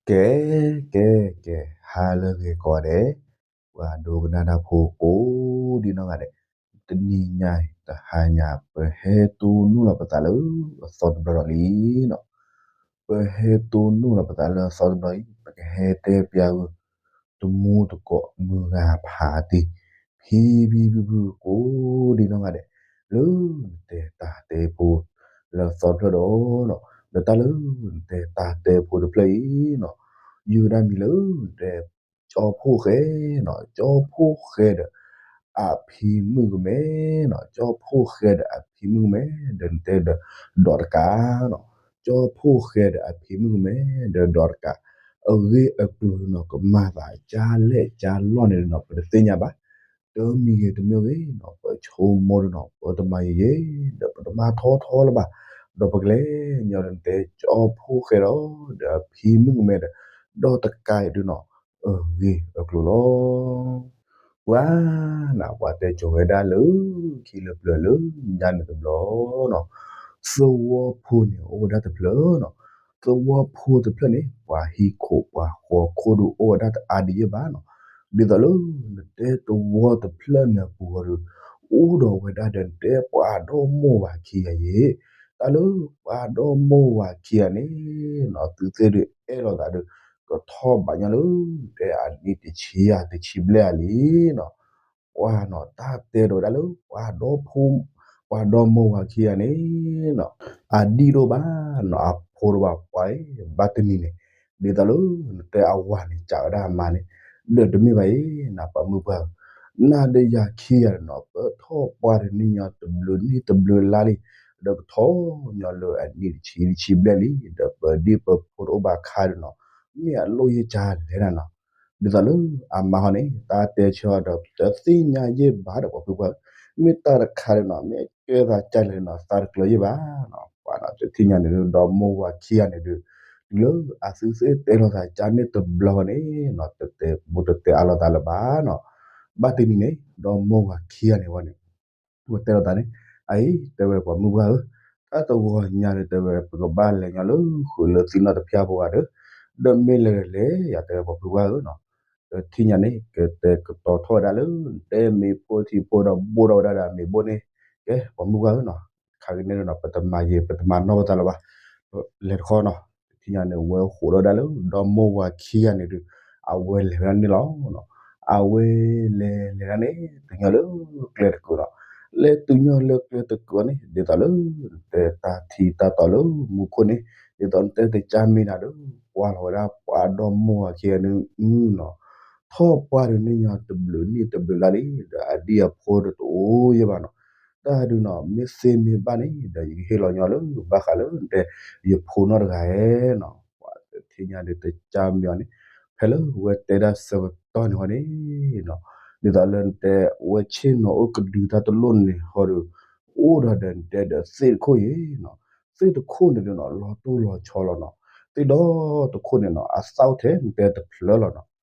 ကဲ ကဲ ကဲ ဟါလၢအဂ့ၤကိးဂၤဒဲး, ပှၤဒိကနၣ်တၢ်ဖိကိးဒံနီၢ်ဂၤဒဲး, တနံၤညါအံၤ တဟါညါ ပဟဲတိၢ်နီၣ်လီၤပသးလၢအသီတဘျီဒီးလံနီၤ. ပဟဲတိၢ်နီၣ်လီၤပသးလၢအသီတဘျီအံၤ ပကဟဲတဲပျးဂုာ် တမူတကိးမုၢ်ဂၤဖးတံၢ် ဖံဖံဖုဖုကိးဒံနီၢ်ဂၤဒဲး, လၢနတဲတၢ်တဲဖိလၢအသီတဖျၢၣ်ဒီးနီၤ, ဒီးတၢ်လၢနတဲတၢ်တဲဖိတဖျၢၣ်အံၤနီၤ, ယုၢ်ဒၣ်မံၤလၢနတဲ ကၠီဖှိၣ်ဃဲနီၤ, ကၠီဖှိၣ်ဃဲဒီးအဖံမုၣ်ကမဲနီၤ, ကၠီဖှိၣ်ဃဲဒီးအဖံမုၣ်ကမဲ, ဒီးနတဲဒီးဒီးတကးနီၤ, ကၠီဖှိၣ်ဃဲဒီးအဖံမုၣ်ကမဲ ဒီးဒီးတကး အဂ့ၢ်အကျိၤဒုနီၤ ကမၤသးကၢ်လဲၣ်ကၢ်လီၢ်န့ၣ်ဒုနီၤ ပတသ့ၣ်ညါဘၣ်. တမံၤဂ့ၤတမံၤဂ့ၤနီၤ ပဆိကမိၣ်ဒုနီၤ ပတမၤယံာ်ယံာ် ဒီးပတမၤထီထီလၢၤဘၣ်, ဒီးပကလဲၤညီဒီးနတဲ ကၠီဖှိၣ်ဃဲဒီး ဒီးအဖံမုၣ်ကမဲဒီး ဒီးတကးအံၤဒုနီၤ အဂ့ၢ်အကျိၤလီၤ. ပှၤနၤ ပှၤတဲကိၤဝဲဒၣ်လၢခံလၢပျၢၤလၢညါန့ၣ်တဘျီနီၤ, သဝီဖိန့ၣ်အိၣ်ဝဲဒၣ်တဖျၢၣ်နီၤ, သဝီဖိတဖျၢၣ်န့ၣ် ပှၤဟံၣ်ခိၣ်ပှၤဃီခိၣ်ဒုအိၣ်ဝဲဒၣ်တအါဒံးယဲၢ်ဘၣ်နီၤ, ဒ်သိးလၢနတဲသဝီတဖျၢၣ်န့ၣ်ပူၤဃီဒီး အိၣ်ဒီးဝဲဒၣ်ဒီးနတဲပှၤဒီမိၢ်ဝၤခံဂၤယဲၢ်, တၢ်လၢပှၤဒီမိၢ်ဝၤခံဂၤန့ၣ်နီၤ သုသ့ၣ်ဒုးအဲၣ်လိာ်သးဒီး ကထီၣ်ဘးညီလၢ တဲအနံၣ်တဆံယၤတဆံဘျဲၣ်အလံနီၤ. ပှၤနီၤ တၢ်တဲဒီးဝဲဒၣ်လၢ ပှၤဒီဖိ ပှၤဒီမိၢ်ဝၤခံဂၤန့ၣ်နီၤ အဒံၣ်တအိၣ်ဘၣ်နီၤ အဖိတအိၣ်ဘၣ် ပှၤအံၤ ဘၣ်တနံၤန့ၣ် ဒ်သိးလၢနတဲအဝၤန့ၣ် ကးဝဲဒၣ်အမါန့ၣ် ဒီးတမ့ၢ်ဘၣ်အံၤနီၤ ပှၤမုၢ်ပှၢ်ဧၢ, နၤဒီးယၤခံဂၤနီၤ ပထီၣ်ပှၢ်တနံၣ်ညီတဘျုးနံၣ်တဘျုးလါလံ, ဒီးကထီၣ်ညီလၢအနံၣ်တဆံတဆံဘျဲၣ်လံ ဒီးပဒံၣ်ပဖိတအိၣ်ဘၣ်ခါဒီးနီၤ မ့ၢ်အလိၣ်ယဲၢ်ကၢလဲၣ်နၤနီၤ. ဒ်သိးလၢအမါဟီန့ၣ် တၢ်တဲဆၢအီၤဒီး တသ့ၣ်ညါယဲၢ်ဘၣ်ဒီးပှၤဖုပှၢ်, မ့ၢ်တၢ်တခါဒီးနီၤ မ့ၢ်ကဲသးကၢလဲၣ်နီၤ သးတကျၢၤယဲၢ်ဘၣ်နီၤ. ပှၤနီၤ တထံၣ်ညါန့ၣ်ဒုး ဒီမိၢ်ဝၤခံဂၤန့ၣ်ဒုး တုၤလၢအသုသ့ၣ်တဲလိာ်သးကၢန့ၢ်တဘျီဃီန့ၣ်နီၤ တတဲဘူးတတဲအါလိာ်သးလၢၤဘၣ်နီၤ. ဘၣ်တနံၤန့ၣ် ဒီမိၢ်ဝၤခံဂၤန့ၣ်ဝဲန့ၣ် ဝဲတဲလိာ်သးန့ၣ် အအံၤ တဲဝဲပှၤမုၢ်ပှၢ်ဧၢ, တၢ်တဂီၤညါဒီး တဲဝဲ ပကဘၣ်လဲၤညီလၢဃုာ်လၢသံနီၣ်တဖၠၣ်ဖိဂၤဒီး ဒီးမ့ၢ်လဲၤဒီးလဲၤယၤ တဲဝဲပှၤဖုပှၢ်ဧၢနီၤ. ဒီးထံၣ်ညါန့ၣ် ကတဲကတီၤထီၣ်ဝဲဒၣ်လၢ တဲမ့ၤဖိထံဖိဒီးဘိၣ်ထီၣ်ဝဲဒၣ်ဒီးအမ့ၤဘိၣ်န့ၣ် ကဲ ပှၤမုၢ်ပှၢ်ဧၢနီၤ, ခါကန့ၣ်ဒီးနီၤ ပတမၤယံာ် ပတမၤနီၢ်ပသးလၢၤဘၣ်, လဲၤတခီနီၤ. ထံၣ်ညါန့ၣ် ဝဲဃိးဒီးဝဲဒၣ်လၢ ဒီမိၢ်ဝၤခံဂၤန့ၣ်ဒုး အဝဲလဲၤဝဲဒၣ်န့ၣ်လီၤ. အဝဲလဲၤလဲၤဒၣ်န့ၣ် တုၤညီလၢကျဲတကုာ်နီၤ, လဲၤတုၤညီလၢကျဲတကုာ်န့ၣ် ဒ်သိးလၢ တဲတၢ်ထံတၢ်တီလၢမူခိၣ်န့ၣ် ဒ်သိးနတဲတကၢ်မ့ၢ်နၤဒီး ကွၢ်လီၤဝဲဒၣ်ပှၤဒီမိၢ်ဝၤခံဂၤန့ၣ်နီၤ, ထီၣ်ပှၢ်တနံၣ်ညီတဘျုးနံၣ်တဘျုးလါလံ ဒီးအဒံၣ်အဖိဒီးတအိၣ်ယဲၢ်ဘၣ်နီၤ. တၢ်ဒုးနီၤ မ့ၢ်သ့မ့ၢ်ဘၣ်န့ၣ် ဒီးယကဟ့ၣ်လီၤညီလၢ ဘၣ်ဃးလၢနတဲ ယဖိနီတဂၤဧဲနီၤ. ပှၤတထံၣ်ညါဒီးတကၢ်မ့ၢ်အီၤန့ၣ် ဖဲလၢဝဲတဲဒၣ်ဆၢကတီၢ်န့ၣ်ဝဲန့ၣ်နီၤ, ဒ်သိးလၢနတဲ ဝဲဆ့ၣ်နီၤအိၣ်ကဒုတၢ်တလိၣ်န့ၣ်ဟီဒီး အိၣ်ဒီးဒီးနတဲဒီးသ့ၣ်တခိၣ်အံၤနီၤ, သ့ၣ်တခိၣ်န့ၣ်ဒုးနီၤ လီၤတိၢ်လီၤဆီလီၤနီၤ, သ့ၣ်ဒီတခိၣ်န့ၣ်နီၤ အသၣ်အိၣ်ထဲနတဲတဖျၢၣ်လီၤနီၤ. ပှၤနီၤ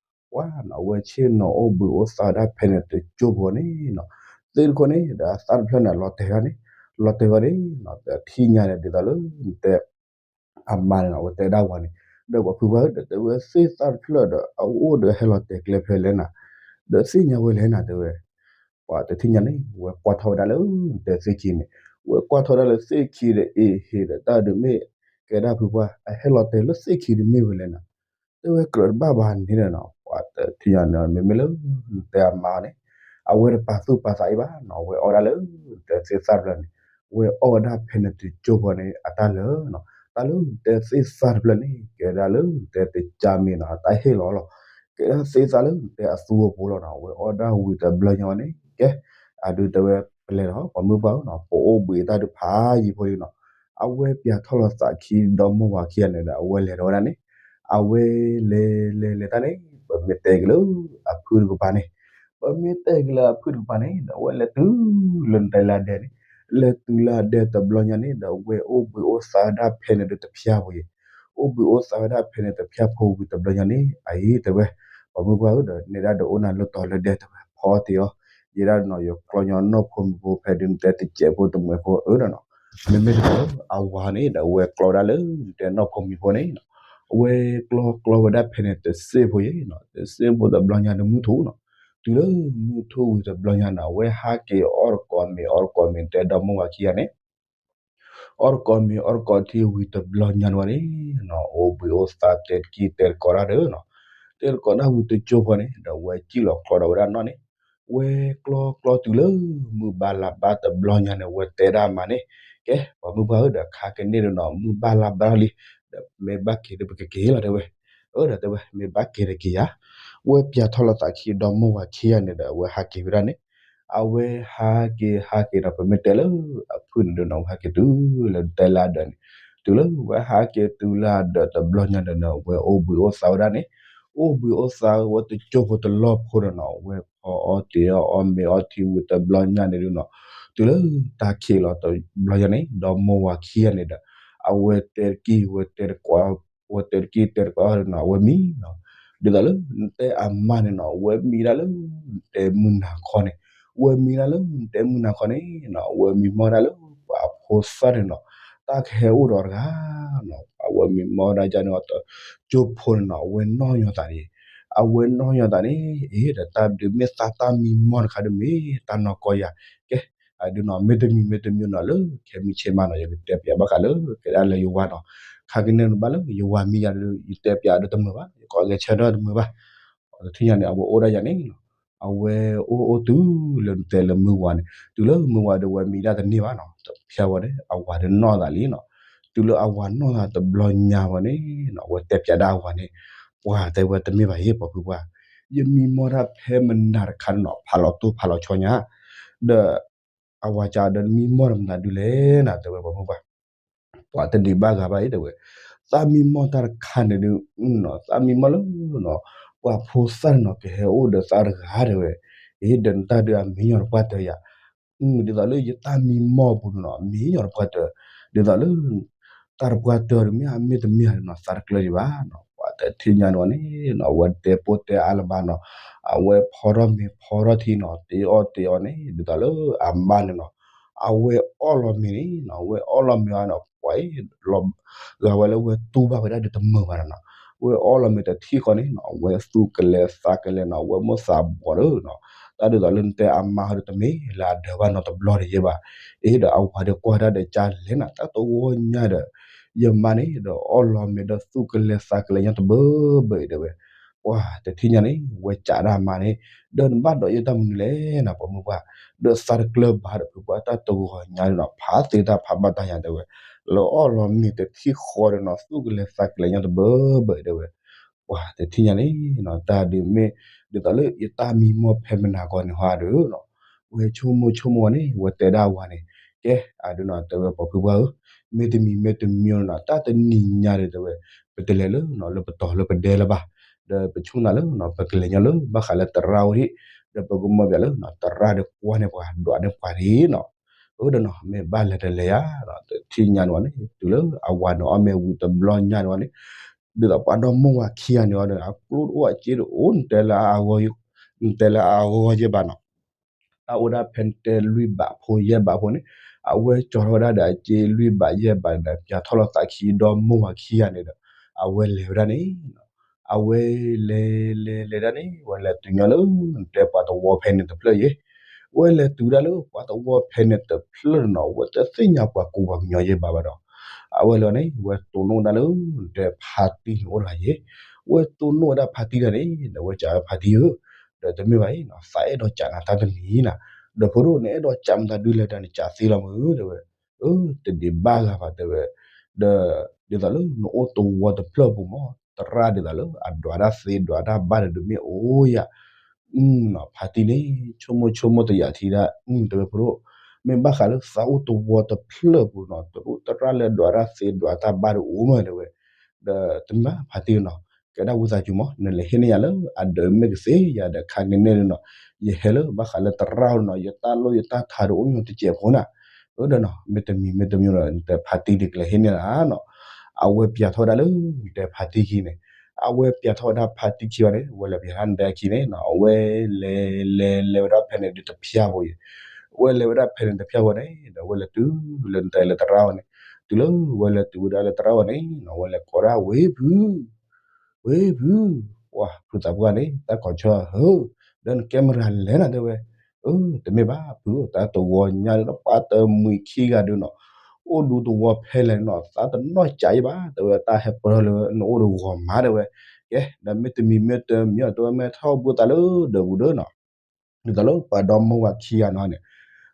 အဝဲဆ့ၣ်နီၤအိၣ်ဘှံးအိၣ်သါဝဲဒၣ်ဖဲန့ၣ်တကၠိဖိန့ၣ်နီၤ, သ့ၣ်တခိၣ်န့ၣ်ဒီးအသၣ်တဖျၢၣ်န့ၣ် လီၤတဲာ်ဝဲဒၣ်န့ၣ်, လီၤတဲာ်ဝဲဒၣ်နီၤ, ဒီးထံၣ်ညါန့ၣ် ဒ်သိးလၢနတဲ အမါန့ၣ်နီၤ အဝဲတဲဒၣ်ဝဲန့ၣ်, ဒီးပှၤဖုပှၢ်ဧၢ ဒီးတဲဝဲသ့ၣ်သၣ်တဖျၢၣ်ဒီး အအိၣ်ဒီးဟဲလီၤတဲာ်ကျဲဖဲလဲၣ်နၤ, ဒီးသ့ၣ်ညါဝဲလဲၣ်နၤ တဲဝဲ ပှၤတထံၣ်ညါန့ၣ် ဝဲကွၢ်ထီၣ်ဝဲဒၣ်လၢတဲသ့ၣ်ခံန့ၣ်, ဝဲကွၢ်ထီၣ်ဒၣ်လၢသ့ၣ်ခံဒီး အ့ၣ် ဟ့ၣ်ဒီးတၢ်ဒုးမ့ၢ် ကဲဒၣ်ဖုပှၢ် အဟဲလီၤတဲာ်လၢသ့ၣ်ခံဒုးမ့ၢ်ဝဲလဲၣ်နၤ, တဲဝဲကြၢးတဘၣ်ဘၣ်န့ၣ်နီၤ, ပှၤတထံၣ်ညါန့ၣ် မ့မ့ၢ်လၢတဲအမါန့ၣ် အဝဲတပာ်သူၣ်ပာ်သးအံၤဘၣ်နီၤ, ဝဲအီၣ်ဒၣ်လၢတဲသ့ၣ်သၣ်တဖျၢၣ်န့ၣ်, ဝဲအီၣ်ဝဲဒၣ်ဖဲန့ၣ်တကၠိဖိန့ၣ် အတၢ်လၢာ်နီၤ, တၢ်လၢတဲသ့ၣ်သၣ်တဖျၢၣ်န့ၣ် ကဲဒၣ်လၢတဲတကၢ်မ့ၢ်နီၤ တၢ်ဟ့ၣ်လီၤလီၤ ကဲဒၣ်သ့ၣ်သၣ်လၢတဲအသူအပူၤလီၤနီၤ, ဝဲအီၣ်ဒၣ်ဝံၤတဘျီညါဝဲန့ၣ် ကဲ အဒုးတဲဝဲပလဲၤလီၤ ပှၤမုၢ်ပှၢ်ဧၢနီၤ, ပအိၣ်ဘှံးတၢ်ဒုးဖးယံၤဖိလံနီၤ, အဝဲပၠးထီၣ်လီၤသးခံဒီမိၢ်ဝၤခံဂၤန့ၣ်ဒီး အဝဲလဲၤဒီးဝဲဒၣ်န့ၣ်, အဝဲလဲၤလဲၤလဲၤတၢ်န့ၣ် ပမ့ၢ်တဲက့ၤလၢအဖုတကပၤန့ၣ်, ပမ့ၢ်တဲက့ၤလၢအဖုတကပၤန့ၣ် ဒီးအဝဲလဲၤတုၤလၢနတဲလၢအဒဲန့ၣ်, လဲၤတုၤလၢအဒဲတဘျီညါန့ၣ် ဒီးဝဲအိၣ်ဘှံးအိၣ်သါဝဲဒၣ်ဖဲန့ၣ်ဒုးတဖၠၣ်ဖိယံၤ အိၣ်ဘှံးအိၣ်သါဝဲဒၣ်ဖဲန့ၣ်တဖၠၣ်ဖိဝံၤတဘျီညါန့ၣ် အအံၤတဲဝဲ ပှၤမုၢ်ပှၢ်ဧၢ ဒီးနဲဒၣ်ဒီးအိၣ်နၤလၢတီၤလၢဒဲတဲဝဲ ဖီအီၣ်တ့ၢ်အီၤ, ယဲဒၣ်နီၤ ယကျီညီနီၢ်ဖိမံၤဖိဖဲဒုးနတဲတစဲးဖိတမှဲးဖိအၢဒီးနီၤ, မ့မ့ၢ်တခီအဝၤန့ၣ်ဒီးအဝဲကျီဝဲဒၣ်လၢနတဲနီၢ်ဖိမံၤဖိန့ၣ်နီၤ, အဝဲကျီကျီဝဲဒၣ်ဖဲန့ၣ်တစ့ၢ်ဖိယဲၢ်နီၤ, တစ့ၢ်ဖိတဘျီညါန့ၣ်မုၢ်ထူၣ်နီၤ. တုၤလၢမုၢ်ထူၣ်ဝံၤတဘျီညါနီၤ အဝဲဟးက့ၤအီၣ်တကိးမ့ၤ အီၣ်တကိးမ့ၤ တဲဒီမါဝၤခံဂၤန့ၣ် အီၣ်တကိးမ့ၤ အီၣ်တကိးထံဝံၤတဘျီညါန့ၣ်ဝဲန့ၣ်နီၤ အိၣ်ဘှံးအိၣ်သါတဲတကံၢ်တဲတကိးတၢ်ဒီးနီၤ, တဲတကိးတၢ်ဝံၤတကၠိဖိန့ၣ် ဒီးဝဲစံၣ်လီၤကျီဒီးဝဲဒၣ်နီၢ်န့ၣ်, ဝဲကျီကျီတုၤလၢ မုၢ်ဘၣ်လါဘၣ်တဘျီညါန့ၣ် ဝဲတဲဒၣ်မါန့ၣ်, ကဲ ပှၤမုၢ်ပှၢ်ဧၢ ဒီးခါကန့ၣ်ဒီးနီၤ မုၢ်ဘၣ်လါဘၣ်လံ, ဒီးမ့ၢ်ဘၣ်က့ၤဒီးပကက့ၤလီၤတဲဝဲ, အၢ ဒီးတဲဝဲ မ့ၢ်ဘၣ်က့ၤဒီးက့ၤယၤ, ဝဲပၠးထီၣ်လီၤသးခံဒီမါဝၤခံဂၤန့ၣ်ဒီး အဝဲဟးက့ၤဝဲဒၣ်န့ၣ် အဝဲဟးက့ၤဟးက့ၤဒီး ပမ့ၢ်တဲလၢအဖုၣ်န့ၣ်ဒီးနီၤ ဝဲဟးက့ၤတုၤလၢတဲလၢအဒၢးန့ၣ်, တုၤလၢဝဲဟးက့ၤတုၤလၢအဒၢးတဘျီညါဒီးနီၤ ဝဲအိၣ်ဘှံးအိၣ်သါဝဲဒၣ်န့ၣ်, အိၣ်ဘှံးအိၣ်သါဝဲတကၠိဖိတလီၢ်ဖိဒီးနီၤ ဝဲဖီအီၣ်တ့ၤအီၣ်အီၣ်မ့ၤအီထံဝံၤတဘျီညါန့ၣ်ဒီးနီၤ, တုၤလၢတၢ်ခံးလီၤတဘျီညါန့ၣ် ဒီမါဝၤခံဂၤန့ၣ်ဒီး အဝဲတဲတကံၢ် ဝဲတဲတကိး ဝဲတဲတကံၢ်တဲတကိးဒီးနီၤ အဝဲမံနီၤ, ဒ်သိးလၢနတဲအမါန့ၣ်နီၤ ဝဲမံဒၣ်လၢ နတဲမုၢ်နၤခီန့ၣ်, ဝဲမံဒၣ်လၢနတဲမုၢ်နၤခီန့ၣ်နီၤ အဝဲမံမီၢ်ဒၣ်လၢ ပှၤဖိသၣ်န့ၣ်နီၤ တၢ်ကဟဲအိၣ်ဒီးတဂၤနီၤ အဝဲမံမီၢ်ဒၣ်ယါန့ၣ် ကၠိဖိန့ၣ်နီၤ အဝဲနီၢ်ညီသးန့ၣ်, အဝဲနီၢ်ညီသးန့ၣ် အ့ ဒီးတၢ်ဒုးမ့ၢ်သးတၢ်မံမီၢ်တခါဒုးမ့ၢ်တၢ်နီၢ်ကီၢ်ယၤ, ကဲ အဒုးနီၤ မ့တမံၤမ့တမံၤနီၤ လၢခဲမုၢ်ဆ့ၣ်မးနီၤ ယကတဲပၠးဘၣ်ဃးလၢ ကဲဒၣ်လၢယဝၤနီၤ, ခါကန့ၣ်ဘၣ်လၢယဝၤမံယၤဒီး ယတဲပၠးဒီးတမုာ်ဘၣ် ယကိးဂဲၤဆၢထၢၣ်တမုာ်ဘၣ်, တထံၣ်ညါန့ၣ် အဝဲအိၣ်ဒၣ်ယၤန့ၣ်နီၤ, အဝဲအိၣ်အိၣ်တုၤလၢနတဲလၢမုၢ်ဝၤန့ၣ် တုၤလၢမုၢ်ဝၤဒီးဝဲမံဒၣ်တန့ၢ်ဘၣ်နီၤ တဖၠါဝဲန့ၣ် အဝၤဒီးနီၢ်သးလံနီၤ, တုၤလၢအဝၤနီၢ်သးတဘျီညါဝဲန့ၣ်နီၤ အဝဲတဲပၠးဒၣ်အဝၤန့ၣ်, ပှၤတဲဝဲတမ့ၢ်ဘၣ်ယဲၢ်ပှၤဖုပှၢ်, ယမံမီၢ်တၢ်ဖဲမနၤတခါန့ၣ်နီၤ ဖးလီၤတိၢ်ဖးလီၤဆီညါ, ဒီး အဝၤကဒီးမံမီၢ်တမနၤဒုးလဲၣ်နၤ တဲဝဲပှၤမုၢ်ပှၢ်, ပှၤတဒံးဘၣ်ဂၤဘၣ်အံၤတဲဝဲ, သးမံမီၢ်တၢ်တခါန့ၣ်ဒုး သးမံမီၢ်လၢနီၤ ပှၤဖိသၣ်န့ၣ်နီၤ ကဟဲအိၣ်ဒီးသးတဂၤတဲဝဲ, အ့ ဒီးနတၢ်ဒုးအမံညီၣ်တပှၢ်တၢၢ်ယၤ, ဒ်သိးလၢယတၢ်မံမီၢ်ပူၤန့ၣ်နီၤ မံညီၣ်တပှၢ်တၢၢ်, ဒ်သိးလၢ တၢ်တပှၢ်တၢၢ်ဒုးမ့ၢ်အမ့ၢ်တမ့ၢ်ဧါန့ၣ်နီၤ သးတကျၢၤဒံးဘၣ်နီၤ ပှၤတထံၣ်ညါန့ၣ်ဝဲန့ၣ်နီၤ အဝဲတဲပိၢ်တဲအါလၢၤဘၣ်နီၤ, အဝဲဖီထီၣ်မ့ၤဖီထီၣ်ထံနီၤ တ့အီၣ်တ့အီန့ၣ် ဒ်သိးလၢအမါန့ၣ်နီၤ, အဝဲအီၣ်လီၤမ့ၤန့ၣ်နီၤ အဝဲအီၣ်လီၤမ့ၤအီၤနီၤ ပှၤအံၤ လီၤဂာ်ဝဲလၢဝဲတူၢ်ဘၣ်ဝဲဒၣ်ဒီးတမုာ်ဘၣ်နီၤ, အဝဲအီၣ်လီၤမ့ၤတထံၣ်ဃီန့ၣ်နီၤ အဝဲသူၣ်ကလဲၤသးကလဲၤနီၤ အဝဲမိၣ်သးဘှီးဒီးနီၤ, တၢ်ဒ်သိးလၢနတဲအမါဟီဒီးတမ့ၢ်လၢအဒၢးဘၣ်နီတဘျီဒီးယဲၢ်ဘၣ်, အ့ဒီးအဝၤဒီးကွၢ်ဒၣ်ဒီးကၢ်လဲၣ်နၤ တၢ်တဝီညါဒီး ယမါန့ၣ်ဒီးအီၣ်လီၤမ့ၤဒီးသူၣ်ကလဲၤသးကလဲၤညီတဘၢဘၢအံၤတဲဝဲ, ပှၤတထံၣ်ညါန့ၣ် ဝဲကးဒၣ်မါန့ၣ်, ဒီးနဘၣ်ဒိးယဲၢ်တၢ်မနုၤလဲၣ်နၤ ပှၤမုၢ်ပှၢ်, ဒီးသးတကျၢၤဘၣ်ဒီးဖုပှၢ်တၢ်တဂီၤညါန့ၣ်နီၤ ဖးသ့တၢ်ဖးဘၣ်တၢ်ယၤတဲဝဲ, လၢအီၣ်လီၤမ့ၤတထံၣ်ဃီဒီးနီၤ သူၣ်ကလဲၤသးကလဲၤညီတဘၢဘၢအံၤတဲဝဲ, ပှၤတထံၣ်ညါန့ၣ်နီၤ တၢ်ဒုးမ့ၢ် ဒ်သိးလၢယတၢ်မံမီၢ်ဖဲမနၤကီးန့ၣ်ဟီဒီးနီၤ, ဝဲဆိကမိၣ်ဆိကမိၣ်ဝဲန့ၣ် ဝဲတဲဒၣ်အဝၤန့ၣ်, ကဲ အဒုးနီၤ တဲဝဲပှၤဖုပှၢ်ဧၢ, မ့တမံၤမ့တမံၤနီၤ တၢ်တနံၤညါဒီးတဲဝဲ, ပတလဲၤလၢနီၤ လၢပတီၤလၢပဒဲလၢၤဘၣ်, ဒီးပဆိကမိၣ်လၢနီၤ ပကလဲၤညီလၢဘၣ်ဃးလၢသရၣ်အိၣ်ဒံး, ဒီးပကမၢပၠးလၢနီၤ သရၣ်ဒီးကွၢ်န့ၢ်ပှၤဒွးန့ၢ်ပှၤဒံးနီၤ, အၢဒီးနီၤ မ့ၢ်ဘၣ်လဲၤတလဲၤယၤ, တထံၣ်ညါန့ၣ်ဝဲန့ၣ် တုၤလၢအဝၤန့ၣ်အီၣ်မ့ၤဝံၤတဘျီညါန့ၣ်ဝဲန့ၣ်, ဒ်သိးပှၤဒီမိၢ်ဝၤခံဂၤန့ၣ်အီၤဒီး အကျိတအိၣ်အစ့တအိၣ် နတဲလၢအဂီၢ်, နတဲလၢအဂီၢ်ယဲၢ်ဘၣ်နီၤ တၢ်အိၣ်ဒၣ်ဖဲနတဲလွံၢ်ဘးဖိယဲၢ်ဘးဖိန့ၣ်, အဝဲကၠီထီၣ်ဝဲဒၣ်ဒီးအစ့လွံၢ်ဘးယဲၢ်ဘးန့ၣ်ဒီး ပၠးထီၣ်လီၤသးခံဒီမိၢ်ဝၤခံဂၤန့ၣ်ဒီး, အဝဲလဲၤဝဲဒၣ်န့ၣ်, အဝဲလဲၤလဲၤလဲၤဒၣ်န့ၣ် ဝဲလဲၤတုၤညီလၢ နတဲပှၤသဝီဖဲန့ၣ်တဖျၢၣ်ယဲၢ်, ဝဲလဲၤတုၤဒၣ်လၢပှၤသဝီဖဲန့ၣ်တဖျၢၣ်န့ၣ်နီၤ ဝဲတသ့ၣ်ညါပှၤကူပှၤကညီယဲၢ်ဘၣ်ဘၣ်ဒီး, အဝဲလဲၤန့ၣ် ဝဲတိၢ်နီၣ်ဒၣ်လၢ နတဲဖါတံၢ်န့ၣ်အိၣ်တဂၤယဲၢ်, ဝဲတိၢ်နီၣ်ဝဲဒၣ်ဖါတံၢ်တဂၤန့ၣ် ဒီးဝဲကးဝဲဖါတံၢ်ဧၢ, ဒီးတမ့ၢ်ဘၣ်အံၤနီၤ သးအဲၣ်ဒိးကးနၤတၢ်တမံၤနၤ, ဒီးဖိဒိၣ်န့ၣ်အဲၣ်ဒိးကးမတၤဒုလဲၣ်ဒီး နကးသ့လီၤမုၢ်တဲဝဲ, အၢ တဒံးဘၣ်ဂၤဘၣ်တဲဝဲ, ဒီး ဒ်သိးလၢနအိၣ်သဝီတဖျၢၣ်ပူၤမး သရၣ်ဒ်သိးလၢအဒွးတၢ်သ့ဒွးတၢ်ဘၣ်ဒီးဒုးမ့ၢ်အိၣ်ယၤ, ဖါတံၢ်န့ၣ် ဆိကမိၣ်ဆိကမိၣ်တယာ်ထံဒၣ် တဲဝဲဖိဒိၣ်, မ့ၢ်ဘၣ်ဃးလၢသးအိၣ်သဝီတဖျၢၣ်ပူၤနီၤ တရူးသရၣ်လၢအဒွးတၢ်သ့ဒွးတၢ်ဘၣ်ဒီးအိၣ်မးတဲဝဲ, ဒီးတမ့ၢ်ဘၣ်ဖါတံၢ်နီၤ ကဲဒၣ်ဝံသးစူၤမး နလဲၤဟ့ၣ်န့ၢ်ယၤလၢအဒၢးမ့ၢ်ကသ့ယၤဒီးခါန့ၣ်န့ၣ်နီၤ, ယဟဲလၢဘၣ်ဃးလၢသရၣ်နီၤ ယတၢ်လိၣ်ယတၢ်ထးဒီးအိၣ်ညီတစဲးဖိနၤ, အၢဒီးနီၤ မ့တမံၤမ့တမံၤဒီး နတဲဖါတံၢ်ဒုးကလဲၤဟ့ၣ်န့ၢ်လၢနီၤ, အဝဲပၠးထီၣ်ဝဲဒၣ်လၢ နတဲဖါတံၢ်ခံန့ၣ်, အဝဲပၠးထီၣ်ဝဲဒၣ်ဖါတံၢ်ခံဘၣ်န့ၣ် အဝဲလဲၤပၠးဒၣ်နတဲအခံန့ၣ်နီၤ အဝဲလဲၤလဲၤလဲၤဝဲဒၣ်ဖဲန့ၣ်ဒုးတဖၠၣ်ဖိယဲၢ်, အဝဲလဲၤဝဲဒၣ်ဖဲန့ၣ်တဖၠၣ်ဖိန့ၣ် ဒီးအဝဲလဲၤတုၤလၢနတဲလၢသရၣ်ဝဲန့ၣ်, တုၤလၢဝဲလဲၤတုၤဝဲဒၣ်လၢတရၣ်ဝဲန့ၣ်နီၤ ဝဲလဲၤကိးဒၣ်ဝ့ၢ်ဖု ဝ့ၢ်ဖု, ပှၤဖုသးပှၢ်န့ၣ် တၢ်ကိးဆၢဟၢ ဒီးနကဲမတၤလဲၣ်နီၤ တဲဝဲ, အၢ တမ့ၢ်ဘၣ်ဖုဧၢ တၢ်တဂီၤညါဒီးပှၤတမှံၤခံဂၤဒုးနီၤ အိၣ်ဒူသဝီဖဲလဲၣ်နီၤ သးတနီၣ်ကးအံၤဘၣ် တဲဝဲ တၢ်ဟဲပၢၢ်ထီၣ်လၢနအိၣ်တဂီၤမး တဲဝဲ, ကဲ ဒီးမ့ၢ်တမံၤမ့ၢ်တမံၤအီၤ တဲဝဲ မ့ၢ်ထီၣ်ဘှံးသးလၢဒၢးပူၤဒီးနီၤ ဒ်သိးလၢပှၤဒီမါဝၤခံဂၤန့ၣ်န့ၣ်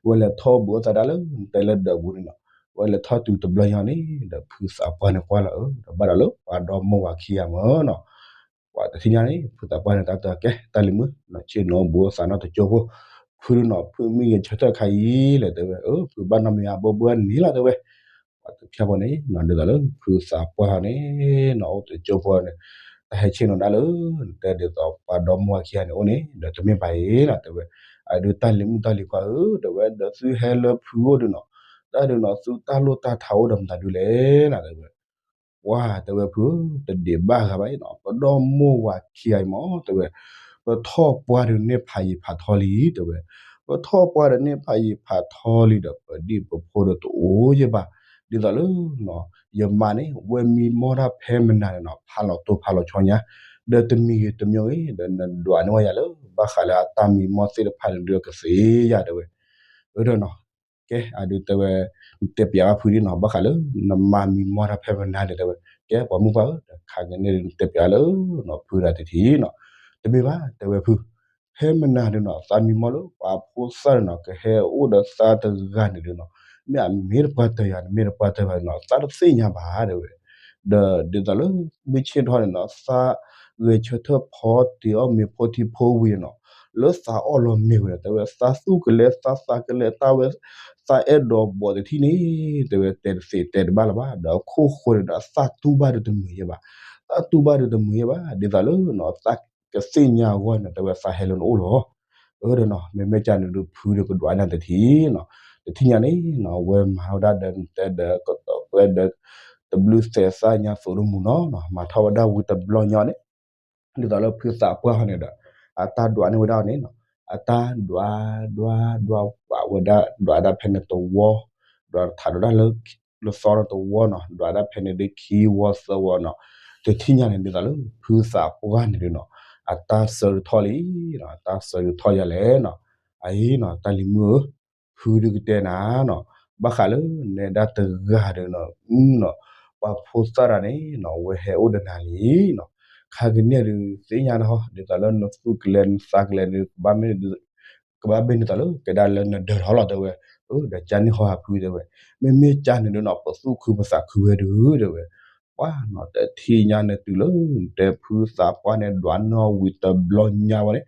ဝဲလဲၤထီၣ်ဘှံးသးဒၣ်လၢနတဲလၢဒၢးပူၤန့ၣ်နီၤ ဝဲလဲၤထီၣ်တုၤတဘျီညါန့ၣ် ဒီးဖုသးပှၢ်န့ၣ်ကွၢ်လီၤ အၢ ဒီးဘၣ်ဒီးလၢပှၤဒီမါဝၤခံဂၤမ့ၢ်နီၤ ပှၤတထံၣ်ညါန့ၣ် ဖုသးပှၢ်န့ၣ် တၢ်တဲကဲ တၢ်လံၤမုၣ် နဆ့ၣ်နီၤဘှံးသးနီတကၠိဖိ ဖုနီၤ ဖုမ့ၢ်ဂဲၤဆၢထၢၣ်ခါအံၤလဲၣ် တဲဝဲ, အၢ ဖုဘၣ်နီတမံၤအဘၢဘၢန့ၣ်လီၤ တဲဝဲ ပှၤတဖၣ်ဖိန့ၣ်နီၤ ဒ်သိးလၢဖုသးပှၢ်န့ၣ်နီၤ အိၣ်တကၠိဖိန့ၣ် တၢ်ဟဲဆ့ၣ်နီၤဒၣ်လၢ နတဲဒ်သိးပှၤဒီမါဝၤခံဂၤန့ၣ်အိၣ်န့ၣ် ဒီးတမ့ၢ်ဘၣ်အံၤနီၤ တဲဝဲ, အဒုးတၢ်လံၤမုၣ်တၢ်လံၤခွါဧၢ တဲဝဲ ဒီးသုဟဲလၢဖုအိၣ်ဒုးနီၤ တၢ်ဒုးနီၤ သုတၢ်လိၣ်တၢ်ထးအိၣ်ဒီးမတၤဒုးလဲၣ်နီၤ တဲဝဲ ပှၤတဲဝဲဖု တဒံးဘၣ်ဂၤဘၣ်အံၤနီၤ ပဒီမါဝၤခံဂၤအံၤမ့ၢ် တဲဝဲ, ပထီၣ်ပှၢ်ဒုးန့ၢ်ဖးယံာ်ဖးထီလံ တဲဝဲ, ပထီၣ်ပှၢ်ဒုးန့ၢ်ဖးယံာ်ဖးထီလံဒီး ပဒံၣ်ပဖိဒီးတအိၣ်ယဲဘၣ်, ဒ်သိးလၢ ယမါန့ၣ် ဝဲမံမီၢ်တၢ်ဖဲမနၤန့ၣ်နီၤ ဖးလီၤတိၢ်ဖးလီၤဆီညါ, ဒီးတမံၤဂ့ၤတမံၤဂ့ၤ ဒီးနဒွးန့ၢ်ဝဲယၤလၢ ဘၣ်ဃးလၢအတၢ်မံမီၢ်သ့ၣ်တဖၣ်န့ၣ်ဒုးကသ့ယၤ တဲဝဲ, အၢဒီးနီၤ ကဲ အဒုးတဲဝဲ, တဲပျးဘၣ်ဖုဒ်နီၤ ဘၣ်ဃးလၢ နမါမံမီၢ်တၢ်ဖဲမနၤန့ၣ် တဲဝဲ, ကဲ ပှၤမုၣ်ပှၢ်ဧၢ တခါကန့ၣ်ဒုး နတဲပျးလၢ ဖုဒၣ်တထံၣ်နီၤ, တမ့ၢ်ဘၣ် တဲဝဲဖု, ဖဲမနၤဒုးနီၤ သးမံမီၢ်လၢ ပှၤဖိသၣ်န့ၣ်နီၤ ကဟဲအိၣ်ဒီးသးတဂၤန့ၣ်ဒုးနီၤ, မ့ၢ်အမ့ၢ်တပှၢ်တၢၢ်ယၤန့ၣ် မ့ၢ်တပှၢ်တၢၢ်ဘၣ်နီၤ သးတသ့ၣ်ညါဘၣ် တဲဝဲ ဒီးဒ်သိးလၢ မုၢ်ဆ့ၣ်ထီၣ်န့ၣ်နီၤ သးဂဲၤဆၢထၢၣ်ဖီတ့ၢ်အီၣ်မ့ၤဖိထံဖိဝံၤန့ၣ်နီၤ, လၢသးအီၣ်လီၤမ့ၤဝဲဒီး တဲဝဲ သးသူၣ်ကလဲၤ သးသးကလဲၤ တၢ်ဝဲ သးအဲၣ်ဒိးဘီးတထံၣ်န့ၣ် တဲဝဲ တဲတသ့တဲတဘၣ်လၢၤဘၣ် ဒီးအခိၣ်ဃိန့ၣ်ဒီး သးတူၢ်ဘၣ်ဒုးတမုာ်ယဲဘၣ်, သးတူၢ်ဘၣ်ဒုးတမုာ်ယဲဘၣ် ဒ်သိးလၢ သးကသ့ၣ်ညါအဂီၢ်န့ၣ် တဲဝဲ သးဟဲလၢနအိၣ်လီၤ အၢဒီးနီၤ မ့မ့ၢ်ကန့ၣ်ဒုး ဖုဒုးကဒွးန့ၢ်တထံၣ်နီၤ, တထံၣ်ညါန့ၣ်နီၤ ဝဲမၤထီၣ်ဝဲဒၣ်ဒီးနတဲဒီးကတီၤပှဲၤဒီး တဘျုးသဲးသၣ်ညါသိးတမူနီၤ, မၤထီၣ်ဝဲဒၣ်ဝံၤတဘျီညါန့ၣ် ဒ်သိးလၢဖုသးပှၢ်ဟီန့ၣ်ဒီး အတၢ်ဒွးန့ၢ်ဝဲဒၣ်အီၤန့ၣ်နီၤ, အတၢ်ဒွး ဒွး ဒွး ပာ်ဝဲဒၣ် ဒွးဒၣ်ဖဲန့ၣ်တဝီ, ဒွးထးဒိးဒၣ်လၢ လၢသီနီၤတဝီနီၤ, ဒွးဒၣ်ဖဲန့ၣ်ဒုးခံဝီသၢဝီနီၤ, တထံၣ်ညါန့ၣ်ဒ်သိးလၢ ဖုသးပှၢ်န့ၣ်ဒုးနီၤ, အတၢ်ဆၢကတီၢ်လံနီၤ, အတၢ်ဆၢကတီၢ်ယၤလဲၣ်နီၤ, အအံၤနီၤ တၢ်လံၤမုၣ်ဧၢ ဖုဒုးကတဲနၤနီၤ, ဘၣ်ဃးလၢနဲဒၣ်တဂၤဒီးနီၤ နီၤ, ပှၤဖိသၣ်တဂၤန့ၣ်နီၤ ဝဲဟဲအိၣ်ဒီးနၤလံနီၤ, ခါကန့ၣ်ဒုးသ့ၣ်ညါတဟီ ဒ်သိးလၢနသူၣ်ကလဲၤနသးကလဲၤဒုး ကဘၣ်မ့ၢ်ဒ်သိးလၢ ကဲဒၣ်လၢနဒၢးထီၣ်လီၤတဲဝဲ, ဒီးကန့ၣ်ဟီဟးဖုတဲဝဲ, မ့မ့ၢ်ကန့ၣ်ဒုးနီၤ ပသူၣ်ခုပသးခုဝဲဒုးတဲဝဲ, ပှၤနီၤ တထံၣ်ညါန့ၣ်တုၤလၢ တဲဖုသးပှၢ်န့ၣ် ဒွးန့ၢ်ဝံၤတဘျီညါဝဲန့ၣ်,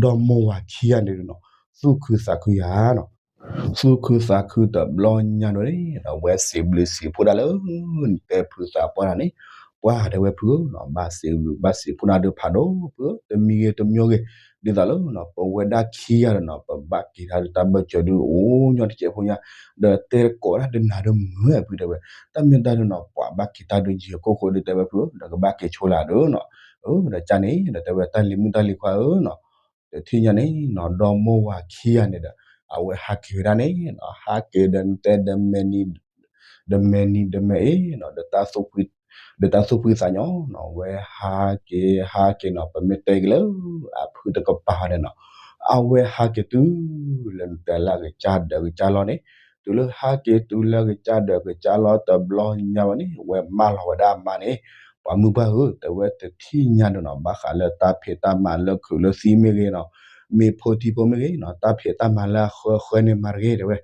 ဒီမါဝၤခံဂၤန့ၣ်ဒုးနီၤ သူၣ်ခုသးခုယၤနီၤ, သူၣ်ခုသးခုတဘျီညါန့ၣ် ဒီးဝဲစံးဘျုးစံးဖှိၣ်ဒၣ်လၢ တဲဖုသးပှၢ်န့ၣ်, ပှၤတဲဝဲဖုနီၤ ဘၣ်စံးဘျုးဘၣ်စံးဖှိၣ်နၤဒုးဖးဒိၣ်ဖု တမံၤဂ့ၤတမံၤဂ့ၤ, ဒ်သိးလၢ ပဝဲဒၣ်ခံဂၤဒီးနီၤ ပဘၣ်က့ၤတၢ်ဒုးတၢ်ဘၢၣ်စၢၤဒုးအိၣ်ညီတစဲးဖိညါ, ဒီးတဲကိးဒၣ်ဒုးနၤဒုးမုာ်ဖုတဲဝဲ, တၢ်မ့ၢ်တၢ်ဒုးနီၤ ပှၤဘၣ်က့ၤတၢ်ဒုးယံၤကိၢ်ဃိဒုးတဲဝဲဖု ဒီးကဘၣ်က့ၤဆိလၢဒုးနီၤ, ဒီးကန့ၣ် ဒီးတဲဝဲတၢ်လံၤမုၣ်တၢ်လံၤခွါဧၢနီၤ တထံၣ်ညါန့ၣ်နီၤ ဒီမါဝၤခံဂၤန့ၣ်ဒီး အဝဲဟးက့ၤဝဲဒၣ်န့ၣ်နီၤ ဟးက့ၤဒီးနတဲဒီးမဲာ်နံၤ ဒီးမဲာ်နံၤဒီးမဲာ်အ့နီၤ ဒီးတၢ်သူၣ်ဖှံသးညီနီၤ ဝဲဟးက့ၤဟးက့ၤနီၤ ပမ့ၢ်တဲက့ၤလၢ အဖုတကပၤန့ၣ်နီၤ အဝဲဟးက့ၤတုၤလၢနတဲလၢအကစၢ်ဒၢးကစၢ်လီၢ်န့ၣ် တုၤလၢဟးက့ၤတုၤလၢကစၢ်ဒၢးကစၢ်လီၢ်တဘျီညါဝဲန့ၣ် ဝဲမၢလီၤဝဲဒၣ်အမါန့ၣ် ပှၤမုၢ်ပှၢ်ဧၢ တဲဝဲတထံၣ်ညါန့ၣ်နီၤ ဘၣ်ဃးလၢတၢ်ဖံးတၢ်မၤလၢခုးလၢသံမ့ၢ်ဂ့ၤနီၤ မ့ၤဖိထံဖိမ့ၢ်ဂ့ၤနီၤ တၢ်ဖံးတၢ်မၤလၢအဃၢဃၢန့ၣ်မၤတဂ့ၤတဲဝဲ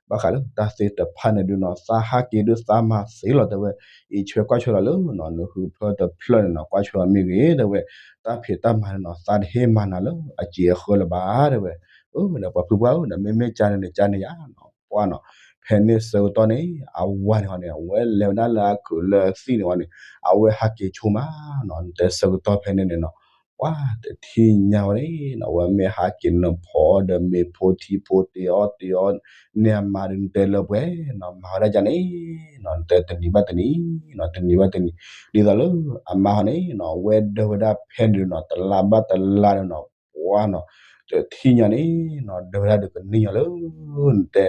ဘၣ်ဃးလၢတၢ်သ့တဖၣ်န့ၣ်ဒုးနီၤ သးဟးက့ၤဒုးသးမၤသ့လီၤတဲဝဲ အံးဆွဲကွၢ်ဆွဲလီၤလၢနီၤ နဟုဖၢတဖျၢၣ်န့ၣ်နီၤ ကွၢ်ဆွဲအီၤမ့ၢ်ဂ့ၤတဲဝဲ တၢ်ဖံးတၢ်မၤန့ၣ်နီၤ သးတဟ့ၣ်မၤနၤလၢအစ့အဃၢလၢၤဘၣ်တဲဝဲ ဒီးပှၤဖုပှၢ်ဧၢ ဒီးမ့မ့ၢ်ကန့ၣ်န့ၣ် ကန့ၣ်ယါနီၤ ပှၢ်နီၤ ဖဲန့ၣ်ဆၢကတီၢ်န့ၣ် အဝၤန့ၣ်ဟီန့ၣ် အဝဲလဲၤဝဲဒၣ်လၢအခုးလၢအသံၣ်န့ၣ်ဝဲန့ၣ် အဝဲဟးက့ၤဆိမးနီၤ နတဲဆၢကတီၢ်ဖဲန့ၣ်န့ၣ်နီၤ ပှၤတထံၣ်ညါဝဲန့ၣ်နီၤ အဝဲမ့ၢ်ဟးက့ၤနဖီဒီးမ့ၤဖိထံဖိတ့အီၣ်တ့အီၣ်န့ၣ်အမါဒီးနတဲလၢပှဲၤနီၤ မၤဝဲဒၣ်ကန့ၣ်နီၤ နတဲတနံၤဘၣ်တနံၤနီၤ တနံၤဘၣ်တနံၤ ဒ်သိးလၢအမါဟီန့ၣ်နီၤ ဝဲဒၢဝဲဒၣ်ဖဲန့ၣ်နီၤ တလါဘၣ်တလါန့ၣ်နီၤ ပှၤနီၤ တထံၣ်ညါန့ၣ်နီၤ ဒၢဝဲဒၣ်ဒုးကန့ၢ်ညီလၢ နတဲ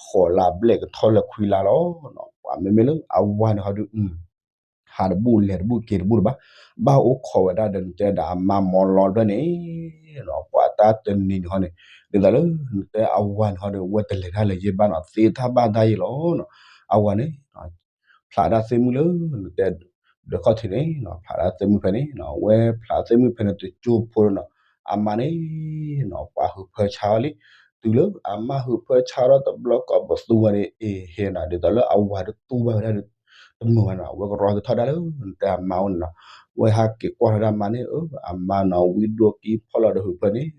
ဃိးလါဘျဲၣ်ကထီၣ်လၢခွံလါလီၤနီၤ ပှၤမ့မ့ၢ်လၢအဝၤန့ၣ်ဟီဒုး ဟးတဘူၣ်လဲၤတဘူၣ်က့ၤတဘူၣ်လၢၤဘၣ်, ဘၣ်အိၣ်ခိးဝဲဒၣ်ဒီးနတဲဒၣ်အမါမီၤလီၤတဖျၢၣ်န့ၣ်, ပှၤတၢ်တနံၤန့ၣ်ဟီန့ၣ်, ဒ်သိးလၢနတဲအဝၤန့ၣ်ဟီဒီး ဝဲတလဲၤတၢ်လၢၤယဲၢ်ဘၣ်နီၤ, သ့တၢ်ဘၣ်တၢ်ယဲၢ်လီၤနီၤ, အဝၤန့ၣ် ဖျးဒၣ်သ့ၣ်မုၣ်လၢ နတဲ ဒၢးခီၣ်ထံးန့ၣ်နီၤ, ဖျးဒၣ်သ့ၣ်မုၣ်ဖဲန့ၣ်နီၤ, ဝဲဖျးသ့ၣ်မုၣ်ဖဲန့ၣ်တကၠိဖိနီၤ, အမါန့ၣ်နီၤ ပှၤဟုးဖၢဆါအီၤလံ, တုၤလၢအမါဟုးဖၢဆါထီၣ်တဘျီကီးပသူဝဲန့ၣ် အ့ဟဲနီၤ, ဒ်သိးလၢအဝၤဒီးတူၢ်ဘၣ်ဝဲဒၣ်ဒီး တမုာ်ဘၣ်နီၤ, ဝဲကရီက့ၤထီၣ်ဒၣ်လၢ နတဲအမါအိၣ်န့ၣ်နီၤ, ဝဲဟးက့ၤကွၢ်ထီၣ်ဒၣ်မါန့ၣ်, အမါနီၤ ဝံဒိၣ်ကံဖီၣ်လီၤဒီးဟုးဖၢန့ၣ်,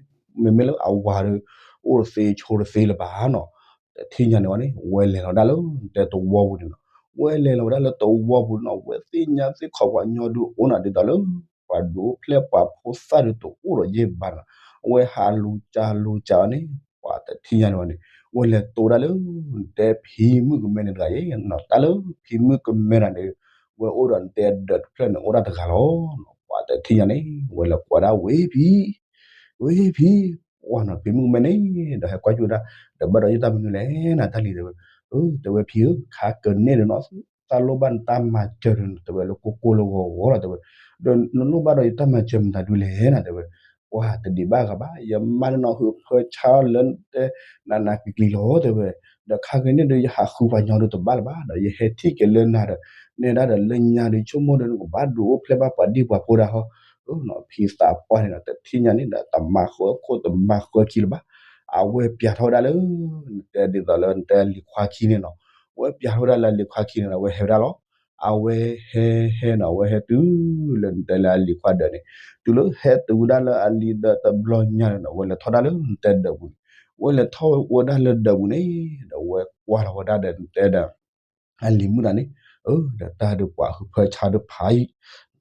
မ့မ့ၢ်လၢအဝၤဒီး အိၣ်တသ့ဆိးတသ့လၢၤဘၣ်နီၤ, တထံၣ်ညါန့ၣ်ဝဲန့ၣ် ဝဲလဲၤလီၤဒၣ်လၢနတဲသဝီပူၤန့ၣ်နီၤ, ဝဲလဲၤလီၤဝဲဒၣ်လၢသဝီပူၤနီၤ, ဝဲသ့ၣ်ညါသ့ၣ်ခီပှၤညီဒုးအိၣ်နီၤ, ဒ်သိးလၢ ပှၤဒုးအိၣ်ဖျဲၣ်ပှၤဖိသၣ်ဒုးတအိၣ်ဒီးယဲၢ်ဘၣ်နီၤ, အဝဲဟးလူၤကၢလူၤကၢအီၤန့ၣ်, ပှၤတထံၣ်ညါန့ၣ်ဝဲန့ၣ်, ဝဲလဲၤတိၢ်ဒၣ်လၢ နတဲဖံမုၣ်ကမဲန့ၣ်တဂၤယဲၢ်နီၤ, တၢ်လၢဖံမုၣ်ကမဲတဂၤန့ၣ်, ဝဲအိၣ်ဒီးနတဲဒၢးတဖျၢၣ်န့ၣ် အိၣ်ဒၣ်တဂၤလီၤနီၤ, ပှၤတထံၣ်ညါန့ၣ် ဝဲလဲၤကွၢ်ဒၣ်ဝဲဖံ ဝဲဖံ, ပှၤနီၤ ဖံမုၣ်ကမဲန့ၣ်, ဒီးဟဲကွၢ်ကၠူၣ်ဒၣ်, ဒီးဘၣ်ဒီးယတၢ်မနုၤလဲၣ်နီၤ, တၢ်လံၤတဲဝဲ, တဲဝဲဖံဧၢ, ခါကန့ၣ်ဒီးနီၤ, တၢ်လိၣ်ဘၣ်နတၢ်မၤစၢၤဒီး တဲဝဲလၢကိၢ်ကိၢ်လၢဂီၤဂီၤလီၤ တဲဝဲ, ဒီးနလိၣ်ဘၣ်ဒီးယတၢ်မၤစၢၤမတၤဒုလဲၣ်နီၤ တဲဝဲ, ပှၤတဒံးဘၣ်ဂၤဘၣ်, ယမါန့ၣ်နီၤ ဟုးဖၢဆါလၢနတဲ နးနးကျံၤကျံၤလီၤ တဲဝဲ, ဒီးခါကန့ၣ်ဒီး ယဟးဃုပှၤညီဒီးတဘၣ်လၢၤဘၣ်, ဒီးယဟဲထံၣ်က့ၤလၢနၤဒီး နဲဒၣ်ဒီးလၢညါဒီး ဆိကမိၣ်ဒီးနကဘၣ်ဒုးအိၣ်ဖျဲၣ်ဘၣ်ပှၤဒံၣ်ပှၤဖိဒၣ်ဟီ, ဖံသးပှၢ်န့ၣ်ဒီး တထံၣ်ညါန့ၣ်ဒီး တမၤဃၢခိၣ်တမၤဃၢခံလၢၤဘၣ်, အဝဲပျးထီၣ်ဝဲဒၣ်လၢ နတဲဒ်သိးလၢနတဲအလံၤခွါခံန့ၣ်နီၤ, အဝဲပျးထီၣ်ဝဲဒၣ်လၢအလံၤခွါခံန့ၣ်ဒီး အဝဲဟဲဝဲဒၣ်လီၤ, အဝဲဟဲဟဲနီၤ အဝဲဟဲတုၤလၢနတဲလၢအလံၤခွါဒၢးန့ၣ်, တုၤလၢဟဲတုၤဝဲဒၣ်လၢအလံၤဒၢးတဘျီညါန့ၣ်ဒီး အဝဲလဲၤထီၣ်ဒၣ်လၢနတဲဒၢးပူၤန့ၣ်, အဝဲလဲၤထီၣ်ဝဲဒၣ်လၢဒၢးပူၤန့ၣ်ဒီး အဝဲကွၢ်လီၤဝဲဒၣ်ဒီးနတဲဒီး အလံၤမုၣ်တဂၤန့ၣ်, ဒီးတၢ်ဒုးပှၤဟုးဖၢဆါဒီး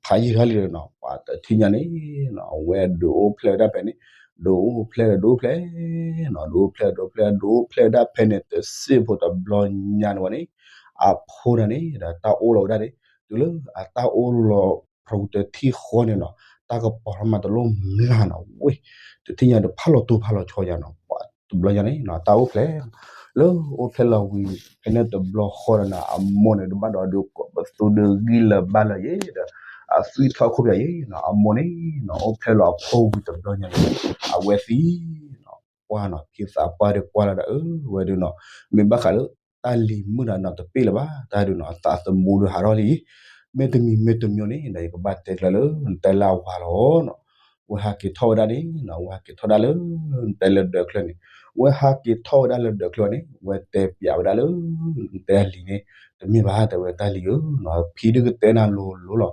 ဖးယံာ်တၢ်လံဒီးနီၤ, ပှၤတထံၣ်ညါန့ၣ်နီၤ အဝဲဒုးအိၣ်ဖျဲၣ်ဝဲဒၣ်ဖဲန့ၣ်, ဒုးအိၣ်ဖျဲၣ်ဒီးဒုးအိၣ်ဖျဲၣ်နီၤ, ဒုးအိၣ်ဖျဲၣ်ဒီးဒုးအိၣ်ဖျဲၣ်, ဒုးအိၣ်ဖျဲၣ်ဒၣ်ဖဲန့ၣ် တစ့ၢ်ဖိတဘျီညါန့ၣ်ဝဲန့ၣ်, အဖိတဂၤန့ၣ်ဒီးတၢ်အိၣ်လီၤဝဲဒၣ်န့ၣ်, တုၤလၢအတၢ်အိၣ်လီၤဖျိတထံၣ်ဃီန့ၣ်နီၤ, တၢ်ကပီၤထီၣ်မးတလိၣ်မျးနီၤ, ဝ့ၢ်, တထံၣ်ညါဒီးဖးလီၤတိၢ်ဖးလီၤဆီယၤနီၤ, ပှၤတဘျီညါန့ၣ်နီၤ တၢ်အိၣ်ဖျဲၣ် လၢအိၣ်ဖျဲၣ်လီၤဝံၤ ဖဲန့ၣ်တဘျီဃီဒီးနီၤ အမိၢ်န့ၣ် တဘၣ်ဒီးဒုးကိးပသူဒုးဂံၢ်လၢၤဘၣ်လၢၤယဲဒီး အသွံၣ်ထီၣ်ခိၣ်ပယီၤယဲနီၤ, အမိၢ်န့ၣ်နီၤ အိၣ်ဖျဲၣ်လီၤအဖိဝံၤတဘျီညါန့ၣ် အဝဲသံနီၤ, ပှၢ်နီၤ ဖံသးပှၢ်ဒီးကွၢ်လီၤဒီး အၢ ဝဲဒုးနီၤ မ့ၢ်ဘၣ်ဃးလၢ တၢ်လံၤမုၣ်ဒီးနီၤတပ့ၢ်လၢၤဘၣ်, တၢ်ဒုးနီၤ အသးသမူဒီးဟးထီၣ်လံ မ့တမံၤမ့တမံၤန့ၣ်ဒီး ယကဘၣ်တဲကျၢၤလၢ နတဲလၢအဝၤလီၤနီၤ, ဝဲဟးက့ၤထီၣ်ဝဲဒၣ်န့ၣ်နီၤ ဝဲဟးက့ၤထီၣ်ဒၣ်လၢ နတဲလၢဒၢးချၢန့ၣ်, ဝဲဟးက့ၤထီၣ်ဝဲဒၣ်လၢဒၢးချၢန့ၣ် ဝဲတဲပျးဝဲဒၣ်လၢ နတဲအလံၤန့ၣ် တမ့ၢ်ဘၣ် တဲဝဲတၢ်လံၤဧၢနီၤ ဖံဒုးကတဲနၤလိၤလိၤလီၤ,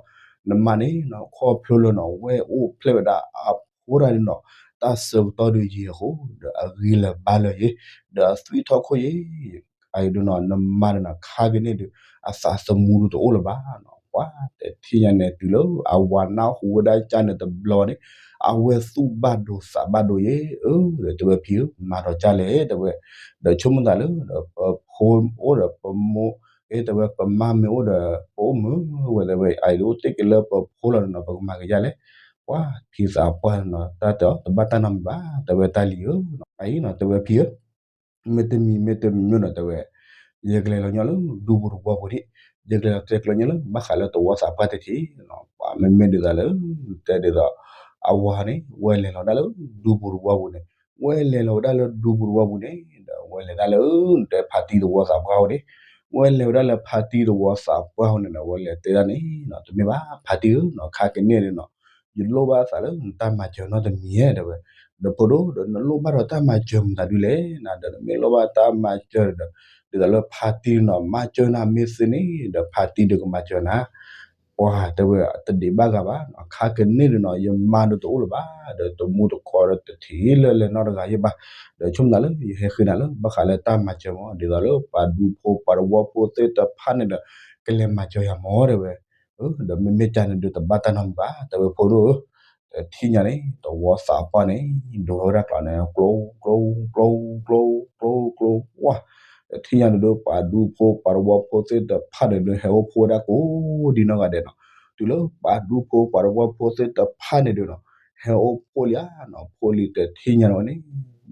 နမါန့ၣ်နီၤ ခီဖျိလၢနီၤ ဝဲအိၣ်ဖျဲၣ်ဝဲဒၣ်အဖိတဂၤန့ၣ်နီၤ တၢ်ဆၢကတီၢ်ဒုးယံာ်အဃိ ဒီးအဂံၢ်လၢၤဘါလၢၤယဲ ဒီးအသွံၣ်ထီၣ်ခိၣ်ယဲ အအံၤဒုးနီၤ နမါန့ၣ်နီၤ ခါက့ၤန့ၣ်ဒုး အသးသမူဒုးတအိၣ်လၢၤဘၣ်နီၤ, ပှၤတထံၣ်ညါန့ၣ် တုၤလၢအဝၤနၢ်ဟူဝဲဒၣ်ကၢ်န့ၣ်တဘျီန့ၣ် အဝဲသူၣ်ဘၣ်ဒိသးဘၣ်ဒိယဲ အၢ ဒီးတဲဝဲဖံဧၢ မၤဒီးကၢ်လဲၣ် တဲဝဲ, ဒီးဆိကမိၣ်သးလၢ ဒီးပဖိအိၣ်ဒီးပမိၢ် အ့ တဲဝဲပမါမ့ၢ်အိၣ်ဒီး ပအိၣ်မုာ်ဝဲ တဲဝဲ အအံၤဒုးအိၣ်တ့ၢ်က့ၤလၢပဖိလီၤန့ၣ်နီၤ ပကမၤက့ၤဒ်လဲၣ်, ပှၤဖံသးပှၢ်နီၤ တၢ်တဲအီၤ တဘၣ်တၢ်နီတမံၤဘၣ် တဲဝဲတၢ်လံၤဧၢ, အအံၤနီၤ တဲဝဲဖံဧၢ မ့တမံၤမ့တမံၤန့ၣ် တဲဝဲ, ယကလဲၤလီၤညီလၢဒူပူၤတဝီပူၤဒံး, ယကလဲၤလီၤတဲကျၢၤညီလၢ ဘၣ်ဃးလၢသဝီသးပှၢ်တထံး, ပှၤမ့မ့ၢ်ဒ်သိးလၢ တဲဒ်သိး အဝၤန့ၣ် ဝဲလဲၤလီၤဒၣ်လၢဒူပူၤတဝီပူၤန့ၣ်, ဝဲလဲၤလီၤဝဲဒၣ်လၢဒူပူၤတဝီပူၤန့ၣ် ဒီးဝဲလဲၤဒၣ်လၢ တဲဖါတံၢ်သဝီသးပှၢ်ဝဲန့ၣ်, ဝဲလဲၤဝဲဒၣ်လၢဖါတံၢ်သဝီသးပှၢ်ဝဲန့ၣ်ဒီး ဝဲလဲၤတဲဒၣ်န့ၣ် တမ့ၢ်ဘၣ် ဖါတံၢ်ဧၢနီၤ ခါကန့ၣ်ဒီးနီၤ ယလိၣ်ဘၣ်သးလၢနတၢ်မၤစၢၤနီတမံၤဧါ တဲဝဲ, ဒီးဖိဒိၣ်ဒီး နလိၣ်ဘၣ်ဒီးတၢ်မၤစၢၤမတၤဒုလဲၣ်နၤ ဒီးနမ့ၢ်လိၣ်ဘၣ်တၢ်မၤစၢၤဒီး ဒ်သိးလၢဖါတံၢ်နီၤ မၤစၢၤနၤမ့ၢ်သ့န့ၣ် ဒီးဖါတံၢ်ဒီးကမၤစၢၤနၤ, ပှၤတဲဝဲ တဒံးဘၣ်ဂၤဘၣ်နီၤ ခါကန့ၣ်ဒီးနီၤ ယမါဒီးတအိၣ်လၢၤဘၣ် ဒီးတမူတခီဒီးတထံၣ်လၢလဲၤနီတဂၤယဲၢ်ဘၣ်, ဒီးဆိကမိၣ်သးလၢ ယဟဲဃ့နၤလၢ ဘၣ်ဃးလၢတၢ်မၤစၢၤမး ဒ်သိးလၢပှၤဒူဖိပှၤတဝီဖိသ့ၣ်တဖၣ်န့ၣ်ဒီး ကလဲၤမၤစၢၤယၤမး တဲဝဲ ဒီးမ့မ့ၢ်ကန့ၣ်ဒုးတဘၣ်တၢ်နီတမံၤဘၣ် တဲဝဲဖိဒိၣ်ဧၢ, တထံၣ်ညါန့ၣ် သဝီသးပှၢ်န့ၣ် ဒိးထီၣ်ဝဲဒၣ်ကျိးန့ၣ် ကျိ ကျိ ကျိ ကျိ ကျိ ကျိ ကျိ ပှၢ်, တထံၣ်ညါန့ၣ်ဒုး ပှၤဒူဖိပှၤတဝီဖိသ့ၣ်တဖၣ်န့ၣ်ဒုး ဟဲအိၣ်ဖှိၣ်ဝဲဒၣ်ကိးဒ်နီၢ်ဂၤဒဲးနီၤ, တုၤလၢပှၤဒူဖိပှၤတဝီဖိသ့ၣ်တဖၣ်န့ၣ်ဒုးနီၤ ဟဲအိၣ်ဖှိၣ်လံဧါနီၤ ဖှိၣ်လံတထံၣ်ညါန့ၣ်ဝဲန့ၣ်,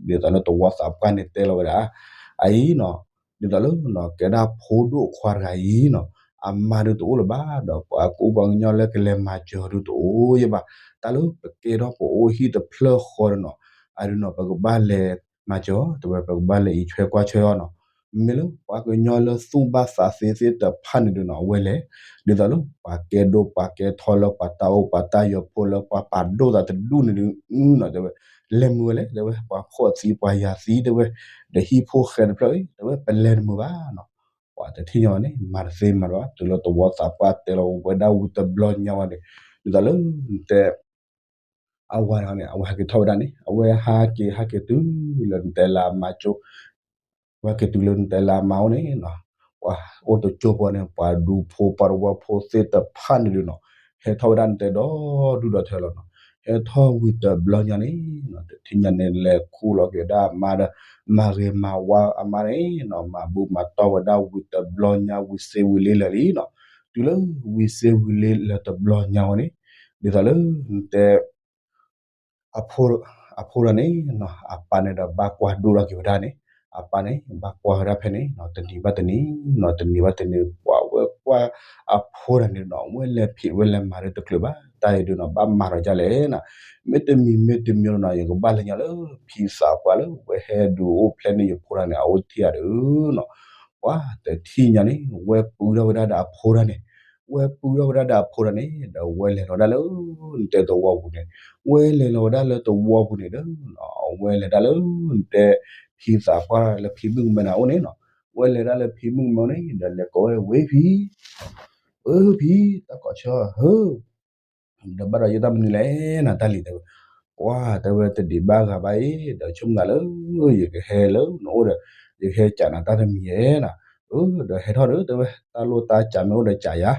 ဒ်သိးလၢသဝီသးပှၢ်န့ၣ်တဲလီၤဝဲဒၣ်, အအံၤနီၤ ဒ်သိးလၢနီၤ ကဲဒၣ်ဖိဒိၣ်ခွါတဂၤအံၤနီၤ အမါဒုးတအိၣ်လၢၤဘၣ် ဒီးပှၤကူပှၤကညီလၢကလဲၤမၤစၢၤဒုးတအိၣ်ယဲဘၣ်. တၢ်လၢပကဲထီၣ်ပအိၣ်ဟံၣ်တဖျၢၣ်ဃီဒီးနီၤ အဒုးနီၤ ပကဘၣ်လဲၤမၤစၢၤအီၤ တဲဝဲ ပကဘၣ်လဲၤအံးထွဲကွၢ်ထွဲအီၤနီၤ. မ့ၢ်လၢပှၤကညီလၢသူၣ်ဘၣ်သးသ့သ့ၣ်တဖၣ်န့ၣ်ဒုးနီၤ အဝဲလဲၤ ဒ်သိးလၢပှၤကဲဒိၣ်ပှၤကဲထီလၢပှၤတၢ်အိၣ်ပှၤတၢ်ယီၤဖိလၢပှၤပာ်ဒိၣ်သးတဒူၣ်န့ၣ်ဒုးနီၤ တဲဝဲ လဲၤမုာ်ဝဲလဲၣ် တဲဝဲ ပှၤဖှီၣ်သံပှၤယာ်သံ တဲဝဲ ဒီးဟံၣ်ဖိဃဲတဖျၢၣ်အံၤ တဲဝဲ ပလဲၤတမုာ်ဘၣ်နီၤ. ပှၤတထံၣ်ညါဝဲန့ၣ် မၤတသ့မၤတဘၣ် တုၤလၢသဝီသးပှၢ်တဲလီၤဝဲဒၣ်ဝံၤတဘျီညါဝဲန့ၣ် ဒ်သိးလၢ တဲ အဝၤန့ၣ် အဝဲဟဲက့ၤထီၣ်ဝဲဒၣ်န့ၣ် အဝဲဟးက့ၤ ဟဲက့ၤတုၤလၢနတဲလၢအမါကၠိ ဝဲက့ၤတုၤလၢနတဲလၢအမါအိၣ်န့ၣ်နီၤ ပှၤအိၣ်တကၠိဖိန့ၣ် ပှၤဒူဖိပှၤတဝီဖိသ့ၣ်တဖၣ်န့ၣ်ဒုးနီၤ ဟဲထီၣ်ဝဲဒၣ်နတဲဒီဒူၣ်ဒီထၢလီၤနီၤ. ဟဲထီၣ်ဝံၤတဘျီညါန့ၣ်နီၤ တထံၣ်ညါန့ၣ် လဲၤခူၣ်လီၤက့ၤဝဲဒၣ်အမါဒီး မၤဂ့ၤမၤဝါအမါန့ၣ်နီၤ မၤဘူၣ်မၤတီၢ်ဝဲဒၣ်ဝံၤတဘျီညါ ဝံၤစ့ဝံၤလ့လၢာ်လံနီၤ. တုၤလၢဝံၤစ့ဝံၤလ့လၢာ်တဘျီညါဝဲန့ၣ် ဒ်သိးလၢနတဲ အ အဖိတဂၤန့ၣ်နီၤ အပၢ်န့ၣ်ဒီးဘၣ်ကွၢ်ဒိၣ်ထီၣ်က့ၤဝဲဒၣ်န့ၣ် အပၢ်န့ၣ် ဘၣ်ကွၢ်ဝဲဒၣ်ဖဲန့ၣ်နီၤ တနံၤဘၣ်တနံၤနီၤ တနံၤဘၣ်တနံၤ ပှၤဝဲကွၢ်အဖိတဂၤန့ၣ်နီၤ ဝဲလဲၤဖံးဝဲလဲၤမၤဒီးတချုးဘၣ် တၢ်အံၤဒုးနီၤ ဘၣ်မၤဒီးဒ်လဲၣ်နီၤ မ့တမံၤမ့တမံၤနီၤ ယကဘၣ်လဲၤညီလၢ ဖံသးပှၢ်လၢ ဝဲဟဲဒုးအိၣ်ဖျဲၣ်န့ၢ်ယဖိတဂၤန့ၣ် အအိၣ်တထံၣ်ဧါဒုးနီၤ ပှၤတထံၣ်ညါန့ၣ် ဝဲပုထီၣ်ဝဲဒၣ်ဒီးအဖိတဂၤန့ၣ် ဝဲပုထီၣ်ဝဲဒၣ်ဒီးအဖိတဂၤန့ၣ် ဒီးဝဲလဲၤလီၤဝဲဒၣ်လၢ နတဲသဝီပူၤန့ၣ် ဝဲလဲၤလီၤဝဲဒၣ်လၢသဝီပူၤန့ၣ်ဒီး ဝဲလဲၤဒၣ်လၢ နတဲ ဖံသးပှၢ်လၢဖံမုၣ်ကမဲန့ၣ်အအိၣ်န့ၣ်နီၤ ဝဲလဲၤဒၣ်လၢဖံမုၣ်ကမဲန့ၣ် ဒီးလဲၤကိးဝဲ ဝ့ၢ်ဖံ အၢ ဖံ တၢ်ကိးဆၢ ဧၢ ဒီးဘၣ်ဒီးယတၢ်မနုၤလဲၣ်နၤတၢ်လံၤတဲဝဲ ကွၢ်တဲဝဲတဒံးဘၣ်ဂၤဘၣ်အံၤ ဒီးဆိကမိၣ်နၤလၢ ယကဟဲလၢနအိၣ်ဒီး ယကဟဲကးနၤတၢ်တမံၤယဲနၤ အၢ ဒီးဟဲထီၣ်ဒီးတဲဝဲ တၢ်လိၣ်တၢ်ကးမ့ၢ်အိၣ်ဒီးကးယၤ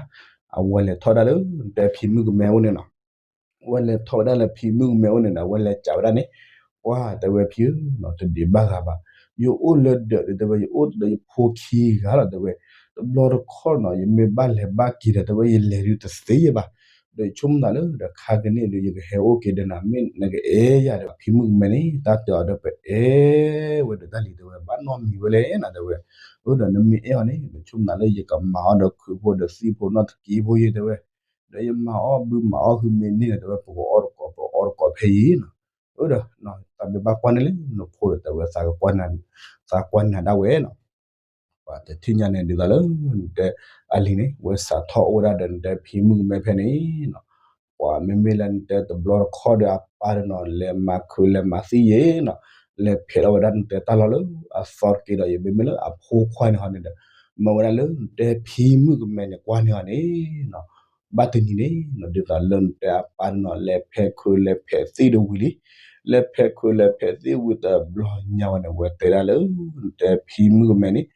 အဝဲလဲၤထီၣ်ဒၣ်လၢ နတဲဖံမုၣ်ကမဲအိၣ်န့ၣ်နီၤ ဝဲလဲၤထီၣ်ဝဲဒၣ်လၢဖံမုၣ်ကမဲအိၣ်န့ၣ်ဒီး ဝဲလဲၤကးဝဲဒၣ်န့ၣ် ကွၢ်တဲဝဲဖံဧၢ တဒံးဘၣ်ဂၤဘၣ် ယအိၣ်လၢဒၢးဒီးတဲဝဲ ယအိၣ်ဒီးယဖိခံဂၤလီၤတဲဝဲ တဘျီတခီၣ်နီၤ ယမ့ၢ်ဘၣ်လဲၤဘၣ်က့ၤဒီးတဲဝဲ ယလဲၤဒုးတသ့ယဲဘၣ် ဒီးဆိကမိၣ်နၤလၢဒီးခါကန့ၣ်ဒီး ယကဟဲအိၣ်က့ၤဒီးနၤ မ့ၢ်နကအဲၣ်ယၤဒီး ဖံမုၣ်ကမဲန့ၣ် တၢ်တဲအီၤဒီးပအဲၣ်ဝဲဒီးတၢ်လံၤတဲဝဲ ဘၣ်နီတမံၤဝဲလဲၣ်နၤတဲဝဲ အၢ ဒီးနမ့ၢ်အဲၣ်အီၤန့ၣ် ဒီးဆိကမိၣ်နၤလၢယကမၤအီၣ်ဒီးခုးဖိဒီးသံၣ်ဖိနီၢ်တက့ၢ်ဖိယဲတဲဝဲ ဒီးယမၤအီၣ်ဘုမၤအီၣ်ဟုမ့ၢ်န့ၢ်ဒီးတဲဝဲ ပကအီၣ်တကိး ပအီၣ်တကိးဖဲအံၤနီၤ အၢ ဒီး သးမ့ၢ်ဘၣ်ကွၢ်န့ၢ်လၢနဖိဒီးတဲဝဲ သးကွၢ်နၤဒၣ်ဝဲနီၤ ပှၤတထံၣ်ညါန့ၣ် ဒ်သိးလၢ နတဲ အလံၤန့ၣ် ဝဲစးထီၣ်အိၣ်ဝဲဒၣ်ဒီးနတဲဖံမုၣ်ကမဲဖဲန့ၣ်နီၤ ပှၤမ့မ့ၢ်လၢနတဲတဘျီတခီၣ်ဒီးအပၢ်ဒီးနီၤ လဲၤမၤခုးလဲၤမၤသံယဲနီၤ လဲၤဖဲးလီၤဝဲဒၣ်နတဲတၢ်လီၢ်လၢအသီတက့ၢ်ဒီး ယမ့မ့ၢ်လၢအဖိခွါန့ၣ်ဟီန့ၣ်ဒီး မ့ၢ်ဝဲဒၣ်လၢနတဲဖံမုၣ်ကမဲန့ၣ် ကွၢ်န့ၢ်အီၤန့ၣ်နီၤ ဘၣ်တနံၤန့ၣ်နီၤ ဒ်သိးလၢနတဲအပၢ်န့ၣ်နီၤ လဲၤဖဲးခုးလဲၤဖဲးသံၣ်တဝံၤလံ လဲၤဖဲးခုးလဲၤဖဲးသံၣ်ဝံၤတဘျီညါဝဲန့ၣ် ဝဲတဲဒၣ်လၢ နတဲဖံမုၣ်ကမဲန့ၣ်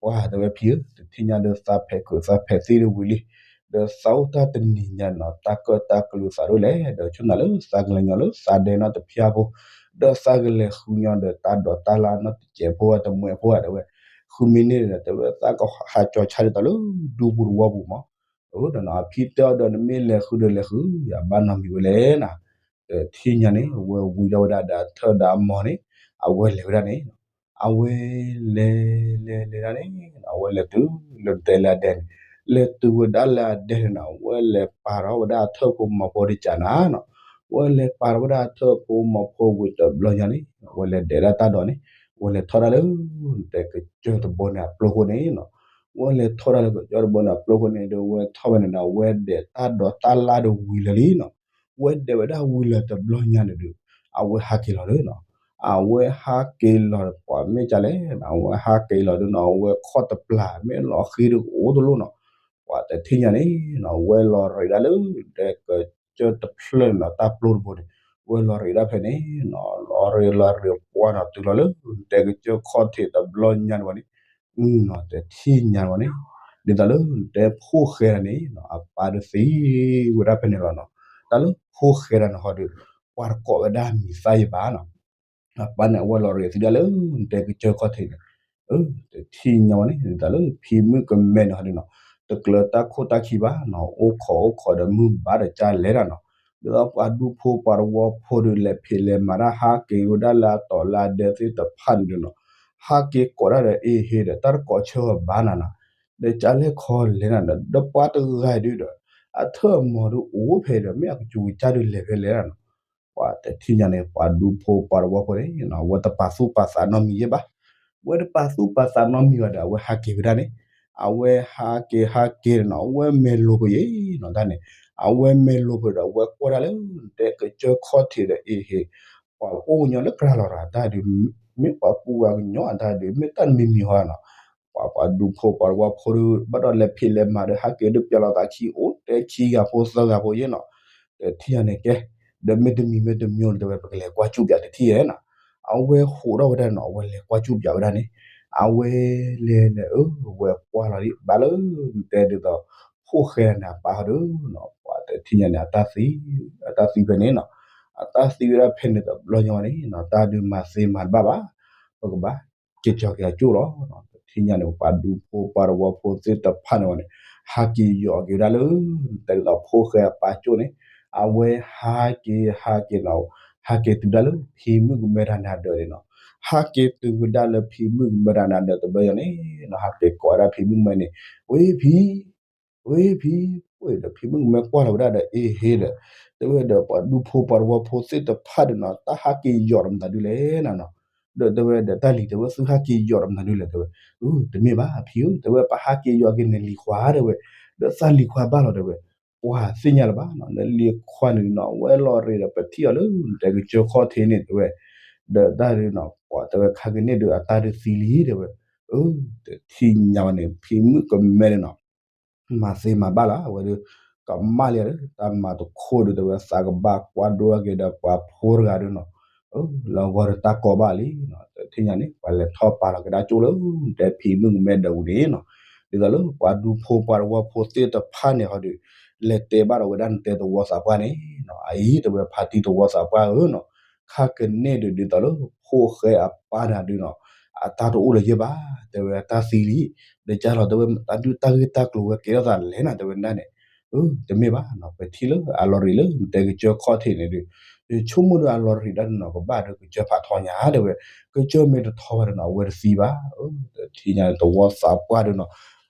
ပှၤတဲဝဲဖံဧၢ တထံၣ်ညါဒီးသးဖဲးခုးသးဖဲးသံၣ်တဝံၤလံ ဒီးသးအိၣ်တၢ်တနံၤညါနီၤ တၢ်ကၢၣ်တၢ်ကလုာ်သးဒိၣ်လဲၣ် ဒီးဆိကမိၣ်နၤလၢသးကလဲၤညီလၢသးဒဲနီတဖျၢၣ်ဖိ ဒီးသးကလဲၤဃုညီဒီးတၢ်ဒိးတၢ်လၢ်နီတစဲးဖိ တမှဲးဖိဧါတဲဝဲ ဃုမံးနံးဒီးတဲဝဲ သးကဟးကၠီၤဆါဒ်သိးလၢဒူပူၤတဝီပူၤမး အၢ ဒီးနီၤ အဖံတဲအီၤဒီး နမ့ၢ်လဲၤဃုဒီးလဲၤဃု ယဘၣ်နီတမံၤဝဲလဲၣ်နၤ တထံၣ်ညါန့ၣ် အဝဲဝံၤဒီးဝဲဒၣ်ဒီးအထၢၣ်ဒီးအမီၤန့ၣ် အဝဲလဲၤဝဲဒၣ်န့ၣ် အဝဲလဲၤလဲၤလဲၤဒၣ်န့ၣ် အဝဲလဲၤတုၤလၢနတဲလၢအဒဲန့ၣ် လဲၤတုၤဝဲဒၣ်လၢအဒဲန့ၣ်နီၤ အဝဲလဲၤပာ်ထီၣ်ဝဲဒၣ်အထၢၣ်ဖိမီၤဖိတကးနၤနီၤ အဝဲလဲၤပာ်ထီၣ်ဝဲဒၣ်အထၢၣ်ဖိမီၤဖိဝံၤတဘျီညါန့ၣ် အဝဲလဲၤဒဲးဒၣ်တၢ်ဒိးန့ၣ် အဝဲလဲၤထီၣ်ဒၣ်လၢ နတဲကစၢၢ်တဘိန့ၣ်အပျိၢ်ဃိန့ၣ်နီၤ ဝဲလဲၤထီၣ်ဒၣ်လၢကစၢၢ်တဘိန့ၣ်အပျိၢ်ဃိန့ၣ်ဒီး ဝဲထီၣ်ဝဲန့ၣ်ဒီး အဝဲဒဲးတၢ်ဒိးတၢ်လၢ်ဒီးဝံၤလၢာ်လံနီၤ ဝဲဒဲးဝဲဒၣ်ဝံၤလၢာ်တဘျီညါန့ၣ်ဒီး အဝဲဟးက့ၤလီၤဒီးနီၤ အဝဲဟးက့ၤလီၤပှၤမ့ၢ်ကလဲၣ် အဝဲဟးက့ၤလီၤဒီးနီၤ အဝဲခီၣ်တပျၢ် မ့ၢ်လီၤဃံဒီးကအိၣ်တလိၣ်နီၤ ပှၤတထံၣ်ညါန့ၣ်နီၤ ဝဲလီၤရ့းဒၣ်လၢ တဲကစၢၢ်တဖျၢၣ်နီၤ တၢ်ပျိၢ်တဘိန့ၣ် ဝဲလီၤရ့းဒၣ်ဖဲန့ၣ်နီၤ လီၤရ့းလီၤရ့းပှၤနီၤ တုၤလီၤလၢ တဲကစၢၢ်ခီၣ်ထံးတဘျီညါန့ၣ်ဝဲန့ၣ် နီၤ တထံၣ်ညါဝဲန့ၣ် ဒ်သိးလၢနတဲဖိၣ်ဃဲတဂၤန့ၣ်နီၤ အပၢ်ဒီးသံဝဲဒၣ်ဖဲန့ၣ်လီၤနီၤ တၢ်လၢဖိၣ်ဃဲတဂၤန့ၣ်ဟီဒီး ပှၤတကိးဝဲဒၣ်မံၤသၣ်ယဘၣ်နီၤ အပၢ်န့ၣ် အဝဲလီၤရ့းသံဒၣ်လၢ နတဲကစၢၢ်ခီၣ်ထံးန့ၣ် တထံၣ်ညါဝဲန့ၣ် ဒ်သိးလၢဖံမုၣ်ကမဲန့ၣ်ဟီဒီးနီၤ တကျၢၤတၢ်ခိၣ်တၢ်ခံဘၣ်နီၤ အိၣ်ခိးအိၣ်ခိးဒီးမုၢ်ဘၣ်ဒီးကၢ်လဲၤတၢ်နီၤ ဒ်သိးပှၤဒူဖိပှၤတဝီဖိဒီး လဲၤဖံးလဲၤမၤတၢ်ဟးက့ၤဝဲဒၣ်လၢအတီၤလၢအဒဲသ့ၣ်တဖၣ်န့ၣ်ဒီးနီၤ ဟးက့ၤကိးဒၣ်ဒီး အ့ဟ့ဒီး တၢ်တကိးဆၢအီၤဘၣ်နၤနီၤ, ဒီးကလဲၤခီလဲၤနၤဒီး ဒီးပှၤတဂၤဒုဒီး အထၢၣ်အမီၤဒုအိၣ်ဖဲဒီး မ့ၢ်အကစူၤကစၢ်ဒုလဲၤဖဲလဲၣ်နၤနီၤ. ပှၤတထံၣ်ညါန့ၣ် ပှၤဒူဖိပှၤတဝီဖိန့ၣ် အဝဲတပာ်သူၣ်ပာ်သးနီတမံၤယဲၣ်ဘၣ်. ဝဲတပာ်သူၣ်ပာ်သးနီတမံၤဘၣ်ဒီး အဝဲဟးက့ၤဝဲဒၣ်န့ၣ်, အဝဲဟးက့ၤဟးက့ၤနီၤ အဝဲမဲာ်လိာ်ပယဲၢ်နီၤတၢ်န့ၣ်, အဝဲမဲာ်လိာ်ပဒီး အဝဲကွၢ်ဒၣ်လၢ တဲကစၢၢ်ခီၣ်ထံးဒီး အ့ဟ့ ပှၤအိၣ်ကညီလၢကြၢးလီၤတၢ်ဒုး, မ့ၢ်ပှၤကူပှၤကညီအတၢ်ဒုး မ့ၢ်တၢ်တမံၤမံၤဟီနီၤ. ပှၤပှၤဒူဖိပှၤတဝီဖိဒုး ဘၣ်ဒီးလဲၤဖံးလဲၤမၤဒီး ဟးက့ၤဒုးပျီလီၤသးခံ အိၣ်တဲခံဂၤဖိသၢဂၤဖိယဲၢ်နီၤ. တထံၣ်ညါန့ၣ်ကဲ, ဒီးမ့ၢ်တမံၤမ့ၢ်တမံၤဒီး တဲဝဲ ပကလဲၤကွၢ်ကူပၠးတထံၣ်ယဲၢ်နီၤ. အဝဲဟးထီၣ်ဝဲဒၣ်နီၤ အဝဲလဲၤကွၢ်ကူပၠးဝဲဒၣ်န့ၣ်, အဝဲလဲၤလဲၤ အၢ ဝဲကွၢ်လီၤဒံး ဘၣ်လၢ တဲဒ်သိး ဖိၣ်ဃဲန့ၣ် အပၢ်ဟီဒုးနီၤ ပှၤတထံၣ်ညါန့ၣ် အတၢ်သံ, အတၢ်သံဖဲန့ၣ်နီၤ, အတၢ်သံဝဲဒၣ်ဖဲန့ၣ်တဘျီညါဝဲန့ၣ်နီၤ တၢ်ဒုးမၤသ့မၤတဘၣ်ဘၣ်, ပကဘၣ်က့ၤကၠီၤက့ၤအကၠိၣ်လီၤ. တထံၣ်ညါန့ၣ် ပှၤဒူဖိပှၤတဝီဖိသ့ၣ်တဖၣ်န့ၣ်ဝဲန့ၣ် ဟးက့ၤယီၤက့ၤဝဲဒၣ်လၢ တဲဒ်သိးဖိၣ်ဃဲအပၢ်ကၠိၣ်န့ၣ်, အဝဲဟးက့ၤဟးက့ၤနီၤ, ဟးက့ၤတုၤဒၣ်လၢဖံမုၣ်ကမဲတၢ်န့ၣ်အဒၢးန့ၣ်နီၤ, ဟးက့ၤတုၤဝဲဒၣ်လၢဖံမုၣ်ကမဲတၢ်န့ၣ်အဒၢးတဘျီညါန့ၣ်နီၤ ဟးက့ၤကိးဝဲဒၣ်ဖံမုၣ်ကမဲန့ၣ်, ဝ့ၢ်ဖံ ဝ့ၢ်ဖံ, ဝ့ၢ်ဒီးဖံမုၣ်ကမဲကွၢ်လီၤဝဲဒၣ်ဒီး အ့ဟ့ဒီး တဲဝဲဒီးပှၤဒူဖိပှၤတဝီဖိသ့ၣ်တဖၣ်ဒီးနီၤ တၢ်ဟးက့ၤယီၤဒီးမတၤဒုလဲၣ်နၤနီၤ, ဒီးတဲဝဲဒီးတၢ်လံၤ တဲဝဲသုဟးက့ၤယီၤဒီးမတၤဒုလဲၣ် တဲဝဲ, အၢ တမ့ၢ်ဘၣ်ဖံဧၢ တဲဝဲ ပဟးက့ၤယီၤက့ၤနလံၤခွါ တဲဝဲ, ဒီးသးလံၤခွါဘၣ်လီၤ တဲဝဲ, ပှၤသ့ၣ်ညါလၢၤဘၣ်နီၤ နလံၤခွါန့ၣ်နီၤ ဝဲလီၤရ့းဒီးပထံၣ်အီၤလၢ နတဲကစၢၢ်ခီၣ်ထံးန့ၣ် တဲဝဲ, ဒီးတၢ်ဒုးနီၤ ပှၤတဲဝဲခါကန့ၣ်ဒုးအတၢ်ဒုးသံလံ တဲဝဲ, အၢ တထံၣ်ညါဝဲန့ၣ် ဖံမုၣ်ကမဲန့ၣ်နီၤ မၤသ့မၤဘၣ်လီၤ အဝဲဒုး ကမၣ်လံဒီး တၢ်မၤတခိၣ်ဒုး တဲဝဲ သးကဘၣ်ကွၢ်ဒိၣ်က့ၤဒီးပှၤဖိတဂၤဒုးနီၤ, လၢဂီၤဒီးတၢ်ကီဘၣ်လံနီၤ တထံၣ်ညါန့ၣ် ပှၤလဲၤထီၣ်ပာ်လီၤကဒါကၠိၣ်လၢ တဲဖံမုၣ်ကမဲဒီးဝံၤန့ၣ်နီၤ, ဒ်သိးလၢပှၤဒူဖိပှၤတဝီဖိသ့ၣ်တဖၣ်န့ၣ်ဟီဒုး လဲၤတဲဘၣ်ဒီးဝဲဒၣ်နတဲသဝီသးပှၢ်န့ၣ်နီၤ, အအံၤ တဲဝဲဖါတံၢ်သဝီသးပှၢ်ဧၢနီၤ, ခါကန့ၣ်ဒုး ဒ်သိးလၢဖိၣ်ဃဲအပၢ်န့ၣ်ဒုးနီၤ အတၢ်တအိၣ်လၢၤယဲၢ်ဘၣ် တဲဝဲ တၢ်သံလံ, ဒီးကၢ်လီၤ တဲဝဲ တၢ်ဒုးတၢ်ဂ့ၢ်တၢ်ကျိၤဝဲကဲထီၣ်သးလဲၣ်နၤ တဲဝဲဒၣ်န့ၣ်, အၢ တမ့ၢ်ဘၣ်နီၤ ပထံၣ်လၢအလီၤရံးလၢနတဲကစၢၢ်ခီၣ်ထံးန့ၣ်ဒုး, ယဆိကမိၣ်ဒီးအလီၤရံးဒၣ်နီၤ ကဘၣ်ဒီးကစၢၢ်ဖးထီညါ တဲဝဲ, ကစၢၢ်မ့ၢ်တထီဘၣ်ဒီးနီၤ အဝဲတသံဘၣ်, အၢ တထံၣ်ညါန့ၣ် သဝီသးပှၢ်ဒုးနီၤ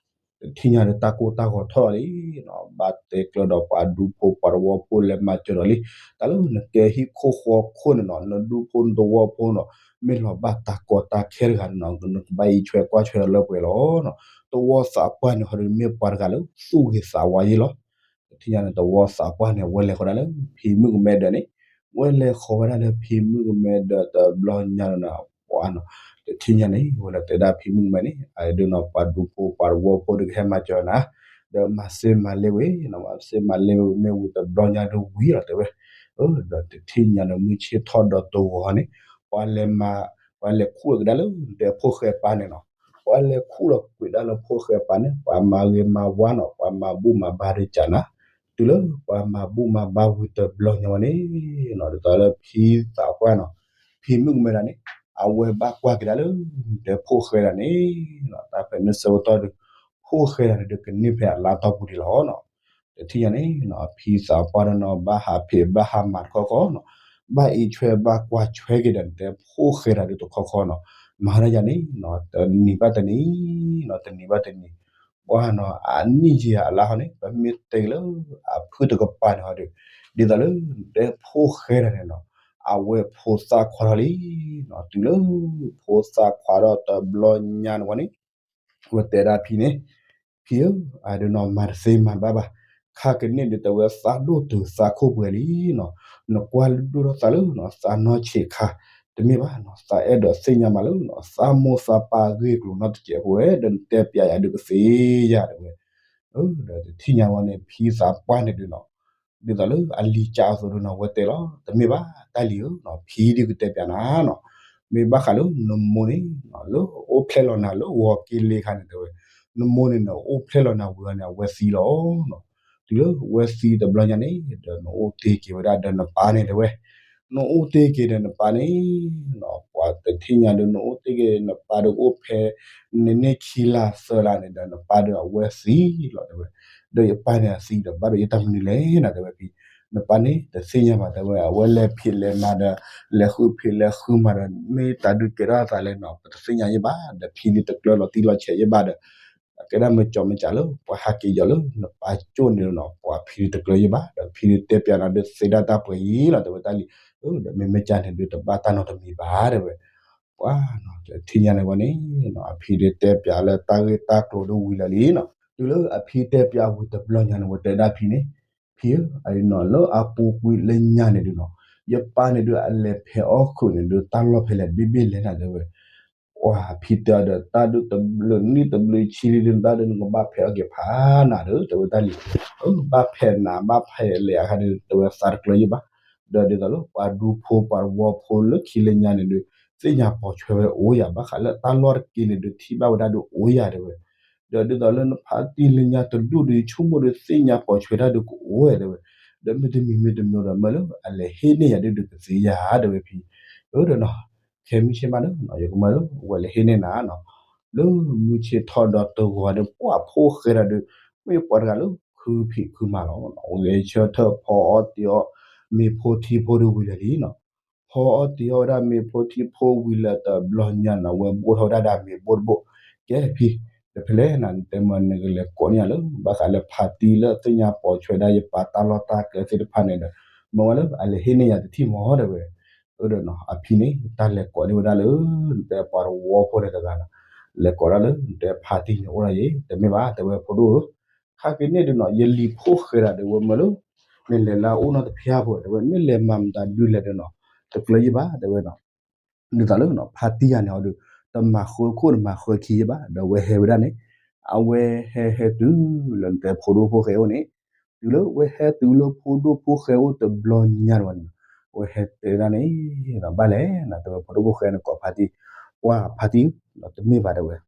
တထံၣ်ညါဒီးတၢ်ကိၢ်တၢ်ဂီၤထီၣ်လီၤလံနီၤ, ဘၣ်တဲကျၢၤဒီးပှၤဒူဖိပှၤတဝီဖိလဲၤမၤစၢၤဒီးလံ, တၢ်လၢနကဲဟံၣ်ခိၣ်ဃီခိၣ်န့ၣ်နီၤ နဒူဖိနသဝီဖိနီၤ, မ့ၢ်လီၤဘၣ်တၢ်ကီတၢ်ခဲတဂၤန့ၣ်နီၤ နကဘၣ်အံးဆွဲကွၢ်ဆွဲအီၤလၢပှဲၤလီၤနီၤ, သဝီသးပှၢ်န့ၣ်ဟီဒုးမ့ၢ်ပှၤတဂၤလၢသူၣ်ဂ့ၤသးဝါယဲၢ်လီၤ. တထံၣ်ညါန့ၣ် သဝီသးပှၢ်န့ၣ် ဝဲလဲၤဃီၤဒၣ်လၢဖံမုၣ်ကမဲဒၢးန့ၣ်, ဝဲလဲၤဃီၤဝဲဒၣ်လၢဖံမုၣ်ကမဲဒၢးတဘျီညါန့ၣ်နီၤ ပှၤနီၤ, တထံၣ်ညါန့ၣ် ဝဲလဲၤတဲဒၣ်ဖံမုၣ်ကမဲန့ၣ် အဒုးနီၤ ပှၤဒူဖိပှၤတဝီဖိဒုးကဟဲမၤစၢၤနၤ, ဒီးမၤစ့မၤလ့ဝံၤနီၤ မၤစ့မၤလ့ဝံၤမ့ၢ်ဝံၤတဘျီညါဒုးဝံၤလီၤတဲဝဲ, ဒီးတထံၣ်ညါန့ၣ် မုၢ်ဆ့ၣ်ထီၣ်ဒီးတဂီၤန့ၣ် ပှၤလဲၤမၤ, ပှၤလဲၤခူၣ်လီၤကဒါလၢနတဲဖိၣ်ဃဲပၢ်န့ၣ်နီၤ, ပှၤလဲၤခူၣ်လီၤကွံာ်ဒၣ်လၢဖိၣ်ဃဲပၢ်န့ၣ် ပှၤမၤဂ့ၤမၤဝါနီၤ ပှၤမၤဘူၣ်မၤဘါဒုးကၢ်နၤ, တုၤလၢပှၤမၤဘူၣ်မၤဘါဝံၤတဘျီညါဝဲန့ၣ်နီၤ ဒ်သိးလၢဖံသးပှၢ်နီၤ, ဖံမုၣ်ကမဲဒၢးန့ၣ် အဝဲဘၣ်ကွၢ်က့ၤဒၣ်လၢ နတဲဖိၣ်ဃဲဒၢးန့ၣ်နီၤ တၢ်ဖဲန့ၣ်ဆၢကတီၢ်ဒီး ဖိၣ်ဃဲဒၢးန့ၣ်ဒီးကန့ၢ်ဖဲအလါတီၢ်ပူၤဒံးလီၤနီၤ, တထံၣ်ညါန့ၣ်နီၤ ဖံသးပှၢ်ဒီးနီၤ ဘၣ်ဟးဖံးဘၣ်ဟးမၤတခီခီနီၤ, ဘၣ်အံးဆွဲဘၣ်ကွၢ်ဆွဲက့ၤဒီးနတဲဖိၣ်ဃဲဒၢးဒုးတခီခီနီၤ, မၤဒၣ်ယၤန့ၣ်နီၤ တနံၤဘၣ်တနံၤနီၤ တနံၤဘၣ်တနံၤ ပှၤနီၤ အနံၣ်ယံာ်အလါဟီန့ၣ် ပမ့ၢ်တဲလၢအဖုၣ်တကပၤန့ၣ်ဟီဒီး ဒ်သိးလၢနတဲဖိၣ်ဃဲဒၢးန့ၣ်နီၤ အဝဲဖိသၣ်ခွါထီၣ်လံနီၤ, တုၤလၢဖိသၣ်ခွါထီၣ်တဘျီညါန့ၣ်ဝဲန့ၣ် ဝဲတဲဒၣ်ဖံန့ၣ်, ဖံဧၢ, အဒုးနီၤ မၤတသ့မၤတဘၣ်ဘၣ်, ခါကန့ၣ်ဒုးတဲဝဲသးဒိၣ်တုာ်သးခိၣ်ပှဲၤလံနီၤ, နကွၢ်ဒိၣ်ထီၣ်သးလၢနီၤ သးနီၢ်ဆံးခါ, တမ့ၢ်ဘၣ်နီၤ သးအဲၣ်ဒိးသ့ၣ်ညါမးလၢနီၤ သးမိၢ်သးပၢ်ဂ့ၢ်ကျိၤနီတစဲးဖိဝဲ ဒီးနတဲပျးယၤဒုးကသ့ယၤတဲဝဲ, ဒီးတထံၣ်ညါဝဲန့ၣ် ဖံသးပှၢ်န့ၣ်ဒုးနီၤ ဒ်သိးလၢအလံၤကးအသိးဒုးနီၤ ဝဲတဲလီၤ တမ့ၢ်ဘၣ် တၢ်လံၤဧၢနီၤ ဖံဒုးကတဲပျးနၤနီၤ, မ့ၢ်ဘၣ်ဃးလၢနမိၢ်န့ၣ်နီၤ လၢအိၣ်ဖျဲၣ်လီၤနၤလၢဂီၤက့လ့ခါန့ၣ်တဲဝဲ, နမိၢ်န့ၣ်နီၤ အိၣ်ဖျဲၣ်လီၤနၤဝံၤအီၤန့ၣ် အဝဲသံလီၤနီၤ, တုၤလၢဝဲသံတဘျီညါန့ၣ် ဒီးနအိၣ်တ့ၢ်က့ၤဝဲဒၣ်ဒီးနပၢ်န့ၣ်တဲဝဲ, နအိၣ်တ့ၢ်က့ၤဒီးနပၢ်န့ၣ်နီၤ ပှၤတထံၣ်ညါဒုး နအိၣ်တ့ၢ်က့ၤနပၢ်ဒုးကအိၣ်ဖဲ နန့ၢ်ခံလါသၢလါန့ၣ်ဒီး နပၢ်ဒုးအဝဲသံလီၤတဲဝဲ, ဒီးယပၢ်န့ၣ်အသံဒီး ဘၣ်ဒီးယတၢ်မနုၤလဲၣ်နၤတဲဝဲဖံ, နပၢ်န့ၣ် တသ့ၣ်ညါဘၣ် တဲဝဲ အဝဲလဲၤဖံးလဲၤမၤဒီး လဲၤဃုဖံးလဲၤဃုမၤဒီး မ့ၢ်တၢ်ဒုးကဲထီၣ်အသးလဲၣ်နီၤ ပတသ့ၣ်ညါယဲဘၣ် ဒီးဖံဒုးတကျၢၤလီၤတံၢ်လီၤဆဲးယဲဘၣ်ဒီး ကဲဒၣ်မ့ၢ်ကၠီမ့ၢ်ကၠးလၢ ပှၤဟးက့ၤယီၤလၢ နပၢ်ကၠိၣ်န့ၣ်နီၤ ပှၤဖံဒုးတကျၢၤယဲဘၣ် ဒီးဖံဒုးတဲပၠးနၤဒုးသ့ဒၣ်တၢ်ပှဲၤအံၤလီၤ တဲဝဲတၢ်လံ, ဒီးမ့မ့ၢ်ကၠးန့ၣ်ဒုး တဘၣ်တၢ်နီတမံၤဘၣ် တဲဝဲ ပှၤနီၤ ထံၣ်ညါန့ၣ်ဝဲန့ၣ် အဖံဒုးတဲပၠးလၢတၢ်ဂ့ၢ်တၢ်ကျိၤဒုးဝံၤလၢာ်လံနီၤ တုၤလၢအဖံတဲပၠးဝံၤတဘျီညါန့ၣ် ဝဲတဲဒၣ်ဖံန့ၣ်, ဖံဧၢ, အံၤနီၤ လၢအပူၤကွံာ်လၢညါန့ၣ်ဒုးနီၤ ယပၢ်န့ၣ်ဒုး အလဲၤဖဲးအီၣ်ဃုာ်န့ၣ်ဒုး တၢ်လီၢ်ဖဲလဲၣ် ဘ့ၣ်ဘ့ၣ်လဲၣ်နၤ တဲဝဲ ပှၤဖံတဲအီၤဒီး တၢ်ဒုးတဘျုးနံၣ်တဘျုးဆံလံဒုး တၢ်ဒုးနကဘၣ်ဖဲးအီၣ်က့ၤဖးနၤဒီး တဲဝဲတၢ်လံ, ဘၣ်ဖဲးနၤ ဘၣ်ဖဲးလဲၣ်အခါဒုး တဲဝဲသးတကျၢၤယဲဘၣ်, ဒီးဒ်သိးလၢပှၤဒူဖိပှၤဝီဖိလၢခံလၢညါန့ၣ်ဒုး သ့ၣ်ညါပိာ်ဆွဲဝဲအိၣ်ယၤ ဘၣ်ဃးလၢတၢ်လီၢ်တက့ၢ်န့ၣ်ဒုး ထံၣ်ဘၣ်ဝဲဒၣ်ဒုးအိၣ်ယၤ တဲဝဲ ဒီးဒ်သိးလၢနဖါတံၢ်လၢညါတဒူၣ်ဒုး ဆိကမိၣ်ဒုးသ့ၣ်ညါပိာ်ဆွဲတၢ်ဒုးကအိၣ်ဝဲ တဲဝဲ, ဒီးမ့တမံၤမ့တမံၤဒီး မၢလၢအလဲၤဟ့ၣ်န့ၢ်ယၤဒုးဒုးကသ့ယၤ တဲဝဲဖံ, အၢဒီးနီၤ, ခဲမုၢ်ဆ့ၣ်မးဒီး ယကမၢလၢ ဝဲလဲၤဟ့ၣ်န့ၢ်နၤနီၤ, လၢမုၢ်ဆ့ၣ်ထီၣ်ဒီးတဂီၤန့ၣ် ပှၤဖိဃဲဒီးဒုး မ့ၢ်ပှၤတဂၤလၢ ခုဖံးခုမၤလီၤ, ဝဲဂဲၤဆၢထၢၣ်ဖီအီၣ်တ့ၤအီၣ် မ့ၤဖိထံဖိဒုးဝံၤလၢာ်လံနီၤ ဖီအီၣ်တ့ၤအီၣ်ဝဲဒၣ်မ့ၤဖိထံဖိဝံၤလၢာ်တဘျီညါနီၤ ဝဲဘိၣ်ထီၣ်ဝဲဒၣ်ဒီးမ့ၤဘိၣ်တဘိၣ်, ကဲဖံ, တဖဲလဲၣ်နၤ နတဲမ့ၢ်နကလဲၤကိးန့ၢ်ယၤလၢ ဘၣ်ဃးလၢဖါတံၢ်လၢသ့ၣ်ညါပိာ်ဆွဲဒၣ်ယပၢ်တၢ်လီၢ်တၢ်ကျဲသ့ၣ်တဖၣ်န့ၣ်ဒီး, မ့ၢ်ဝဲလၢအလဲၤဟ့ၣ်န့ၢ်ယၤတထံၣ်မီၤ တဲဝဲ, အၢဒီးနီၤ အဖံန့ၣ် တၢ်လဲၤကိးန့ၢ်ဝဲဒၣ်လၢ နတဲပှၤတဝီဖိန့ၣ်တဂၤနီၤ, လဲၤကိးဒၣ်လၢ နတဲဖါတံၢ်န့ၣ်အိၣ်ဒၣ်ယဲ တမ့ၢ်ဘၣ် တဲဝဲဖိဒိၣ်ဧၢ ခါက့ၤန့ၣ်ဒုးနီၤ ယလံၤဖိဃဲဒၣ်ဒီးဝဲမၢလၢ နလဲၤလၢအအိၣ်နီတဖျၢၣ်ဖိ တဲဝဲ မ့ၢ်လဲၤမၤမတၤဒုးလဲၣ်ဒီးနီၤ တကျၢၤယဲဘၣ် တဲဝဲနီၤ, ဒ်သိးလၢနီၤ ဖါတံၢ်ယၤန့ၣ်အီၤဒုး တမၤဃၢခိၣ်တမၤဃၢခံယဲဘၣ် ဒီးဝဲဟဲဝဲဒၣ်န့ၣ်, အဝဲဟဲဟဲတုၤလၢနတဲဖိဒိၣ်ဖိဃဲအအိၣ်န့ၣ်, တုၤလၢဝဲဟဲတုၤလၢဖိဒိၣ်ဖိဃဲအအိၣ်တဘျီညါန့ၣ်ဝဲန့ၣ်, ဝဲဟဲတဲဒၣ်န့ၣ်, ဘၣ်လဲၣ်နၤ တဲဝဲဖိဒိၣ်ဖိဃဲန့ၣ်ကိးဖါတံၢ်, ပှၤဖါတံၢ်, တမ့ၢ်ဘၣ်တဲဝဲ ဒ်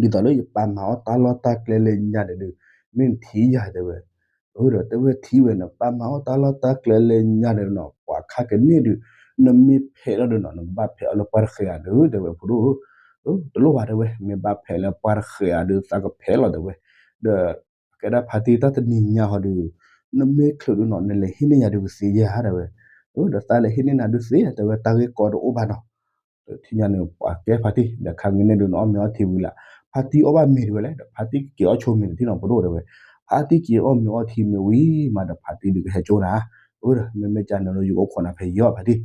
သိးလၢယပၢ်မၤအီၣ်တၢ်လီၢ်တၢ်ကျဲလၢညါန့ၣ်ဒုး, မ့ၢ်နထံၣ်ယၤတဲဝဲ, အၢဒီးတဲဝဲထံၣ်ဝဲန့ၣ် ပၢ်မၤအီၣ်တၢ်လီၢ်တၢ်ကျဲလၢညါန့ၣ်နီၤ ပှၤခါကန့ၢ်ဒုး, နမ့ၢ်ဖဲးထီၣ်ဒီးနီၤ နကဘၣ်ဖဲးအီၤလၢပှၢ်တဃဲးဧါဒုး တဲဝဲဖိဒိၣ်ဧၢ, တလိၣ်ဘၣ်တဲဝဲ မ့ၢ်ဘၣ်ဖဲးလၢပှၢ်တဃဲးဧါဒုး သးကဖဲးလီၤတဲဝဲ, ဒီး ကဲဒၣ်ဖါတံၢ်တၢ်တနံၤညါဟီဒုး, နမ့ၢ်ချုးဒုးနီၤ နလဲၤဟ့ၣ်န့ၢ်ယၤဒုးကသ့ယဲဧါတဲဝဲ, အၢဒီးသးလဲၤဟ့ၣ်န့ၢ်နၤဒုးသ့ တဲဝဲတၢ်ဂ့ၢ်ကီတအိၣ်ဘၣ်နီၤ ဒီးထံၣ်ညါန့ၣ် ပှၤကဲဖါတံၢ် ဒီးခါက့ၤန့ၣ်ဒုး နအီၣ်မ့ၤအီထံဝံၤလၢ်, ဖါတံၢ်အီၣ်ဘၣ်မ့ၤဒံးဝဲလဲၣ် ဒီးဖါတံၢ်က့ၤအီၣ်ဆိမ့ၤတထံၣ်နီၤ ပဒိၣ်တဲဝဲ, ဖါတံၢ်က့ၤအီၣ်မ့ၤအီထံမ့ၤဝံၤမးဒီး ဖါတံၢ်ဒုးကဟဲကၠိနၤ, အၢဒီး မ့မ့ၢ်ကန့ၣ်လၢယအိၣ်ခိးနၤဖဲယံၤအီၤဖါတံၢ်,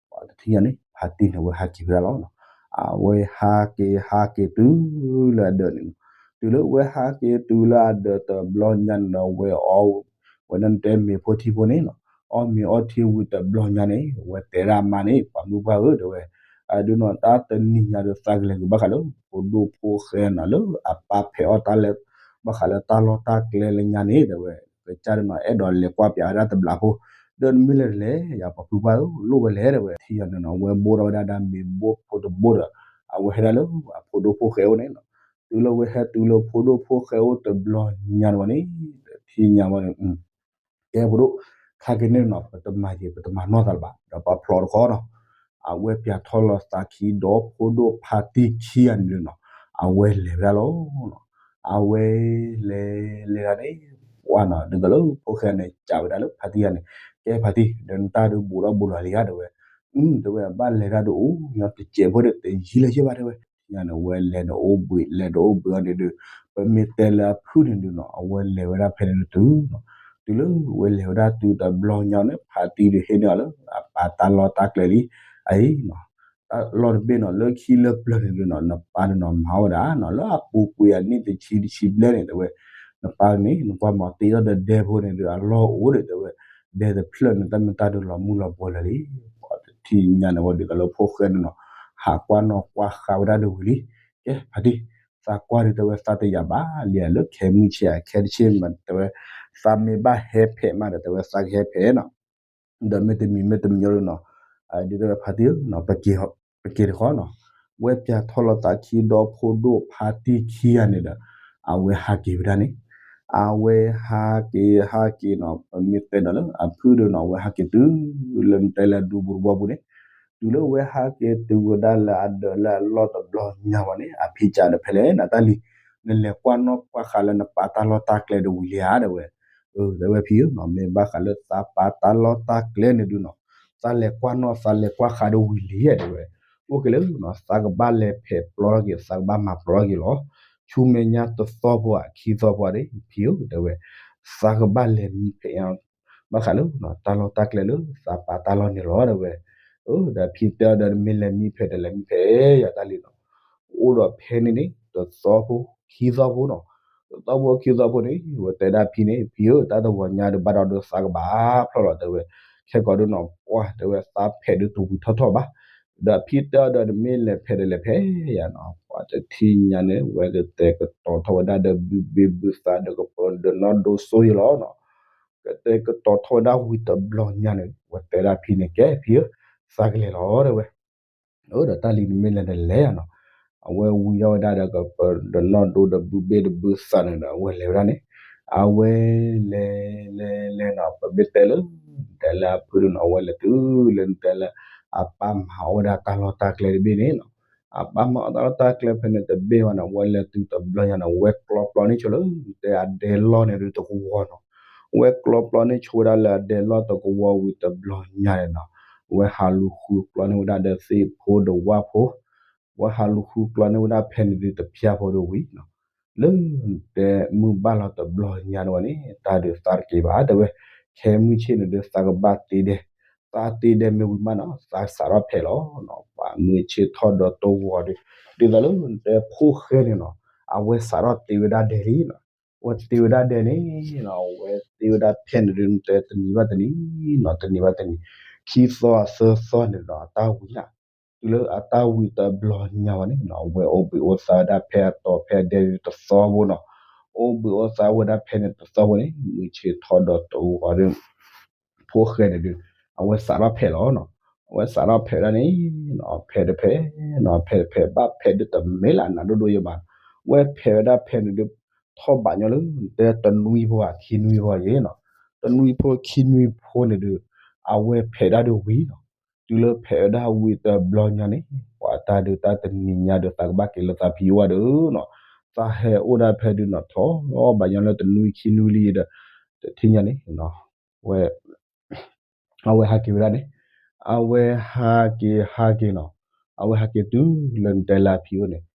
ပှၤတထံၣ်ညါန့ၣ် ဖါတံၢ်န့ၣ်ဝဲဟးက့ၤဝဲဒၣ်လီၤ, အဝဲဟးက့ၤဟးက့ၤတုၤလၢအဒၢးန့ၣ်, တုၤလၢဝဲဟးက့ၤတုၤလၢအဒၢးတဘျီညါန့ၣ်ဒီး ဝဲအီၣ် ဝဲဒၣ်နတဲမ့ၤဖိထံဖိန့ၣ်နီၤ, အီၣ်မ့ၤအီထံဝံၤတဘျီညါန့ၣ် ဝဲတဲဒၣ်အမါန့ၣ် ပှၤမုၣ်ပှၢ်ဧၢ တဲဝဲ, အဒုးနီၤ တၢ်တနံၤညါဒီးသးကလဲၤဂုာ်ဘၣ်ဃးလၢ ဖိဒိၣ်ဖိဃဲနီၤ လၢအပၢ်ဖဲးအီၣ်တၢ်လၢ ဘၣ်ဃးလၢတၢ်လီၢ်တၢ်ကျဲလၢညါန့ၣ် တဲဝဲ, ကစၢ်ဒုးနီၤ အဲၣ်ဒိးလဲၤကွၢ်ပၠးဝဲဒၣ်တဘျးဖိ, ဒီးနမ့ၢ်လဲၤတလဲၣ် ယၤပှၤဖုပှၢ်ဧၢ လိၣ်ဝဲလဲၣ် တဲဝဲ, ထံၣ်ယၤန့ၣ်နီၤ ဝဲဘိၣ်ထီၣ်ဝဲဒၣ်ဒီးမ့ၤဘိၣ်ဖိတဘိၣ်ဒီး အဝဲဟဲဒၣ်လၢအဖိဒိၣ်ဖိဃဲအိၣ်န့ၣ်နီၤ, တုၤလၢဝဲဟဲတုၤလၢဖိဒိၣ်ဖိဃဲအိၣ်တဘျီညါန့ၣ်ဝဲန့ၣ်, ထံၣ်ညါဝဲန့ၣ် ကဲဖိဒိၣ်, ခါက့ၤန့ၣ်နီၤ ပတမၤယံၤ ပတမၤနီၢ်သးလၢၤဘၣ် ဒီးပာ်ဖျီတခီနီၤ, အဝဲပၠးထီၣ်လီၤသးခံဒီးဖိဒိၣ်ဖါတံၢ်ခံဂၤန့ၣ်နီၤ, အဝဲလဲၤဝဲဒၣ်လီၤ, အဝဲလဲၤလဲၤဒၣ်န့ၣ်, ပှၤနီၤ ဒ်သိးလၢဖိဃဲန့ၣ် ကးဝဲဒၣ်လၢဖါတံၢ်ဂၤန့ၣ်, ကဲဖါတံၢ် ဒီးနတၢ်ဒုးဘူးထီၣ်ဘူးလီၤလံဧါ တဲဝဲ, တဲဝဲ ဘၣ်လဲၤတၢ်ဒုးအိၣ်ညီတစဲးဖိဒီး တယံာ်လၢၤဘၣ် တဲဝဲ, ထံၣ်ညါန့ၣ် ဝဲလဲၤဒီးအိၣ်ဘှံး လဲၤဒီးအိၣ်ဘှံးအီၤန့ၣ်ဒုး, ပမ့ၢ်တဲလၢအဖုၣ်န့ၣ်ဒုးနီၤ အဝဲလဲၤဝဲဒၣ်ဖဲန့ၣ်တုၤ, တုၤလၢဝဲလဲၤဝဲဒၣ်တုၤတဘျီညါန့ၣ် ဖါတံၢ်ဒုးဟ့ၣ်န့ၢ်အီၤလၢ အပၢ်တၢ်လီၢ်တၢ်ကျဲလံ, အအံၤနီၤ, တၢ်လီၢ်တဘ့ၣ်နီၤ လၢခံလၢပျၢၤန့ၣ်ဒုးနီၤ နပၢ်န့ၣ်နီၤ မၤဝဲဒၣ်နီၤ လၢအပူၤကွံာ်အနံၣ်တဆံတဆံဘျဲၣ်န့ၣ် တဲဝဲ, နပၢ်န့ၣ် နကွၢ်မၤတ့ထီၣ်ဒီးဒဲဖိန့ၣ်ဒုး အလီၢ်အိၣ်ဒီး တဲဝဲ, ဒဲတဖျၢၣ်န့ၣ် တၢ်မ့ၢ်တၢ်ဒုးလီၤမုၢ်လီၤဘှီးလၢာ်လံ, ပှၤတထံၣ်ညါန့ၣ် ဝဲဒုးကလၢဖိဃဲန့ၣ်နီၤ, ဟးကွၢ်နီၣ်ကွၢ်ဃာ်ဝဲဒၣ်ဒုးဝံၤလံ, ကဲဖါတံၢ်, သးကွၢ်ဒုး တဲဝဲ သးတယာ်ဘၣ်လံဧါ လၢခဲမုၢ်ဆ့ၣ်ဧါ ခဲတဆ့ၣ်မး တဲဝဲ, သးမ့ၢ်ဘၣ်ဟဲဖဲးမးဒီး တဲဝဲ သးကဟဲဖဲးနီၤ ဒီးမ့တမံၤမ့တမံၤညီဒုးနီၤ, ဒ်တဲဝဲဖါတံၢ်ဧၢ, ပက့ၤတခီနီၤ, ဝဲပၠးထီၣ်လီၤသးခံဒီးဖိဒိၣ်ဖါတံၢ်ခံဂၤန့ၣ်ဒီး, အဝဲဟးက့ၤဝဲဒၣ်န့ၣ်, အဝဲဟးက့ၤဟးက့ၤနီၤ ပမ့ၢ်တဲဒီးလၢအဖုၣ်ဒုးနီၤ အဝဲဟးက့ၤတုၤလၢနတဲလၢဒူပူၤတဘီပူၤန့ၣ်, တုၤလၢဝဲဟးက့ၤတုၤဝဲဒၣ်လၢအဒၢးလၢအလီၢ်တဘျီညါဝဲန့ၣ် အဖံကးဒီးဖဲလဲၣ် နတၢ်လံၤ, နလဲၤကွၢ်နီၣ်ကွၢ်ဃာ်လၢနပၢ်တၢ်လီၢ်တၢ်ကျဲဒုးဝံၤလံဧါ တဲဝဲ, တဲဝဲဖံဧၢနီၤ မ့ၢ်ဘၣ်ဃးလၢသးပာ်တၢ်လီၢ်တၢ်ကျဲန့ၣ်ဒုးနီၤ, သးလဲၤကွၢ်နီၣ်သးလဲၤကွၢ်ဃါဒီးဝံၤလံဧါ တဲဝဲ, အိၣ်က့ၤလၢနီၤ သးကဘၣ်လဲၤဖဲးပျီထီၣ်က့ၤ သးကဘၣ်မၤပျီထီၣ်က့ၤလီၤ. ဆူမဲာ်ညါတသီဖိဧါ ခံသီဖိဧါဒီး ဖံဧၢ တဲဝဲ, သးကဘၣ်လဲၤမံဖဲး ဘၣ်ဃးလၢ တၢ်လီၢ်တၢ်ကျဲလၢသးပာ်တၢ်လီၢ်န့ၣ်လီၤ တဲဝဲ. ဒီးဖံတဲအီၤဒီး မ့ၢ်လဲၤမံဖဲးဒီးလဲၤမံဖဲးယၤတၢ်လံနီၤ. အိၣ်ဒီးဖဲန့ၣ်န့ၣ် တသီဖိ ခံသီဖိနီၤ. တသီဖိခံသီဖိန့ၣ် ဝဲတဲဒၣ်ဖံန့ၣ် ဖံဧၢ တၢ်တဂီၤညါဒုးဘၣ်ဒီးဒုးသးကဘၣ်ဖျီၣ်လီၤ တဲဝဲ. ခဲကိာ်ဒုးနီၤ ပှၢ်တဲဝဲ သးဖဲးဒုးတဝံၤထီၣ်ထီၣ်ဘၣ်. ဒီးဖံတဲအီၤဒီး မ့ၢ်လဲၤဖဲးဒီးလဲၤဖဲးယၤနီၤ. ပှၢ်တထံၣ်ညါန့ၣ် ဝဲကတဲာ်ကတီၤထီၣ်ဝဲဒၣ်ဒီး ဘုဘ့ဘုသးဒီးကပၤဒီးနီၢ်ဒိၣ်စိယလီၤနီၤ. ကတဲာ်ကတီၤထီၣ်ဝဲဒၣ်ဝံၤတဘျီညါန့ၣ် ဝဲတဲဒၣ်ဖံန့ၣ် ကဲဖံဧၢ သးကလဲၤလီၤ တဲဝဲ. ဒီးတၢ်လံန့ၣ်မ့ၢ်လဲၤဒီးလဲၤယၤနီၤ. အဝဲဝံၤထီၣ်ဝဲဒၣ်ဒီးကပၤဒီးနီၢ်ဒိၣ်ဒီးဘုဘ့ဒီးဘုသးန့ၣ်ဒီး အဝဲလဲၤဝဲဒၣ်န့ၣ် အဝဲလဲၤလဲၤလဲၤနီၤ ပမ့ၢ်တဲလၢ တဲလၢအဖုဒုးနီၤ အဝဲလဲၤတုၤလၢနတဲလၢ အပၢ်မၤအီၣ်ဝဲဒၣ်တၢ်လီၢ်တၢ်ကျဲတဘ့ၣ်န့ၣ်နီၤ. အပၢ်မၤအီၣ်တၢ်လီၢ်တၢ်ကျဲဖဲန့ၣ်တဘ့ၣ်ဘၣ်နီၤ အဝဲလဲၤတုၤတဘျီညါန့ၣ် အဝဲကျီပျီန့ၢ်ဆိလၢ တဲအဒဲလီၢ်န့ၣ်ဒုးတကဝီၤနီၤ. အဝဲကျီပျီန့ၢ်ဆိဝဲဒၣ်လၢအဒဲလီၢ်တကဝီၤဝံၤတဘျီညါန့ၣ်နီၤ အဝဲဟးလူၤဃုကျီန့ၢ်ဝဲဒၣ်ဒီးသ့ၣ်ဖိဒီးဝၣ်ဖိ အဝဲဟးလူၤဃုကျီန့ၢ်ဝဲဒၣ်ဖဲန့ၣ်ဒုးတဖၠၣ်ဖိဒီးဝံၤနီၤ. လၢတဲမုၢ်ဘၣ်လီၤတဘျီညါန့ၣ်ဝဲန့ၣ် တၢ်ဒုးသးတက့ၤဘၣ် တဲဝဲ. ခဲမုၢ်ဆ့ၣ်န့ၣ်ဒုးသးကဘၣ်တ့ဒဲ, သးတ့ဒဲမ့ၢ်ဝံၤမးနီၤ သးစးထီၣ်ဖဲးလီၤနီၤ. ပှၤမုၢ်ဆ့ၣ်ထီၣ်ဒီးတဝီၤဒုး ဒ်သိးလၢနတဲဖိၣ်ဃဲန့ၣ်နီၤ အဝဲစးထီၣ်တ့ဝဲဒၣ်ဒဲလံနီၤ. အဝဲတ့ဝဲဒၣ်ဒဲန့ၣ်နီၤ အဝဲတ့ဝဲဒၣ်ဖဲန့ၣ်ဒုး နတဲတနံၤဘၣ်တနံၤနီၤ တနံၤဘၣ်တနံၤ ခံသီသၢသီန့ၣ်ဒီး အတၢ်ဝံၤနီၤ. တုၤလၢအတၢ်ဝံၤတဘျီညါဝဲန့ၣ်နီၤ အဝဲအိၣ်ဘှံးအိၣ်သါဝဲဒၣ်ဖဲအတီၤဖဲအဒဲတသီဖိနီၤ. အိၣ်ဘှံးအိၣ်သါဝဲဒၣ်ဖဲန့ၣ်တသီဖိန့ၣ် မုၢ်ဆ့ၣ်ထီၣ်ဒီးတဝီၤဒုး ဖိၣ်ဃဲန့ၣ်ဒုး အဝဲစးထီၣ်ဖဲးလီၤနီၤ. အဝဲစးထီၣ်ဖဲးဒၣ်န့ၣ်နီၤ ဖဲးတဖဲးနီၤ ဖဲးတဖဲး ဘၣ်ဖဲးဒုးတမ့ၢ်လၢအနးဒိၣ်ဒိၣ်ယဲဘၣ်. အဝဲဖဲးဝဲဒၣ်ဖဲန့ၣ်ဒုး ထီၣ်ဘးညီလၢ တဲတနွံဖိဧါ ခံနွံဖိယဲနီၤ. တနွံဖိခံနွံဖိန့ၣ်ဒုး အဝဲဖဲးဒၣ်ဒုးဝံၤနီၤ. တုၤလၢဖဲးဝဲဒၣ်ဝံၤတဘျီညါန့ၣ် ပှၤတၢ်ဒုးတၢ်တနံၤညါဒုး သးကဘၣ်က့ၤလၢသးဖံအိၣ်ဝဲဒီးနီၤ. သးဟဲအိၣ်ဒၣ်ဖဲဒုးနီၤ ထီၣ်ဘးညီလၢတနွံခံနွံလံဒီး တထံၣ်ညါန့ၣ် ဝဲ အဝဲဟးက့ၤဝဲဒၣ်န့ၣ် အဝဲဟးက့ၤဟးက့ၤနီၤ. အဝဲဟးက့ၤတုၤလၢနတဲလၢအဖံအိၣ်န့ၣ်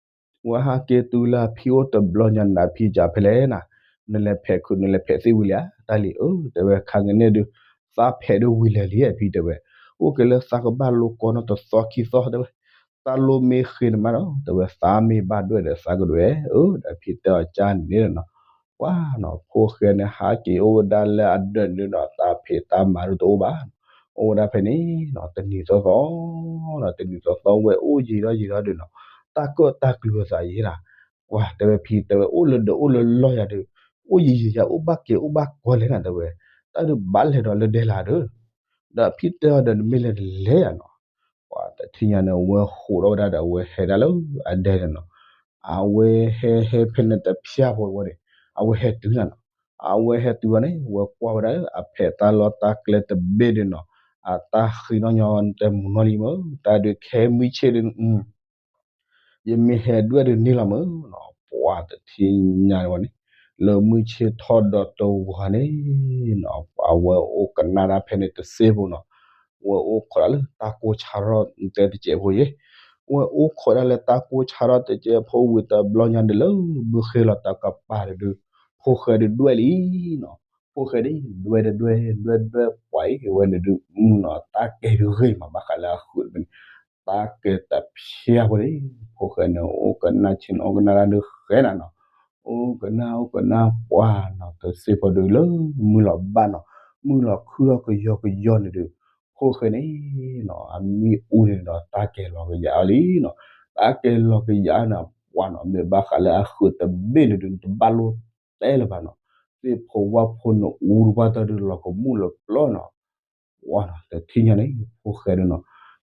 ဝဲဟးက့ၤတုၤလၢအဖံအိၣ်တဘျီညါန့ၣ် အဖံကဖဲလဲၣ်နၤ, နလဲၤဖဲးခုး နလဲၤဖဲးသ့ၣ်ဝံၤလံဧါ တၢ်လံၤဧၢ တဲဝဲ ခါကန့ၣ်ဒုး သးဖဲးဒုးဝံၤလဲၤလံ အဖံတဲဝဲ. အိၣ်က့ၤလၢသးကဘၣ်လိကီနီတသီခံသီတဲဝဲ. သးလိမ့ၢ်ဃ့နမးနီၤ တဲဝဲ သးမ့ၢ်ဘၣ်ဒွဲၣ်ဒီးသးကဒွဲၣ်ဧၢ ဒီးဖံတဲအီၤကန့ၣ်နီၤ. ပှၤနီၤ ဖိၣ်ဃဲန့ၣ် ဟးက့ၤအိၣ်ဝဲဒၣ်လၢအဒၢးန့ၣ်နီၤ တၢ်ဖံးတၢ်မၤဒုးတအိၣ်ဘၣ်. အိၣ်ဝဲဒၣ်ဖဲန့ၣ်နီၤ တနံၤသီသီနီၤ တနံၤသီသီဝဲအိၣ်ယံာ်ထီၣ်ယံာ်ထီၣ်ဒုးနီၤ တၢ်ကၢၣ်တၢ်ကျူၤအသးယဲနီၤ. ပှၤတဲဝဲဖံတဲဝဲ အိၣ်လၢဒၢးအိၣ်လၢလီၢ်ယၤဒုး အိၣ်ယံာ်ယံာ်ယၤ အိၣ်ဘၣ်က့ၤအိၣ်ဘၣ်ကီလဲၣ်နၤတဲဝဲ. တၢ်ဒုးဘၣ်လဲၤဒီးလၢဒဲလၢဒၢး ဒီးဖံတဲအီၤဒီး နမ့ၢ်လဲၤတလဲၣ်ယၤနီၤ. ပှၤတထံၣ်ညါန့ၣ် အဝဲဃိးထီၣ်ဝဲဒၣ်ဒီး အဝဲဟဲဒၣ်လၢအဒဲန့ၣ်နီၤ. အဝဲဟဲဟဲဖဲန့ၣ်တဖၠၣ်ဖိဝဲန့ၣ် အဝဲဟဲတုၤနၤနီၤ. အဝဲဟဲတုၤဝဲန့ၣ် အဝဲကွၢ်ဝဲဒၣ်လၢအဖဲးတၢ်လီၢ်တၢ်ကျဲတဘ့ၣ်ဒုးနီၤ အတၢ်ဃံနီၣ်ညီတဲမူနီၣ်လံမ့ၢ် တၢ်ဒုးခဲမုၢ်ဆ့ၣ်ဒုး ယမ့ၢ်ဟဲဒွဲၣ်ဒုးန့ၣ်လီၤမ့ၢ်နီၤ. ပှၤတထံၣ်ညါန့ၣ်ဝဲန့ၣ် လၢမုၢ်ဆ့ၣ်ထီၣ်ဒီးတဝီၤန့ၣ်နီၤ ပှၤဝဲအိၣ်ကနၣ်ဒၣ်ဖဲန့ၣ်တစ့ၢ်ဖိနီၤ. ဝဲအိၣ်ခိးဒၣ်လၢတၢ်ကိၢ်ဆါထီၣ်တဲတစဲးဖိယဲ ဝဲအိၣ်ခိးဒၣ်လၢတၢ်ကိၢ်ဆါထီၣ်တစဲးဖိဝံၤတဘျီညါဒီး လၢမုၢ်ဃ့လီၤတကပၤန့ၣ်ဒုး ဖိၣ်ဃဲဒုးဒွဲၣ်လံနီၤ. ဖိၣ်ဃဲဒုးဒွဲၣ်ဒွဲၣ်ဒွဲၣ်ဒွဲၣ်ပှၤအံၤဝဲန့ၣ်ဒုး မုၢ်နီၤ တၢ်ကဲဒုးဂ့ၤမး ဘၣ်ဃးလၢအဃုာ်တဘ့ၣ်န့ၣ် တၢ်ကဲတဖၠၣ်ဖိန့ၣ် ဖိၣ်ဃဲန့ၣ် အိၣ်ကနၣ်ဆ့ၣ်နီၤ အိၣ်ကနၣ်ဒုးဃဲနၤနီၤ. အိၣ်ကနၣ် အိၣ်ကနၣ်ပှၤနီၤ တစ့ၢ်ဖိဒုး လၢမုၢ်လီၤဘၣ်နီၤ မုၢ်လီၤခုၣ်ထီၣ်ကယီကယီန့ၣ်ဒုး ဖိၣ်ဃဲန့ၣ်နီၤ အမ့ၣ်အူန့ၣ်ဒီး တၢ်ကဲလီၤကယၤအီၤလံနီၤ. တၢ်ကဲလီၤကယၤန့ၣ် ပှၤနီၤ မ့ၢ်ဘၣ်ဃးလၢအဃုာ်တဘ့ၣ်န့ၣ်ဒုး တဘၣ်လိၣ်တဲလၢၤဘၣ်နီၤ. သ့ၣ်ဖိဝၣ်ဖိန့ၣ် အူတပှၢ်တၢ်ဒုး လီၤကမူၣ်လီၤပျီနီၤ. ပှၤနီၤ တထံၣ်ညါန့ၣ် ဖိၣ်ဃဲဒုးနီၤ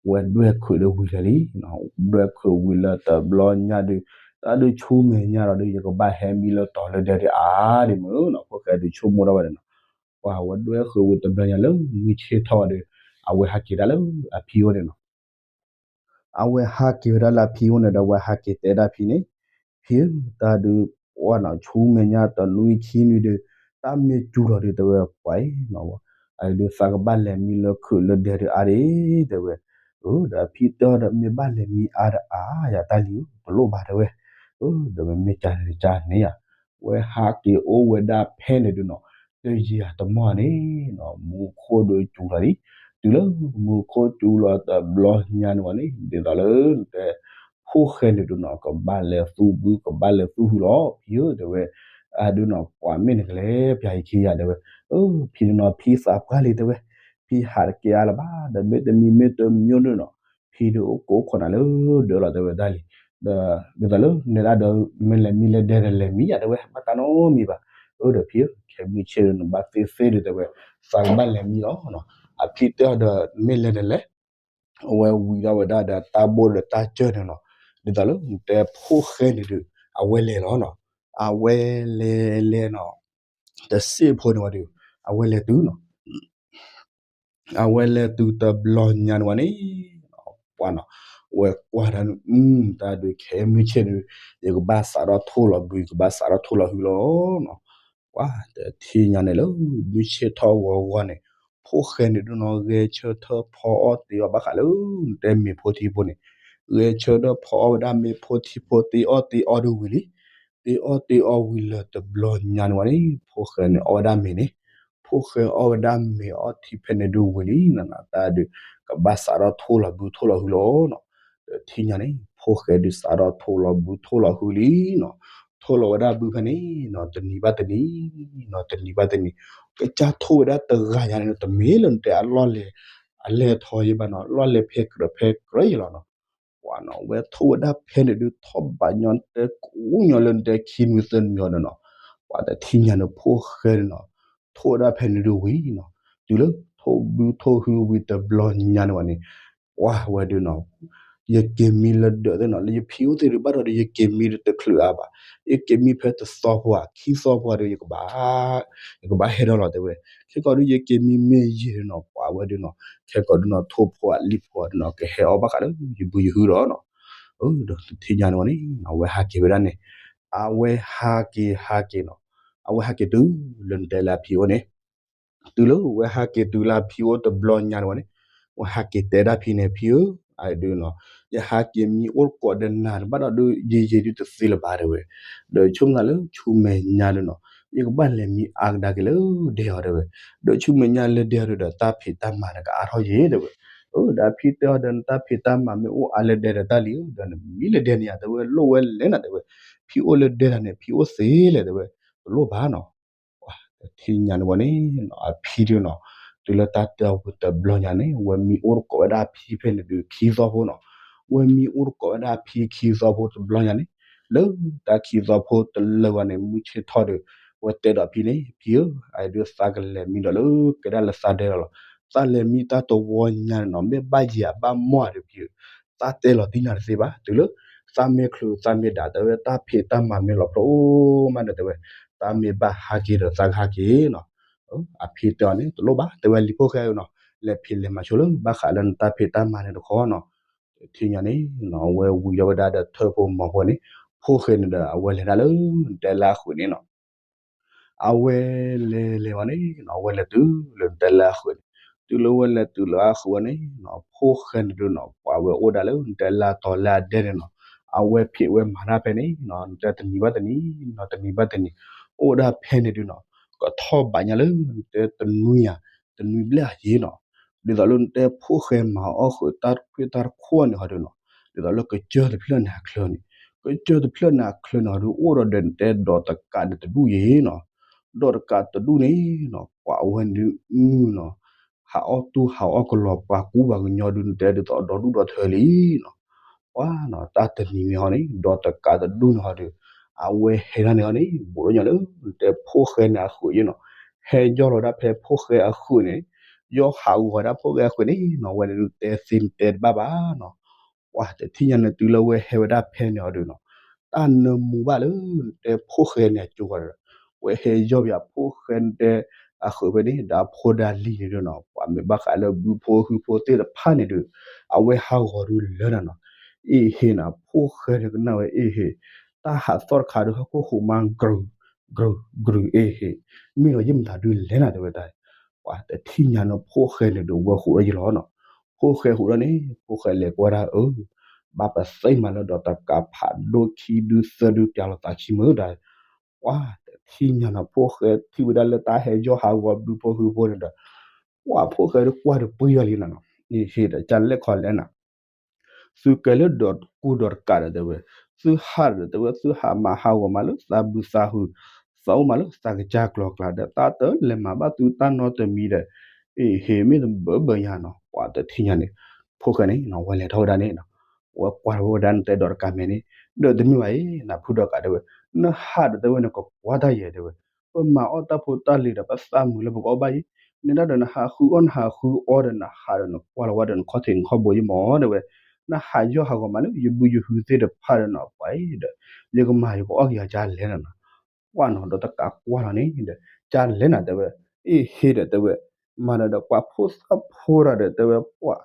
ဝဲဒွဲၣ်ခုးဒုးဝံၤလၢာ်လံနီၤ. ဒွဲၣ်ခုးဝံၤလၢတဘျီညါဒုး တၢ်ဒုးဆူမဲာ်ညါဒီးဒုး ယကဘၣ်ဟဲမံလၢတီၤလၢဒဲဒုးအါဒံးမ့ၢ်နီၤ. ဖိၣ်ဃဲဒုးဆိကမိၣ်ထီၣ်ဝဲန့ၣ်နီၤ. ပှၤဝဲဒွဲၣ်ခုးဝံၤတဘျီညါလၢမုၢ်ဆ့ၣ်ထီၣ်ဝဲဒီး အဝဲဟးက့ၤဒၣ်လၢအဖံအိၣ်န့ၣ်နီၤ. အဝဲဟးက့ၤဝဲဒၣ်လၢအဖံအိၣ်န့ၣ်ဒီး အဝဲဟးက့ၤတဲဒၣ်ဖံန့ၣ်, ဖံဧၢ, တၢ်ဒုး ပှၤနီၤ ဆူမဲာ်ညါတနွံခံနွံဒီး တၢ်မ့ၢ်စူၤလီၤဒုး တဲဝဲပှၤအံၤနီၤ, အဒုးသးကဘၣ်လဲၤမံလၢခုးလၢဒဲဒုးအါဒံး တဲဝဲ, ဒီးဖံတဲအီၤဒီး မ့ၢ်ဘၣ်လဲၤမံအါဒီးအါယၤတၢ်လံၤဧၢ တလိၣ်ဘၣ် တဲဝဲ, ဒီးမ့မ့ၢ်ကန့ၣ်ကန့ၣ်ဧါ, ဝဲဟးက့ၤအိၣ်ဝဲဒၣ်ဖဲန့ၣ်ဒုးနီၤ, တယံာ်အတမီၢ်န့ၣ်နီၤ မူခိၣ်ဒုးစူၤလီၤလံ, တုၤလၢမူခိၣ်စူၤလီၤတဘျီညါန့ၣ်ဝဲန့ၣ် ဒ်သိးလၢနတဲ ဖိၣ်ဃဲန့ၣ်ဒုးနီၤ ကဘၣ်လဲၤသူၣ်ဘုကဘၣ်လဲၤသူၣ်ဟုလီၤ ဖံဧၢ တဲဝဲ, အဒုးနီၤ ပှၤမ့ၢ်နကလဲၤပျၢ်ယခံယၤ တဲဝဲ, ဖံန့ၣ်နီၤ ဖံသးပှၢ်လံ တဲဝဲ, ဖံဟးတကဲအါလၢၤဘၣ် ဒီးမ့တမံၤမ့တမံၤဒုးနီၤ ဖံဒုးအိၣ်ကိးခိးနၤလၢဒၢးလီၤ တဲဝဲဒၣ်လံ, ဒီးဒ်သိးလၢနဲဒၣ်ဒီး မ့ၢ်လဲၤမံလဲၤဒဲဒီးလဲၤမံယၤ တဲဝဲ ဘၣ်တၢ်နီတမံၤဘၣ်, အၢ ဒီးဖံဧၢ ခဲမုၢ်ဆ့ၣ်ဒုးနဘၣ်သ့သ့ဒုး တဲဝဲ, သးကဘၣ်လဲၤမံလီၤနီၤ, အဖံတဲအီၤဒီး မ့ၢ်လဲၤဒီးလဲၤ အဝဲဝံၤဒီးဝဲဒၣ်ဒီးတၢ်ဘိၣ်ဒီးတၢ်စၢၢ်န့ၣ်နီၤ, ဒ်သိးလၢနတဲဖိၣ်ဃဲန့ၣ်ဒုး အဝဲလဲၤလီၤနီၤ, အဝဲလဲၤလဲၤနီၤ, တစ့ၢ်ဖိန့ၣ်ဝဲဒုး အဝဲလဲၤတုၤနီၤ, အဝဲလဲၤတုၤတဘျီညါန့ၣ်ဝဲန့ၣ်, ပှၤနီၤ, ဝဲကွၢ်တၢ်န့ၣ် တၢ်ဒုးခဲမုၢ်ဆ့ၣ်ဒုး ယကဘၣ်စးထီၣ်ထိၣ်လီၤဘု ယကဘၣ်စးထီၣ်ထိၣ်လီၤဟုလီၤနီၤ, ပှၤတထံၣ်ညါန့ၣ်လၢ မုၢ်ဆ့ၣ်ထီၣ်ဂီၤဂီၤန့ၣ် ဖိၣ်ဃဲန့ၣ်ဒုးနီၤ ဂဲၤဆၢထၢၣ်ဖီအီၣ်တ့ၤအီၣ်ဘၣ်ဃးလၢ နတဲမ့ၤဖိထံဖိန့ၣ်, ဂဲၤဆၢထၢၣ်ဖီအီၣ်ဝဲဒၣ်မ့ၤဖိထံဖိတ့ၤအီၣ်တ့ၤအီဒုးဝံၤလံ, တ့ၤအီၣ်တ့ၤအီဝံၤလၢတဘျီညါန့ၣ်ဝဲန့ၣ် ဖိၣ်ဃဲန့ၣ်အီၣ်ဝဲဒၣ်မ့ၤန့ၣ်, ဖိၣ်ဃဲအီၣ်ဝဲဒၣ်မ့ၤအီထံဖဲန့ၣ်ဒုးဝံၤလံနီၤ တၢ်ဒုး ကဘၣ်စးထီၣ်ထိၣ်လီၤဘုထိၣ်လီၤဟုလီၤနီၤ, တထံၣ်ညါန့ၣ် ဖိၣ်ဃဲဒုးစးထီၣ်ထိၣ်လီၤဘုထိၣ်လီၤဟုလံနီၤ, ထိၣ်လီၤဝဲဒၣ်ဘုဖဲန့ၣ်နီၤ တနံၤဘၣ်တနံၤနီၤ တနံၤဘၣ်တနံၤ, ကစၢ်ထိၣ်ဝဲဒၣ်တဂၤညါန့ၣ် တမ့ၢ်လၢနတဲအလီၢ်လဲၤ အလဲၤထီယဲဘၣ်နီၤ လီၢ်လဲၤဖဲကြၢးဖဲကြၢးယဲလီၤနီၤ, ပှၤနီၤ ဝဲထိၣ်ဝဲဒၣ်ဖဲန့ၣ်ဒုး ထီၣ်ဘးညီတဲကူညီလၢနတဲခံနွံသၢနွံအီၤဒီးနီၤ, ပှၤတထံၣ်ညါန့ၣ်ဖိၣ်ဃဲန့ၣ်နီၤ, ထိၣ်ဝဲဒၣ်ဖဲန့ၣ်ဒုးဝံၤနီၤ, တုၤလၢထိၣ်ဘုထိၣ်ဟုဝံၤတဘျီညါန့ၣ်ဝဲန့ၣ်, ပှၤဝဲဒုးနီၤ, ယက့ၤမံလၢဒၢးသ့ၣ်နီၤ လၢယဖံအိၣ်သ့ၣ်ဒုး ဘၣ်ဒီးယက့ၤမံတချုးအါဘၣ်, ယက့ၤမံဖဲတသီဖိဧါ ခံသီဖိဧါဒုး ယကဘၣ် ယကဘၣ်ဟဲဒီးလီၤတဲဝဲ, ခဲကီးဒုးယက့ၤမံမ့ၢ်ယံာ်ဒုးနီၤ ပှၤဝဲဒုးနီၤ, ခဲကီးဒုးနီၤ ထိၣ်ဖိအလံၤဖိဒုးနီၤ ကဟဲအီၣ်ဘၣ်ဃးလၢယဘုယဟုဒီးနီၤ, ဒီးတထံၣ်ညါန့ၣ်ဝဲန့ၣ် အဝဲဟးက့ၤဝဲဒၣ်န့ၣ်, အဝဲဟးက့ၤဟးက့ၤနီၤ, အဝဲဟးက့ၤတုၤလၢနတဲလၢအဖံအိၣ်န့ၣ် တုၤလၢဝဲဟးက့ၤတုၤလၢအဖံအိၣ်တဘျီညါန့ၣ်ဝဲန့ၣ်, ဝဲဟးက့ၤတဲဒၣ်ဖံန့ၣ် ဖံဧၢ, အဒုးနီၤ, ယဟးက့ၤမံအိၣ်တကိးဒီးနၤတဘၣ်ဒီးဒုး ယံာ်ယံာ်ဒုးတသ့လၢၤဘၣ်တဲဝဲ, ဒီးဆိကမိၣ်သးလၢဆူမဲာ်ညါဒုးနီၤ, ယကဘၣ်လဲၤမံအါကဒါက့ၤလၢဒဲအီၤတဲဝဲ, ဒီးဆူမဲာ်ညါလၢဒဲအီၤဒုးဒီး တၢ်ဖံးတၢ်မၤန့ၣ်ကအါထီၣ်ယဲၢ်တဲဝဲ, အၢ ဒီးဖံတဲအီၤဒီး နတၢ်ဖံးတၢ်မၤမ့ၢ်အိၣ်အါလၢဒဲဒီးတၢ်လံၤဧၢ, ဒီးနမံလၢဒဲန့ၣ်ယါတဲဝဲ လိၣ်ဝဲလဲၣ်နၤတဲဝဲ, ဖံအိၣ်လၢဒဲတၢ်န့ၣ် ဖံအိၣ်သ့လဲၣ်တဲဝဲ, တလိၣ်ဘၣ်နီၤ ပှၤတထံၣ်ညါန့ၣ်ဝဲန့ၣ် အဖံဒုးနီၤ, တုၤလၢတၢ်တဲအီၤဝံၤတဘျီညါန့ၣ် ဝဲမံအိၣ်တကိးဝဲဒၣ်အဖံဖဲန့ၣ်ဒုးခံသီဖိနီၤ, ဝဲမံအိၣ်တကိးဝဲဒၣ်အဖံခံသီဖိတဘျီညါန့ၣ်, လၢတၢ်ခံသီဖိတလၢာ်ဝဲန့ၣ် မုၢ်ဆ့ၣ်ထီၣ်ဒီး ဝဲတဲဒီးဖံန့ၣ် ဖံဧၢ, အဒုးသးကလဲၤမံဒီးလၢကဲဒၣ်လၢသးဒဲလီၤလီၤ, သးလဲၤမံတၢ်တဝီညါန့ၣ်နီၤ မ့ၢ်ဘၣ်ယံာ်အဘၣ်မီၢ်ဒုးဖံဧၢ, သးတဲလီၤတံၢ်နၤတသ့ဘၣ်, တုၤလၢ သးမ့ၢ်ချုးသးမ့ၢ်ဒၣ်တဲဝဲ တၢ်ဖံးတၢ်မၤမ့ၢ်လီၤဖျိအိၣ်မးဒီးတဲဝဲ, တၢ်မ့ၢ်ဘၣ်ဟးက့ၤဒီးသးကဟးက့ၤနီၤ, အဖံတဲအီၤန့ၣ် တလိၣ်ဘၣ် တဲဝဲလံၤဖိၣ်ဃဲဧၢနီၤ, လဲၤဖံးလဲၤမၤဆိလၢဘၣ်ဃးလၢနတၢ်ဖံးတၢ်မၤန့ၣ်တခီနီၤ, တထံၣ်ညါန့ၣ် ဝဲဝံၤဒီးဝဲဒၣ်ဒီးထၢၣ်ဖိမီၤဖိန့ၣ်, ဖိၣ်ဃဲန့ၣ်ဒီး အဝဲလဲၤဒၣ်လၢတဲလၢအဃုာ်န့ၣ်နီၤ အဝဲလဲၤလဲၤဝဲန့ၣ်နီၤ အဝဲလဲၤတုၤလၢနတဲလၢအဃုာ်န့ၣ်, တုၤလၢဝဲလဲၤတုၤလၢအဃုာ်ဝဲန့ၣ်နီၤ ဖိၣ်ဃဲန့ၣ်ဒုးနီၤ ပှၤဝဲအိၣ်ဒၣ်လၢနတဲလၢအတီၤလၢအဒဲန့ၣ်နီၤ, အဝဲဖံးဝဲမၤတၢ်ဖဲန့ၣ်နီၤ နတဲတနံၤဘၣ်တနံၤနီၤ တနံၤဘၣ်တနံၤ, အိၣ်ဒၣ်ဖဲန့ၣ်ဒုးနီၤ ကထီၣ်ဘးညါလၢနတဲတနွံဧါ တနွံဘျဲၣ်အယံၤနီၤ, ဒ်သိးလၢနတဲဖိၣ်ဃဲမၤအီၣ်ဃုာ်တၢ်တခွံတၢ်တခိၣ်န့ၣ်ဟီဒုးနီၤ, ဒ်သိးလၢကစၢၢ်တဖျၢၣ်န့ၣ်အချၢန့ၣ်, ကစၢၢ်တဖျၢၣ်န့ၣ်အချၢန့ၣ်ဟီဒုး အိၣ်ဒီးဒီးနတဲဒီးတကးန့ၣ်တဒူၣ်ယံၤနီၤ, ဒီးတကးတဒူၣ်န့ၣ်နီၤ ပှၤဝဲဒုးနီၤ ဟးအီၣ်တူၢ်ဟးအီၣ်ကလီၤပှၤကူပှၤကညီဒုး နတဲဒ်သိးဒီဒူၣ်ဒီထၢလံနီၤ, ပှၤနီၤ တၢ်တနံၤန့ၣ်ဟီန့ၣ် ဒီးတကးတဒူၣ်န့ၣ်ဟီဒုး အဝဲဟဲဒၣ်န့ၣ်ဟီန့ၣ် ဘူးဒီးညီလၢ နတဲဖိၣ်ဃဲန့ၣ်အဃုာ်ယံၤနီၤ, ဟဲယီၢ်လီၤဒၣ်ဖဲဖိၣ်ဃဲအဃုာ်န့ၣ်, ယီၢ်ဟးဂီၤဒၣ်ဖိၣ်ဃဲအဃုာ်န့ၣ်နီၤ ဝဲဒုးတဲသ့နတဲတဘၣ်ဘၣ်နီၤ ပှၤတထံၣ်ညါန့ၣ် တုၤလၢဝဲဟဲဝဲဒၣ်ဖဲန့ၣ်အီၤဒုးနီၤ, တၢ်နၢမူဘၣ်လၢ နတဲဖိၣ်ဃဲန့ၣ်အကၠိဃီဒီး ဝဲဟဲယီၢ်ဘၣ်ဖိၣ်ဃဲနတဲအဃုာ်ဖဲန့ၣ် ဒီးအဖိဒီးလံၤန့ၣ်ဒုးနီၤ ပှၤမ့ၢ်ဘၣ်ဃးလၢဘုဖိဟုဖိသ့ၣ်တဖၣ်န့ၣ်ဒုး အဝဲဟးဂီၤဒုးလၢနၤနီၤ, အ့ၣ်ဟ့ၣ်နၤ ဖိၣ်ဃဲန့ၣ်ကနၣ်ဝဲအ့ၣ်ဟ့ၣ်, တၢ်ဟးသီၣ်တခါဒုး ဟီၣ်ခိၣ်ဟူးမါကရူၤ ကရုၢ်ကရုၢ်အ့ဟ့ၣ်, မ့ၢ်လီၤယဲၢ်မတၤဒုလဲၣ်နၤ တဲဝဲတၢ်, ပှၤတထံၣ်ညါနီၤ ဖိၣ်ဃဲန့ၣ်ဒီးဝဲဃိးဒီးယလီၤနီၤ, ဖိၣ်ဃဲဃိးဒီးန့ၣ် ဖိၣ်ဃဲလဲၤကွၢ်ဒၣ်အၢ ဘၣ်ပသ့ၣ်မးလၢဒီးတကးဖးဒိၣ်ခံဒုသၢဒုပျးလီၤသးခံမုၢ်ဒီး ပှၤတထံၣ်ညါနီၤ ဖိၣ်ဃဲထံၣ်ဝဲဒၣ်လၢတၢ်ဟဲယီၢ်ဟးဂီၤဘုဖိဟုဖိန့ၣ်ဒီး ပှၤဖိၣ်ဃဲဒီးကွၢ်ဒီးပှံၤယီၤလံနၤနီၤ, အ့ဟ့ၣ်ဒီးကလဲၣ်ခီလဲၣ်နၤ သုကဲလၢဒီးကိၢ်ဒီးတကးဒီးတဲဝဲ, သုဟးဒီးတဲဝဲ သုဟးမၤဟးဂီၤမးလၢသးဘုသးဟု, သးအိၣ်မးလၢသးကစၢ်ကျီၤကျါဒီး သးတလဲၤမၤဘၣ်သုတၢ်နီတမံၤဒီး, အ့ဟ့ၣ်မ့ၢ်တဘၢဘၢညါနီၤ ပှၤတထံၣ်ညါန့ၣ်, ဖိၣ်ဃဲန့ၣ်နီၤ ဝဲလဲၤထီၣ်ဝဲဒၣ်န့ၣ်နီၤ, ဝဲကွၢ်ထီၣ်ဝဲဒၣ်နတဲဒီးတကးမဲာ်န့ၣ်, ဒီးတမ့ၢ်ဘၣ်အံၤ နဖုဒီးတကးတဲဝဲ, နဟးဒီးတဲဝဲနကကွၢ်တၢ်ယဲၢ်တဲဝဲ, ပမၤအီၣ်တၢ်ဖိတၢ်လံၤဒီးပသးမုာ်လၢပကအီၣ်ဘၣ်အံၤ, နဒၣ်ဒီးနဟးဃုအီၣ်နဟးဃုအီဒီးနဟးဒီးနကွၢ်လီၤဝဲဒီးနခီၣ်ထံးနခီၣ်ဘိယံမီၤတဲဝဲ, နဟးယီၢ်ဟးဂီၤမးလၢယဘုယဟုသ့ၣ်တဖၣ်ဒီးနီၤ ပှၤအံၤဒီး, ယကမၤယကအီၣ်က့ၤယၤကလဲၣ်နၤနီၤ, ကွၢ်နီၤဒီးတကးကွၢ်လီၤန့ၣ်ဒီး, ကလဲၣ်နၤတဲဝဲ, အ့ဟ့ၣ်ဒီးတဲဝဲ, မၤဒီးဒီးပှၤဖိသၣ်ဖိဒီးတဲဝဲပှၤ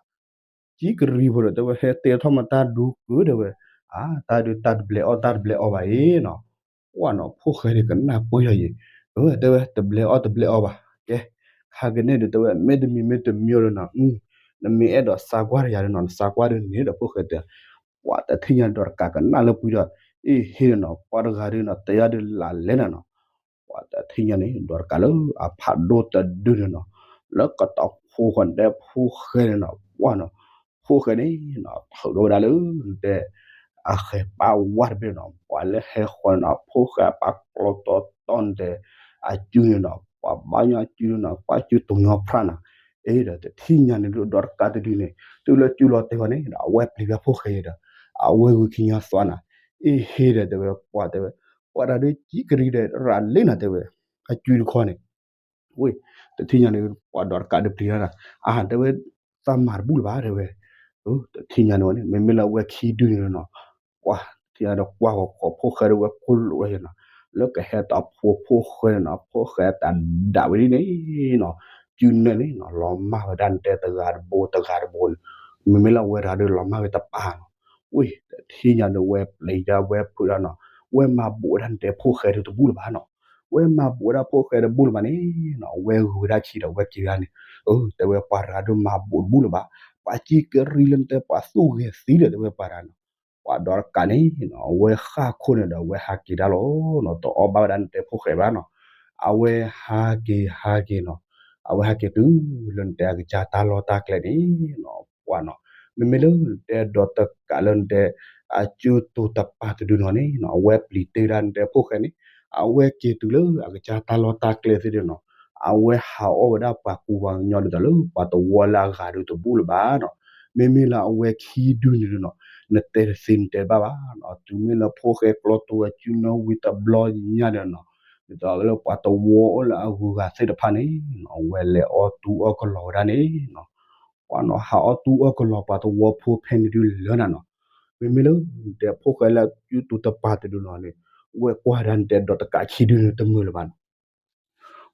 ကံကရံဖိဒီးတဲဝဲ ဟဲတဲထီၣ်မတၢ်ဒူကၢတဲဝဲ, အါ တၢ်ဒုးတၢ်တဘျဲးအီၣ်တၢ်တဘျဲးအီဘၣ်အံၤနီၤ, ကွၢ်နီၤ ဖိၣ်ဃဲန့ၣ်ကနၣ်ပှဲၤယီၤယံၤ, အၢ တဲဝဲ တဘျဲးအီၣ်တဘျဲးအီဘၣ်, ကဲ, ခါကန့ၣ်ဒုးတဲဝဲ မ့တမံၤမ့တမံၤဒီးနီၤ, နမ့ၢ်အဲၣ်ဒိးသးကွၢ်ဒီးယၤဒီးနီၤ နသးကွၢ်ဒုးန့ၣ်ဒီးဖိၣ်ဃဲတဲ, ပှၤတထံၣ်ညါဒီးတကးကနၣ်လၢပှံၤဒီး, အ့ဟ့ၣ်ဒီးနီၤ ပှၤတဂၤဒုးနီၤ တဲယၤဒုးလၢလဲၣ်နၤနီၤ ပှၤတထံၣ်ညါန့ၣ် ဒီးတကးလၢအဖးဒိၣ်တဒုန့ၣ်နီၤ, လၢကတီၤဖိဃီၤဒဲးဖိၣ်ဃဲန့ၣ်နီၤ ကွၢ်နီၤ, ဖိၣ်ဃဲန့ၣ်နီၤ ထုးထီၣ်ဝဲဒၣ်လၢ နတဲ အဃဲၤပာ်ဝါတဘ့ၣ်နီၤ ပှၤလၢဟဲဃီၤန့ၣ်နီၤ ဖိၣ်ဃဲအပာ်ကျီတီတီနတဲ အစုန့ၣ်နီၤ ပှၤဘါညီအစုန့ၣ်နီၤ ပှၤစုတိၤညီဖျၢၣ်နီၤ, အ့ဒီးတထံၣ်ညါန့ၣ်လၢဒီးတကးတဒုန့ၣ် တုၤလၢစုလီၤတဲာ်ဃီၤန့ၣ်ဒီး အဝဲပျံၤဝဲဖိၣ်ဃဲဒီး အဝဲဂုာ်ခံညီသွါနီၤ, အ့ဟ့ၣ်ဒီးတဲဝဲပှၤတဲဝဲ, ပှၤတၢ်ဒုးကံကရံဒီးရၤလ့နၤတဲဝဲ, အစုတခီန့ၣ် ဝ့ၢ် တထံၣ်ညါန့ၣ် ပှၤဒီးတကးဒုးပျံၤတၢ်ဒီး အါ တဲဝဲ သးမၤတဘူၣ်လၢၤဘၣ်တဲဝဲ, တထံၣ်ညါန့ၣ်ဝဲန့ၣ် မ့မ့ၢ်လၢအဝဲခံဒုန့ၣ်နီၤ, ပှၤတထံၣ်ညါဒီးကွၢ်ဂီၤခီဖိၣ်ဃဲဒီးဝဲခိၣ်လိာ်ဝဲနီၤ, လၢကဟဲတၢ်ဖိဖိၣ်ဃဲန့ၣ်နီၤ ဖိၣ်ဃဲတၢ်ဒၣ်ဝဲဒ်န့ၣ်နီၤ, စုနဲၣ်န့ၣ်နီၤ လီၤမၢ်ဝဲဒၣ်နတဲတဂၤတဘိတဂၤတဘိန့ၣ်, မ့မ့ၢ်လၢအဝဲတဂၤဒီးလီၤမၢ်ဝဲတပၤနီၤ, ဝ့ၢ် တထံၣ်ညါဒီးဝဲပျံၤဒၣ်ဝဲဖုးဒၣ်နီၤ, ဝဲမၤဘူးဝဲဒၣ်နတဲဖိၣ်ဃဲဒီးတဘူၣ်လၢၤဘၣ်နီၤ, ဝဲမၤဘူးဝဲဒၣ်ဖိၣ်ဃဲတဘူၣ်လၢၤဘၣ်န့ၣ်နီၤ ဝဲဂုာ်ဝဲဒၣ်ခံဒီးဝဲက့ၤဝဲဒၣ်န့ၣ်, အၢ တဲဝဲပှၤတဂၤဒီးမၤဘူးတဘူၣ်လၢၤဘၣ်, ပှၤကံကရံလၢနတဲပှၤသူၣ်ဂဲၤသံဒီး တဲဝဲပှၤတဂၤနီၤ, ပှၤဒီးတကးန့ၣ်နီၤ အဝဲဃၣ်ခိၣ်န့ၣ်ဒီးအဝဲဟးက့ၤဒၣ်လီၤနီၤ တအီၣ်ဘၣ်ဝဲဒၣ်နတဲဖိၣ်ဃဲဘၣ်နီၤ, အဝဲဟးက့ၤဟးက့ၤနီၤ, အဝဲဟးက့ၤတုၤလၢနတဲအကစၢ်တၢ်လီၢ်တၢ်ကျဲန့ၣ်နီၤ ပှၤနီၤ, မ့မ့ၢ်လၢနတဲဒီးတကးလၢနတဲ အစုတူၤတပၤတဒုနီၤန့ၣ်နီၤ အဝဲပျံၤတ့ၢ်ဒၣ်နတဲဖိၣ်ဃဲန့ၣ်, အဝဲက့ၤတုၤလၢအကစၢ်တၢ်လီၢ်တၢ်ကျဲသ့ၣ်ဒုနီၤ, အဝဲဟးအီၣ်ဝဲဒၣ်ပှၤကူပှၤကညီဒ်သိးလၢပှၤတဝီလၢအဂၤဒုးတဘူၣ်လၢၤဘၣ်နီၤ, မ့မ့ၢ်လၢအဝဲခံဒုန့ၣ်ဒုနီၤ, နတဲတသ့နတဲဘၣ်ဘၣ်နီၤ, တုၤမ့ၢ်လၢဖိၣ်ဃဲကျီတူၤအစုနၢဝံၤတဘျီညါဒီးနီၤ, ဒ်သိးလၢပှၤတဝီအိၣ်လၢအဂုၤအဂၤသ့ၣ်တဖၣ်န့ၣ်နီၤ အဝဲလဲၤအီၣ်တူၢ်အီၣ်ကလီၤဝဲဒၣ်န့ၣ်နီၤ ပှၤနီၤ ဟးအီၣ်တူၢ်အီၣ်ကလီၤပှၤတဝီဖိဖဲန့ၣ်ဒုလၢနၤနီၤ, မ့မ့ၢ်လၢနတဲဖိၣ်ဃဲလၢအစုတူၤတပၤတဒုနီၤန့ၣ်, ဝဲကွၢ်ဒၣ်နတဲဒီးတကးခံဒုန့ၣ်တမုာ်လၢၤဘၣ်နီၤ,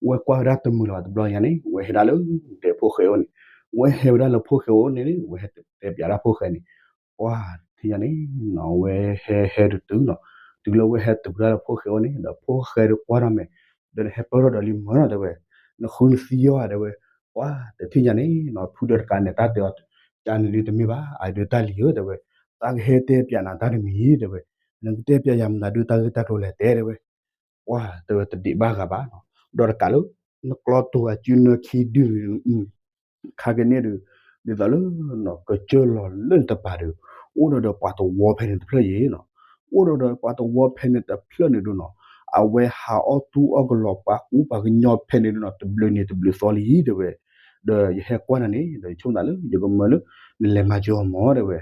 ဝဲကွၢ်ဝဲဒၣ်တမုာ်လၢၤဘၣ်တဘျီညါန့ၣ် ဝဲဟဲဒၣ်လၢနတဲဖိၣ်ဃဲအိၣ်န့ၣ်, ဝဲဟဲဝဲဒၣ်လၢဖိၣ်ဃဲအိၣ်န့ၣ် ဝဲဟဲတဲပၠးဒၣ်ဖိၣ်ဃဲန့ၣ်, ပှၤတထံၣ်ညါန့ၣ်နီၤ ဝဲဟဲဟဲဒုးတုၤနီၤ, တုၤလၢဝဲဟဲတုၤဝဲဒၣ်လၢဖိၣ်ဃဲအိၣ်န့ၣ် ဒီးဖိၣ်ဃဲဒီးကွၢ်ထီၣ်မဲာ်, ဒီးနဟဲပၢၢ်ထီၣ်ဒီးလံမၢနီၤတဲဝဲ, နဃုနသံအီၤဧါတဲဝဲ, ပှၤတထံၣ်ညါန့ၣ်နီၤ ဖုဒီးတကးန့ၣ် တၢ်တဲအီၤ, ကန့ၣ်ဒုးတမ့ၢ်ဘၣ် အဒုးတၢ်လံၤဧၢတဲဝဲ, သးကဟဲတဲပၠးနၤတၢ်တမံၤတဲဝဲ, နကတဲပၠးယၤမနုၤဒုးတၢ်ဂ့ၢ်တၢ်ကျိၤလဲၣ်တဲတဲဝဲ ပှၤတဲဝဲတဒံးဘၣ်ဂၤဘၣ်နီၤ, ဒီးတကးလၢ နကျီတူၤအစုနၢခံဒုန့ၣ်, ခါကန့ၣ်ဒုး, ဒ်သိးလၢ ကစၢၢ်လီၤလၢနတပၤဒုး, အိၣ်ဒီးဒီးပှၤတဝီဖဲန့ၣ်တဖျၢၣ်ယံၤနီၤ, အိၣ်ဒီးဒီးပှၤတဝီဖဲန့ၣ်တဖျၢၣ်န့ၣ်ဒုးနီၤ, အဝဲဟးအီၣ်တူၢ်အီၣ်ကလီၤပှၤကူပှၤကညီဖဲန့ၣ်ဒုးနီၤ တဘျုးနံၤတဘျုးသီလံတဲဝဲ, ဒီးယဟဲကွၢ်နၤန့ၣ် ဒီးယဆိကမိၣ်သးလၢ ယကမၢလၢ နလဲၤမၤစၢၤအီၤမၢတဲဝဲ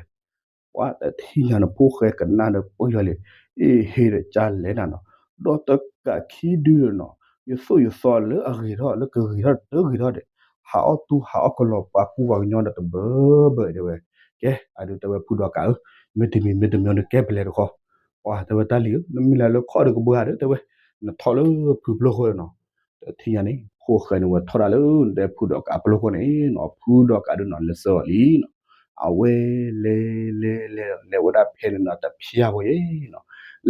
ပှၤတထံၣ်ညါန့ၣ် ဖိၣ်ဃဲကနၣ်ဒီးပှၢ်လီၤလံ, အ့ၣ် ဟ့ၣ်ဒီးကလဲၣ်နၤနီၤ, ဒီးတကးခံဒုဒီးနီၤ, ယသိၣ်ယသီလၢအဂ့ၤထီၣ် လၢကဂ့ၤထီၣ်တဂ့ၤထီၣ်ဒီး, ဟးအီၣ်တူၢ်ဟးအီၣ်ကလီၤပှၤကူပှၤကညီဒီးတဘၢဘၢတဲဝဲ, ကဲ အဒုးတဲဝဲဖုဒီးကးဧၢ, မ့တမံၤမ့တမံၤဒီးကဲပလဲၤတခီ, ပှၤတဲဝဲတၢ်လံၤဧၢ နမ့ၢ်လဲၤလၢခီၣ်ဒီးကဘှါဒီးတဲဝဲ, နထီၣ်လၢဖုပျိၢ်ဃီနီၤ, တထံၣ်ညါန့ၣ် ဖိၣ်ဃဲန့ၣ်ဝဲထီၣ်ဒၣ်လၢ နတဲဖုဒီးကးပျိၢ်ဃီန့ၣ်နီၤ, ဖုဒီးကးဒုးနီၤ လဲၤစၢၤအီၤလံနီၤ, အဝဲလဲၤလဲၤလဲၤ လဲၤဝဲဒၣ်ဖဲန့ၣ်နီၤ တဖျၢၣ်ဖိယဲနီၤ,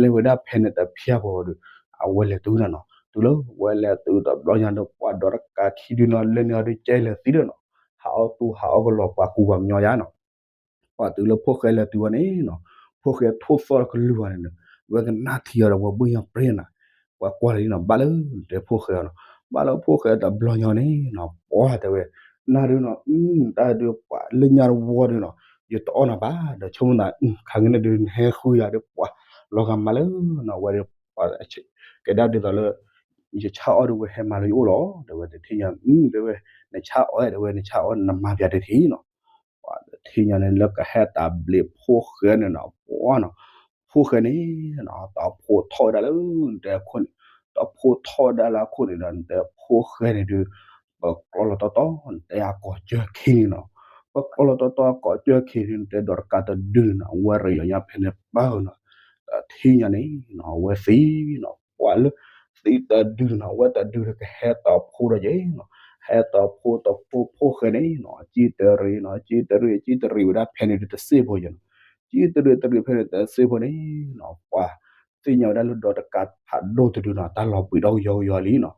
လဲၤဝဲဒၣ်ဖဲန့ၣ်တဖျၢၣ်ဖိဒီး အဝဲလဲၤတုၤနၤနီၤ. တုၤလၢဝဲလဲၤတုၤတဘျီညါဒီး ပှၤဒီးတကးခံဒုနီၤ လၢန့ၣ်အီၤဒုးကဲလဲၤသံဒီးနီၤ, ဟးအီၣ်တူၢ်ဟးအီၣ်ကလီၤ ပှၤကူပှၤကညီယါနီၤ. ပှၤတုၤလၢဖိၣ်ဃဲလဲၤတုၤအီၤန့ၣ်နီၤ, ဖိၣ်ဃဲထိၣ်သီၣ်တကလုာ်အီၤန့ၣ်ဒီး ဝဲကနၣ်ထံအီၤဒီး ဝဲဘှ့ၣ်ညါပြ့နၤ, ပှၤကွၢ်လၢနီၤ ဘၣ်လၢတဲဖိၣ်ဃဲအီၤနီၤ. ဘၣ်လၢဖိၣ်ဃဲတဘျီညါန့ၣ်နီၤ ပှၤတဲဝဲ နၤဒုနီၤ တၢ်ဒုးပှၤလၢညါတဝီဒုနီၤ ယတအီၣ်နၤဘၣ် ဒီးဆိကမိၣ်သး ခါကန့ၣ်ဒုး နဟဲဃုယၤဒီးပှၤ လီၤဂာ်မးလၢနီၤ ဝဲဒုးပှၤ ကဲဒၣ်ဒ်သိးလၢ ယဆၣ်အီၣ်ဒုးဝဲဟဲမၤလၢယအိၣ်လီၤ တဲဝဲ တထံၣ်ညါ တဲဝဲ နဆၣ်အီၣ် တဲဝဲ နဆၣ်အီၣ် နမၤပၠးတထံၣ်နီၤ. ပှၤတထံၣ်ညါန့ၣ် လၢကဟဲတၢ်ဘျ့းဖိၣ်ဃဲန့ၣ်နီၤ ပှၤနီၤ ဖိၣ်ဃဲန့ၣ်နီၤ တၢ်ဖိထီၣ်ဝဲဒၣ်လၢ နတဲခိၣ်န့ၣ် တၢ်ဖိထီၣ်ဝဲဒၣ်လၢအခိၣ်န့ၣ်ဒီး နတဲဖိၣ်ဃဲန့ၣ်ဒုး ပကျီလီၤတီတီ နတဲအကိာ်စၢၢ်ခံန့ၣ်နီၤ. ပကျီလီၤတီတီအကိာ်စၢၢ်ခံန့ၣ် နတဲဒီးတကးတဒုန့ၣ်နီၤ အဝဲရ့ၣ်လီၤညါဖဲန့ၣ်ပၢၢ်နီၤ. တထံၣ်ညါန့ၣ်နီၤ အဝဲသံနီၤ ပှၤလၢ သံတဒုနီၤ အဝဲတဒုဒီးကဟဲတၢ်ဖိဒီးယဲနီၤ. ဟဲတၢ်ဖိတၢ်ဖိဖိၣ်ဃဲန့ၣ်နီၤ ကံတရံးနီၤ ကံတရံး ကံတရံးဝဲဒၣ်ဖဲန့ၣ်ဒုး တစ့ၢ်ဖိယဲနီၤ. ကံတရံးတရံးဖဲန့ၣ်တစ့ၢ်ဖိန့ၣ်နီၤ ပှၤသ့ၣ်ညါဝဲဒၣ်လၢဒီးတကးဖးဒိၣ်တဒုနီၤ တၢ်လီၤဘှံးဒီးကယီကယီလံနီၤ.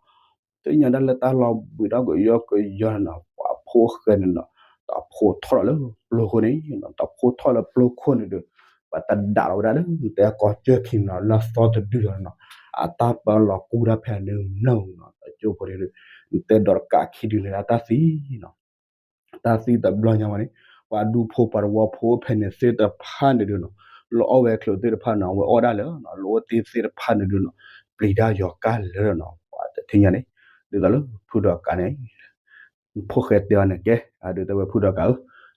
သ့ၣ်ညါဒၣ်လၢတၢ်လီၤဘှံးဒီးကယီကယီ ယဲနီၤ ပှၤဖိၣ်ဃဲန့ၣ်နီၤ တၢ်ဖိထီၣ်လီၤလၢပျိခိၣ်န့ၣ်နီၤ တၢ်ဖိထီၣ်လၢပျိခိၣ်န့ၣ်ဒီး ပှၤတဒၣ်လီၤဝဲဒၣ်လၢ နတဲအကိာ်စၢၢ်ခံန့ၣ်နီၤ လၢအသီတဒုလီၤနီၤ. အတၢ်ပၢလီၤကူတၢ်ဖဲန့ၣ်မ့ၢ်နီၤ တကၠိဖိန့ၣ်ဒီး နတဲဒီးတကးခံဒုန့ၣ် အတၢ်သံနီၤ တၢ်သံတဘျီညါဝဲန့ၣ် ပှၤဒူဖိပှၤတဝီဖိဖဲန့ၣ်သ့ၣ်တဖၣ်န့ၣ်ဒုးနီၤ လၢအီၣ်ဝဲချုးသ့ၣ်တဖၣ်န့ၣ် အဝဲအီၣ်ဒၣ်လၢ လၢအိၣ်တ့ၢ်သ့ၣ်တဖၣ်န့ၣ်ဒုးနီၤ ပျံၤတၢ်ယီၤကါလၢာ်နီၤ ပှၤတထံၣ်ညါန့ၣ် ဒ်သိးလၢဖုဒီးကးန့ၣ် ဖိၣ်ဃဲတဲအီၤန့ၣ် ကဲ အဒုးတဲဝဲဖုဒီးကးဧၢ,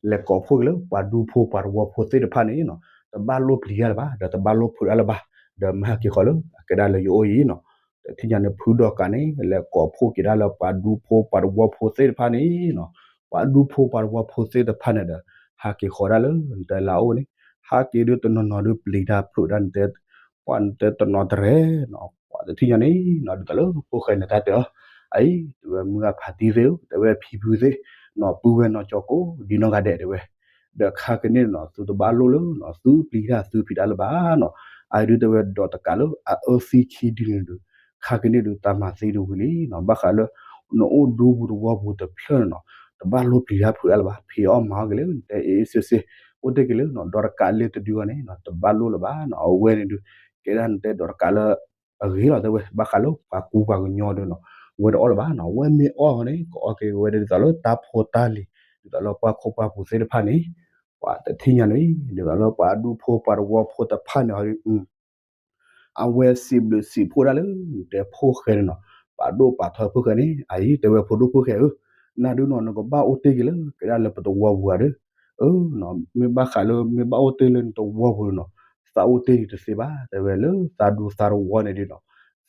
လဲၤကိးဖှိၣ်က့ၤလၢပှၤဒူဖိပှၤတဝီဖိသ့ၣ်တဖၣ်န့ၣ်နီၤ တဘၣ်လိၣ်ပျံၤတၢ်လၢၤဘၣ် ဒီးတဘၣ်လိၣ်ဖုးတၢ်လၢၤဘၣ်, ဒီးမ့ၢ်ဟဲက့ၤဃီၤလၢအကဲဒၣ်လၢယအိၣ်အံၤနီၤ. တထံၣ်ညါန့ၣ် ဖုဒီးကးန့ၣ် လဲၤကိးဖှိၣ်က့ၤဒၣ်လၢပှၤဒူဖိပှၤတဝီဖိသ့ၣ်တဖၣ်န့ၣ်နီၤ, ပှၤဒူဖိပှၤတဝီဖိသ့ၣ်တဖၣ်န့ၣ်ဒီး ဟးက့ၤဃီၤဒၣ်လၢနတဲလၢအအိၣ်န့ၣ်, ဟးက့ၤဒုးတနီၤနီၤဒုးပျံၤတၢ်ဖုးတၢ်န့ၣ်တဲ ပှၤနတဲတနီၤတရဲနီၤ, ပှၤတထံၣ်ညါန့ၣ်နီၤ ဒ်သိးလၢဖိၣ်ဃဲန့ၣ်တၢ်တဲအီၤ, အအံၤ တဲဝဲမုၢ်ဂၢ်ဖးတံၢ်သ့ၣ်ဧၢ တဲဝဲဖံဖုသ့ၣ်နီၤ ပုၢ်ဝဲၢ်နီၤ ကၠီကိးဒံနီၢ်ဂၤဒဲးတဲဝဲ, ဒီးခါကန့ၣ်နီၤ သုတဘၣ်လိၣ်လၢနီၤ သုပျံၤတၢ်သုဖံးတၢ်လၢၤဘၣ်နီၤ, အအံၤဒုးတဲဝဲဒီးတကးလၢအအၢသံခံဒုန့ၣ်ဒီး ခါကန့ၣ်ဒုးတၢ်မၤသံဒုးဝံၤလံနီၤ, ဘၣ်ဃးလၢ နအိၣ်ဒူပူၤတဝီပူၤတဖျၢၣ်န့ၣ်နီၤ, တဘၣ်လိၣ်ပျံၤတၢ်ဖုးတၢ်လၢၤဘၣ်, ဖံးအီၣ်မၤအီၣ်က့ၤလၢနတဲအ့ၣ်စ့ၢ်စ့ၢ်, အိၣ်တ့ၢ်က့ၤလၢနီၤ ဒီးတကးလၢတဒုအီၤန့ၣ်နီၤ တဘၣ်လိၣ်လၢၤဘၣ်နီၤ, အဝဲန့ၣ်ဒုး ကဲဒၣ်နတဲဒီးတကးလၢ အဂ့ၤလီၤတဲဝဲ, ဘၣ်ဃးလၢပှၤကူပှၤကညီဒုးနီၤ ဝဲတအီၣ်လၢၤဘၣ်နီၤ, ဝဲမ့ၢ်အီၣ်ဃီန့ၣ် ကအီၣ်က့ၤဝဲဒ်သိးလၢတၢ်ဖိတၢ်လံၤ ဒ်သိးလၢပှၤခိၣ်ပှၤပူၤသ့ၣ်တဖၣ်န့ၣ်, ပှၤတထံၣ်ညါန့ၣ် ဒ်သိးလၢပှၤဒူဖိပှၤတဝီဖိတဖၣ်န့ၣ် အဝဲစံးဘျုးစံးဖှိၣ်ဒၣ်လၢနတဲဖိၣ်ဃဲန့ၣ်နီၤ, ပာ်ဒိၣ်ပာ်ထီဖိၣ်ဃဲန့ၣ် အအံၤတဲဝဲဖိဒိၣ်ဖိၣ်ဃဲဧၢ, နၤဒုးနီၤ နကဘၣ်အိၣ်တ့ၢ်က့ၤလၢကဲဒၣ်လၢပတဝီပူၤဧါဒီး, အၢ မ့ၢ်ဘၣ်ဃးလၢမ့ၢ်ဘၣ်အိၣ်တ့ၢ်လၢနတဝီပူၤန့ၣ်နီၤ, သးအိၣ်တ့ၢ်ဒံးတသ့ဘၣ် တဲဝဲလၢသးဒူသးတဝီန့ၣ်ဒုးနီၤ,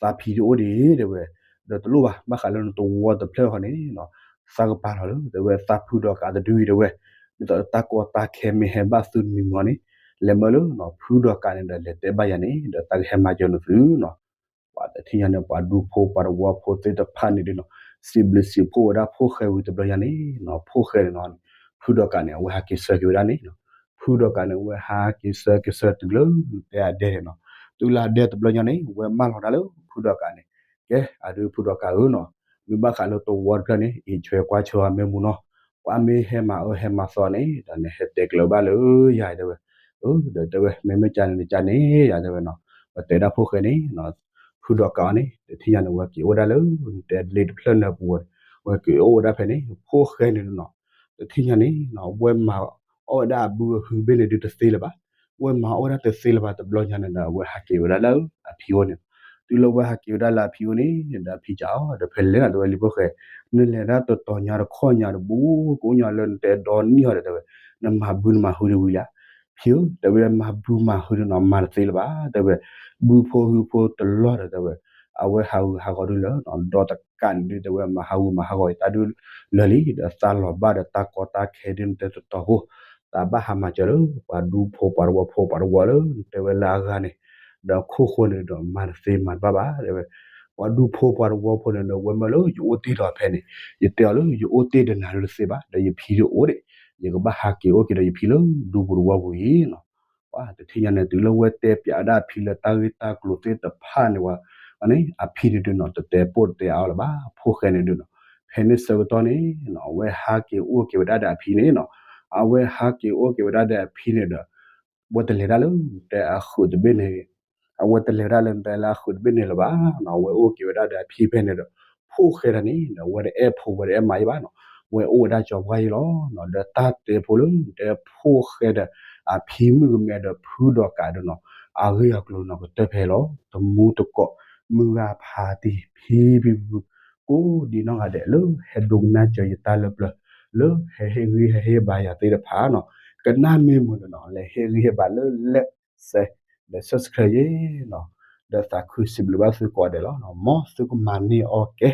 သးဖံးဒုးအိၣ်ဒံးတဲဝဲ, ဒီးတလိၣ်ဘၣ် ဘၣ်ဃးလၢနတဝီတဖျၢၣ်ဃီန့ၣ်နီၤ, သးကပာ်လီၤလၢ တဲဝဲသးဖုဒီးကးတဒုအံၤတဲဝဲ, ဒ်သိးလၢတၢ်ကီတၢ်ခဲမ့ၢ်ဟဲဘၣ်သုတမံၤမံၤန့ၣ်, လဲၤမၢလၢနီၤ ဖုဒီးကးန့ၣ်ဒီးလဲၤတဲဘၣ်ယၤန့ၣ် ဒီးတၢ်ကဟဲမၤစၢၤနသုနီၤ ပှၤတထံၣ်ညါန့ၣ် ပှၤဒူဖိပှၤတဝီဖိသ့ၣ်တဖၣ်န့ၣ်ဒုးနီၤ, စံးဘျုးစံးဖှိၣ်ဝဲဒၣ်ဖိၣ်ဃဲဝံၤတဘျီညါန့ၣ်နီၤ, ဖိၣ်ဃဲန့ၣ်နီၤ, ဖုဒီးကးန့ၣ် အဝဲဟးက့ၤဆၢက့ၤဝဲဒၣ်န့ၣ်နီၤ, ဖုဒီးကးန့ၣ် အဝဲဟးက့ၤဆၢက့ၤဆၢတုၤလၢတဲအဒဲန့ၣ်နီၤ, တုၤလၢအဒဲတဘျီညါန့ၣ် အဝဲမၢလီၤတၢ်လၢဖုဒီးကးန့ၣ်, ကဲ အဒုးဖုဒီးကးဧၢနီၤ, မ့ၢ်ဘၣ်ဃးလၢတဝီတဖျၢၣ်န့ၣ် အံးဆွဲကွၢ်ဆွဲအီၤမ့ၢ်မူနီၤ, ပှၤမ့ၢ်ဟဲမၤအၢဟဲမၤသီန့ၣ် ဒီးနဟဲတဲကျၢၤဘၣ်လၢယၤတဲဝဲ, အၢ ဒီးတဲဝဲ မ့မ့ၢ်ကန့ၣ်နကန့ၣ် ယၤတဲဝဲနီၤ, ပတဲဒၣ်ဖိၣ်ဃဲန့ၣ်နီၤ, ဖုဒီးကးအီၤန့ၣ် တထံၣ်ညါန့ၣ် ဝဲက့ၤအိၣ်ဝဲဒၣ်လၢ တဲလ့တဖျၢၣ်နၢပူၤဝဲ, ဝဲက့ၤအိၣ်ဝဲဒၣ်ဖဲန့ၣ် ဖိၣ်ဃဲန့ၣ်နီၤ, တထံၣ်ညါန့ၣ်နီၤ ဝဲမၤအီၣ်ဝဲဒၣ်အဘုအဟုဘ့ၣ်န့ၣ်ဒုးတသ့လၢၤဘၣ်, ဝဲမၤအီၣ်ဝဲဒၣ်တသ့လၢၤဘၣ်တဘျီညါန့ၣ်ဒီး အဝဲဟးက့ၤဝဲဒၣ်လၢအဖံအိၣ်န့ၣ်, တုၤလၢဝဲဟးက့ၤဝဲဒၣ်လၢအဖံအိၣ်န့ၣ် ဒီးအဖံကးအီၤ ဒီးဖဲလဲၣ်နီၤ တဲဝဲလံဖိၣ်ဃဲ, နလဲၤဒၣ်တတီၤညါတခီညါတဘူ ကိးညါလၢနတဲဒီနံၣ်အီၤဒီးတဲဝဲ, နမၤဘုနမၤဟုတဝံၤလံဧါ, ဖံဧၢ တဲဝဲမၤဘုမၤဟုန့ၣ်နီၤ မၤတသ့လၢၤဘၣ် တဲဝဲ, ဘုဖိဟုဖိတလီၢ်ဒီးတဲဝဲ, အဝဲဟးဂူာ်ဟးဂီၤဒုလၢ ဒီးတကးန့ၣ်ဒုးတဲဝဲမၤဟးဂူာ်မၤဟးဂီၤအံၤတၢ်ဒုလၢာ်လံ ဒီးသးလီၤဘၣ်ဒီးတၢ်ကီတၢ်ခဲဒုးနတဲတတီၤဖိ, တၢ်ဘၣ်ဟးမၤစၢၤလၢပှၤဒူဖိပှၤတဝီဖိပှၤတဝီလၢနတဲဝဲလၢအဂၤန့ၣ်, ဒီးခိၣ်ဃိန့ၣ်ဒီးမၤတသ့မၤတဘၣ်ဘၣ် တဲဝဲ, ပှၤဒူဖိပှၤတဝီဖိန့ၣ်ဒီး ဝဲမၢလၢယအိၣ်တ့ၢ်ဒီးဖဲန့ၣ်, ယတဲအီၤလၢယအိၣ်တ့ၢ်ဒီးနၤဒုးတသ့ဘၣ် ဒီးယဖံဒုးအိၣ်ဒံး, ယကဘၣ်ဟးက့ၤအိၣ်က့ၤဒီးယဖံလၢဒူပူၤတဝီပူၤအံၤနီၤ ပှၤတထံၣ်ညါန့ၣ် တုၤလၢဝဲတဲပၠးဒၣ်အဖံလၢတၢ်ဂ့ၢ်တၢ်ကျိၤသ့ၣ်တဖၣ်န့ၣ်ဝဲ, အဖံန့ၣ်ဒုးနီၤ တတဲပိၢ်တတဲအါအီၤလၢၤဘၣ် ဖိၣ်ဃဲန့ၣ်ဒုးနီၤ. ဖဲန့ၣ်ဆၢကတီၢ်န့ၣ်နီၤ အဝဲဟးက့ၤအိၣ်က့ၤဝဲဒၣ်ဒီးအဖံန့ၣ်နီၤ. အဝဲဟးက့ၤအိၣ်က့ၤဝဲဒၣ်ဒီးအဖံန့ၣ်ဒီး ဝဲတလဲၤဒၣ်လၢတဲအဃုာ်တဘ့ၣ်န့ၣ် အဝဲတလဲၤဒၣ်လၢတဲလၢအဃုာ်တဘ့ၣ်န့ၣ်လၢၤဘၣ်နီၤ. အဝဲအိၣ်က့ၤဝဲဒၣ်ဒီးအဖံဖဲန့ၣ်ဒီး ဖိၣ်ဃဲတၢ်န့ၣ်ဒီး ဝဲတအဲၣ်ဖိဝဲတအဲၣ်မါယံဘၣ်နီၤ. ဝဲအိၣ်ဝဲဒၣ်ကၠီၤပှၢ်ယံလီၤနီၤ. ဒီးတၢ်တဲဖိလၢတဲဖိၣ်ဃဲဒီး အဖံမုၣ်ကမဲဒီးဖုဒီးကးဒီးနီၤ အဂ့ၢ်အကျိၤနီၤ ကတၢၢ်ဖဲလီၤ. တမူတကိး မုၢ်ဂၤဖးတံၢ် ဖံဖံဖုဖု ကိးဒံနီၢ်ဂၤဒဲး လၢဟဲဒိကနၣ်စၢၤယတၢ်လၢပျၢၤ လၢဟဲဟ့ၣ်ဂံၢ်ဟဲဟ့ၣ်ဘါယၤသ့ၣ်တဖၣ်နီၤ. ကနၣ်မ့ၢ်မုာ်န့ၣ်နီၤ လဲၤဟ့ၣ်ဂံၢ်ဟ့ၣ်ဘါလၢ like share ဒီး subscribe ယဲနီၤ. ဒီးသးခုစံးဘျုးဘၣ်သုကိးဂၤဒဲးလီၤ. မ်သုကမၤန့ၢ်အီၣ်ကဲ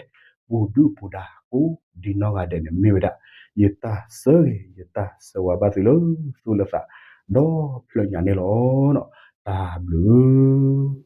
ပူၤဒုၣ်ပူၤဒါ ကိးဒံနီၢ်ဂၤဒဲးန့ၣ် မ့ၢ်ဝဲဒၣ် ယတၢ်ဆၢဂ့ၤ ယတၢ်ဆၢဝါဘၣ်သုလၢသူၣ်လၢသး ဒီဖျၢၣ်ညါန့ၣ်လီၤ. တၢ်ဘျုး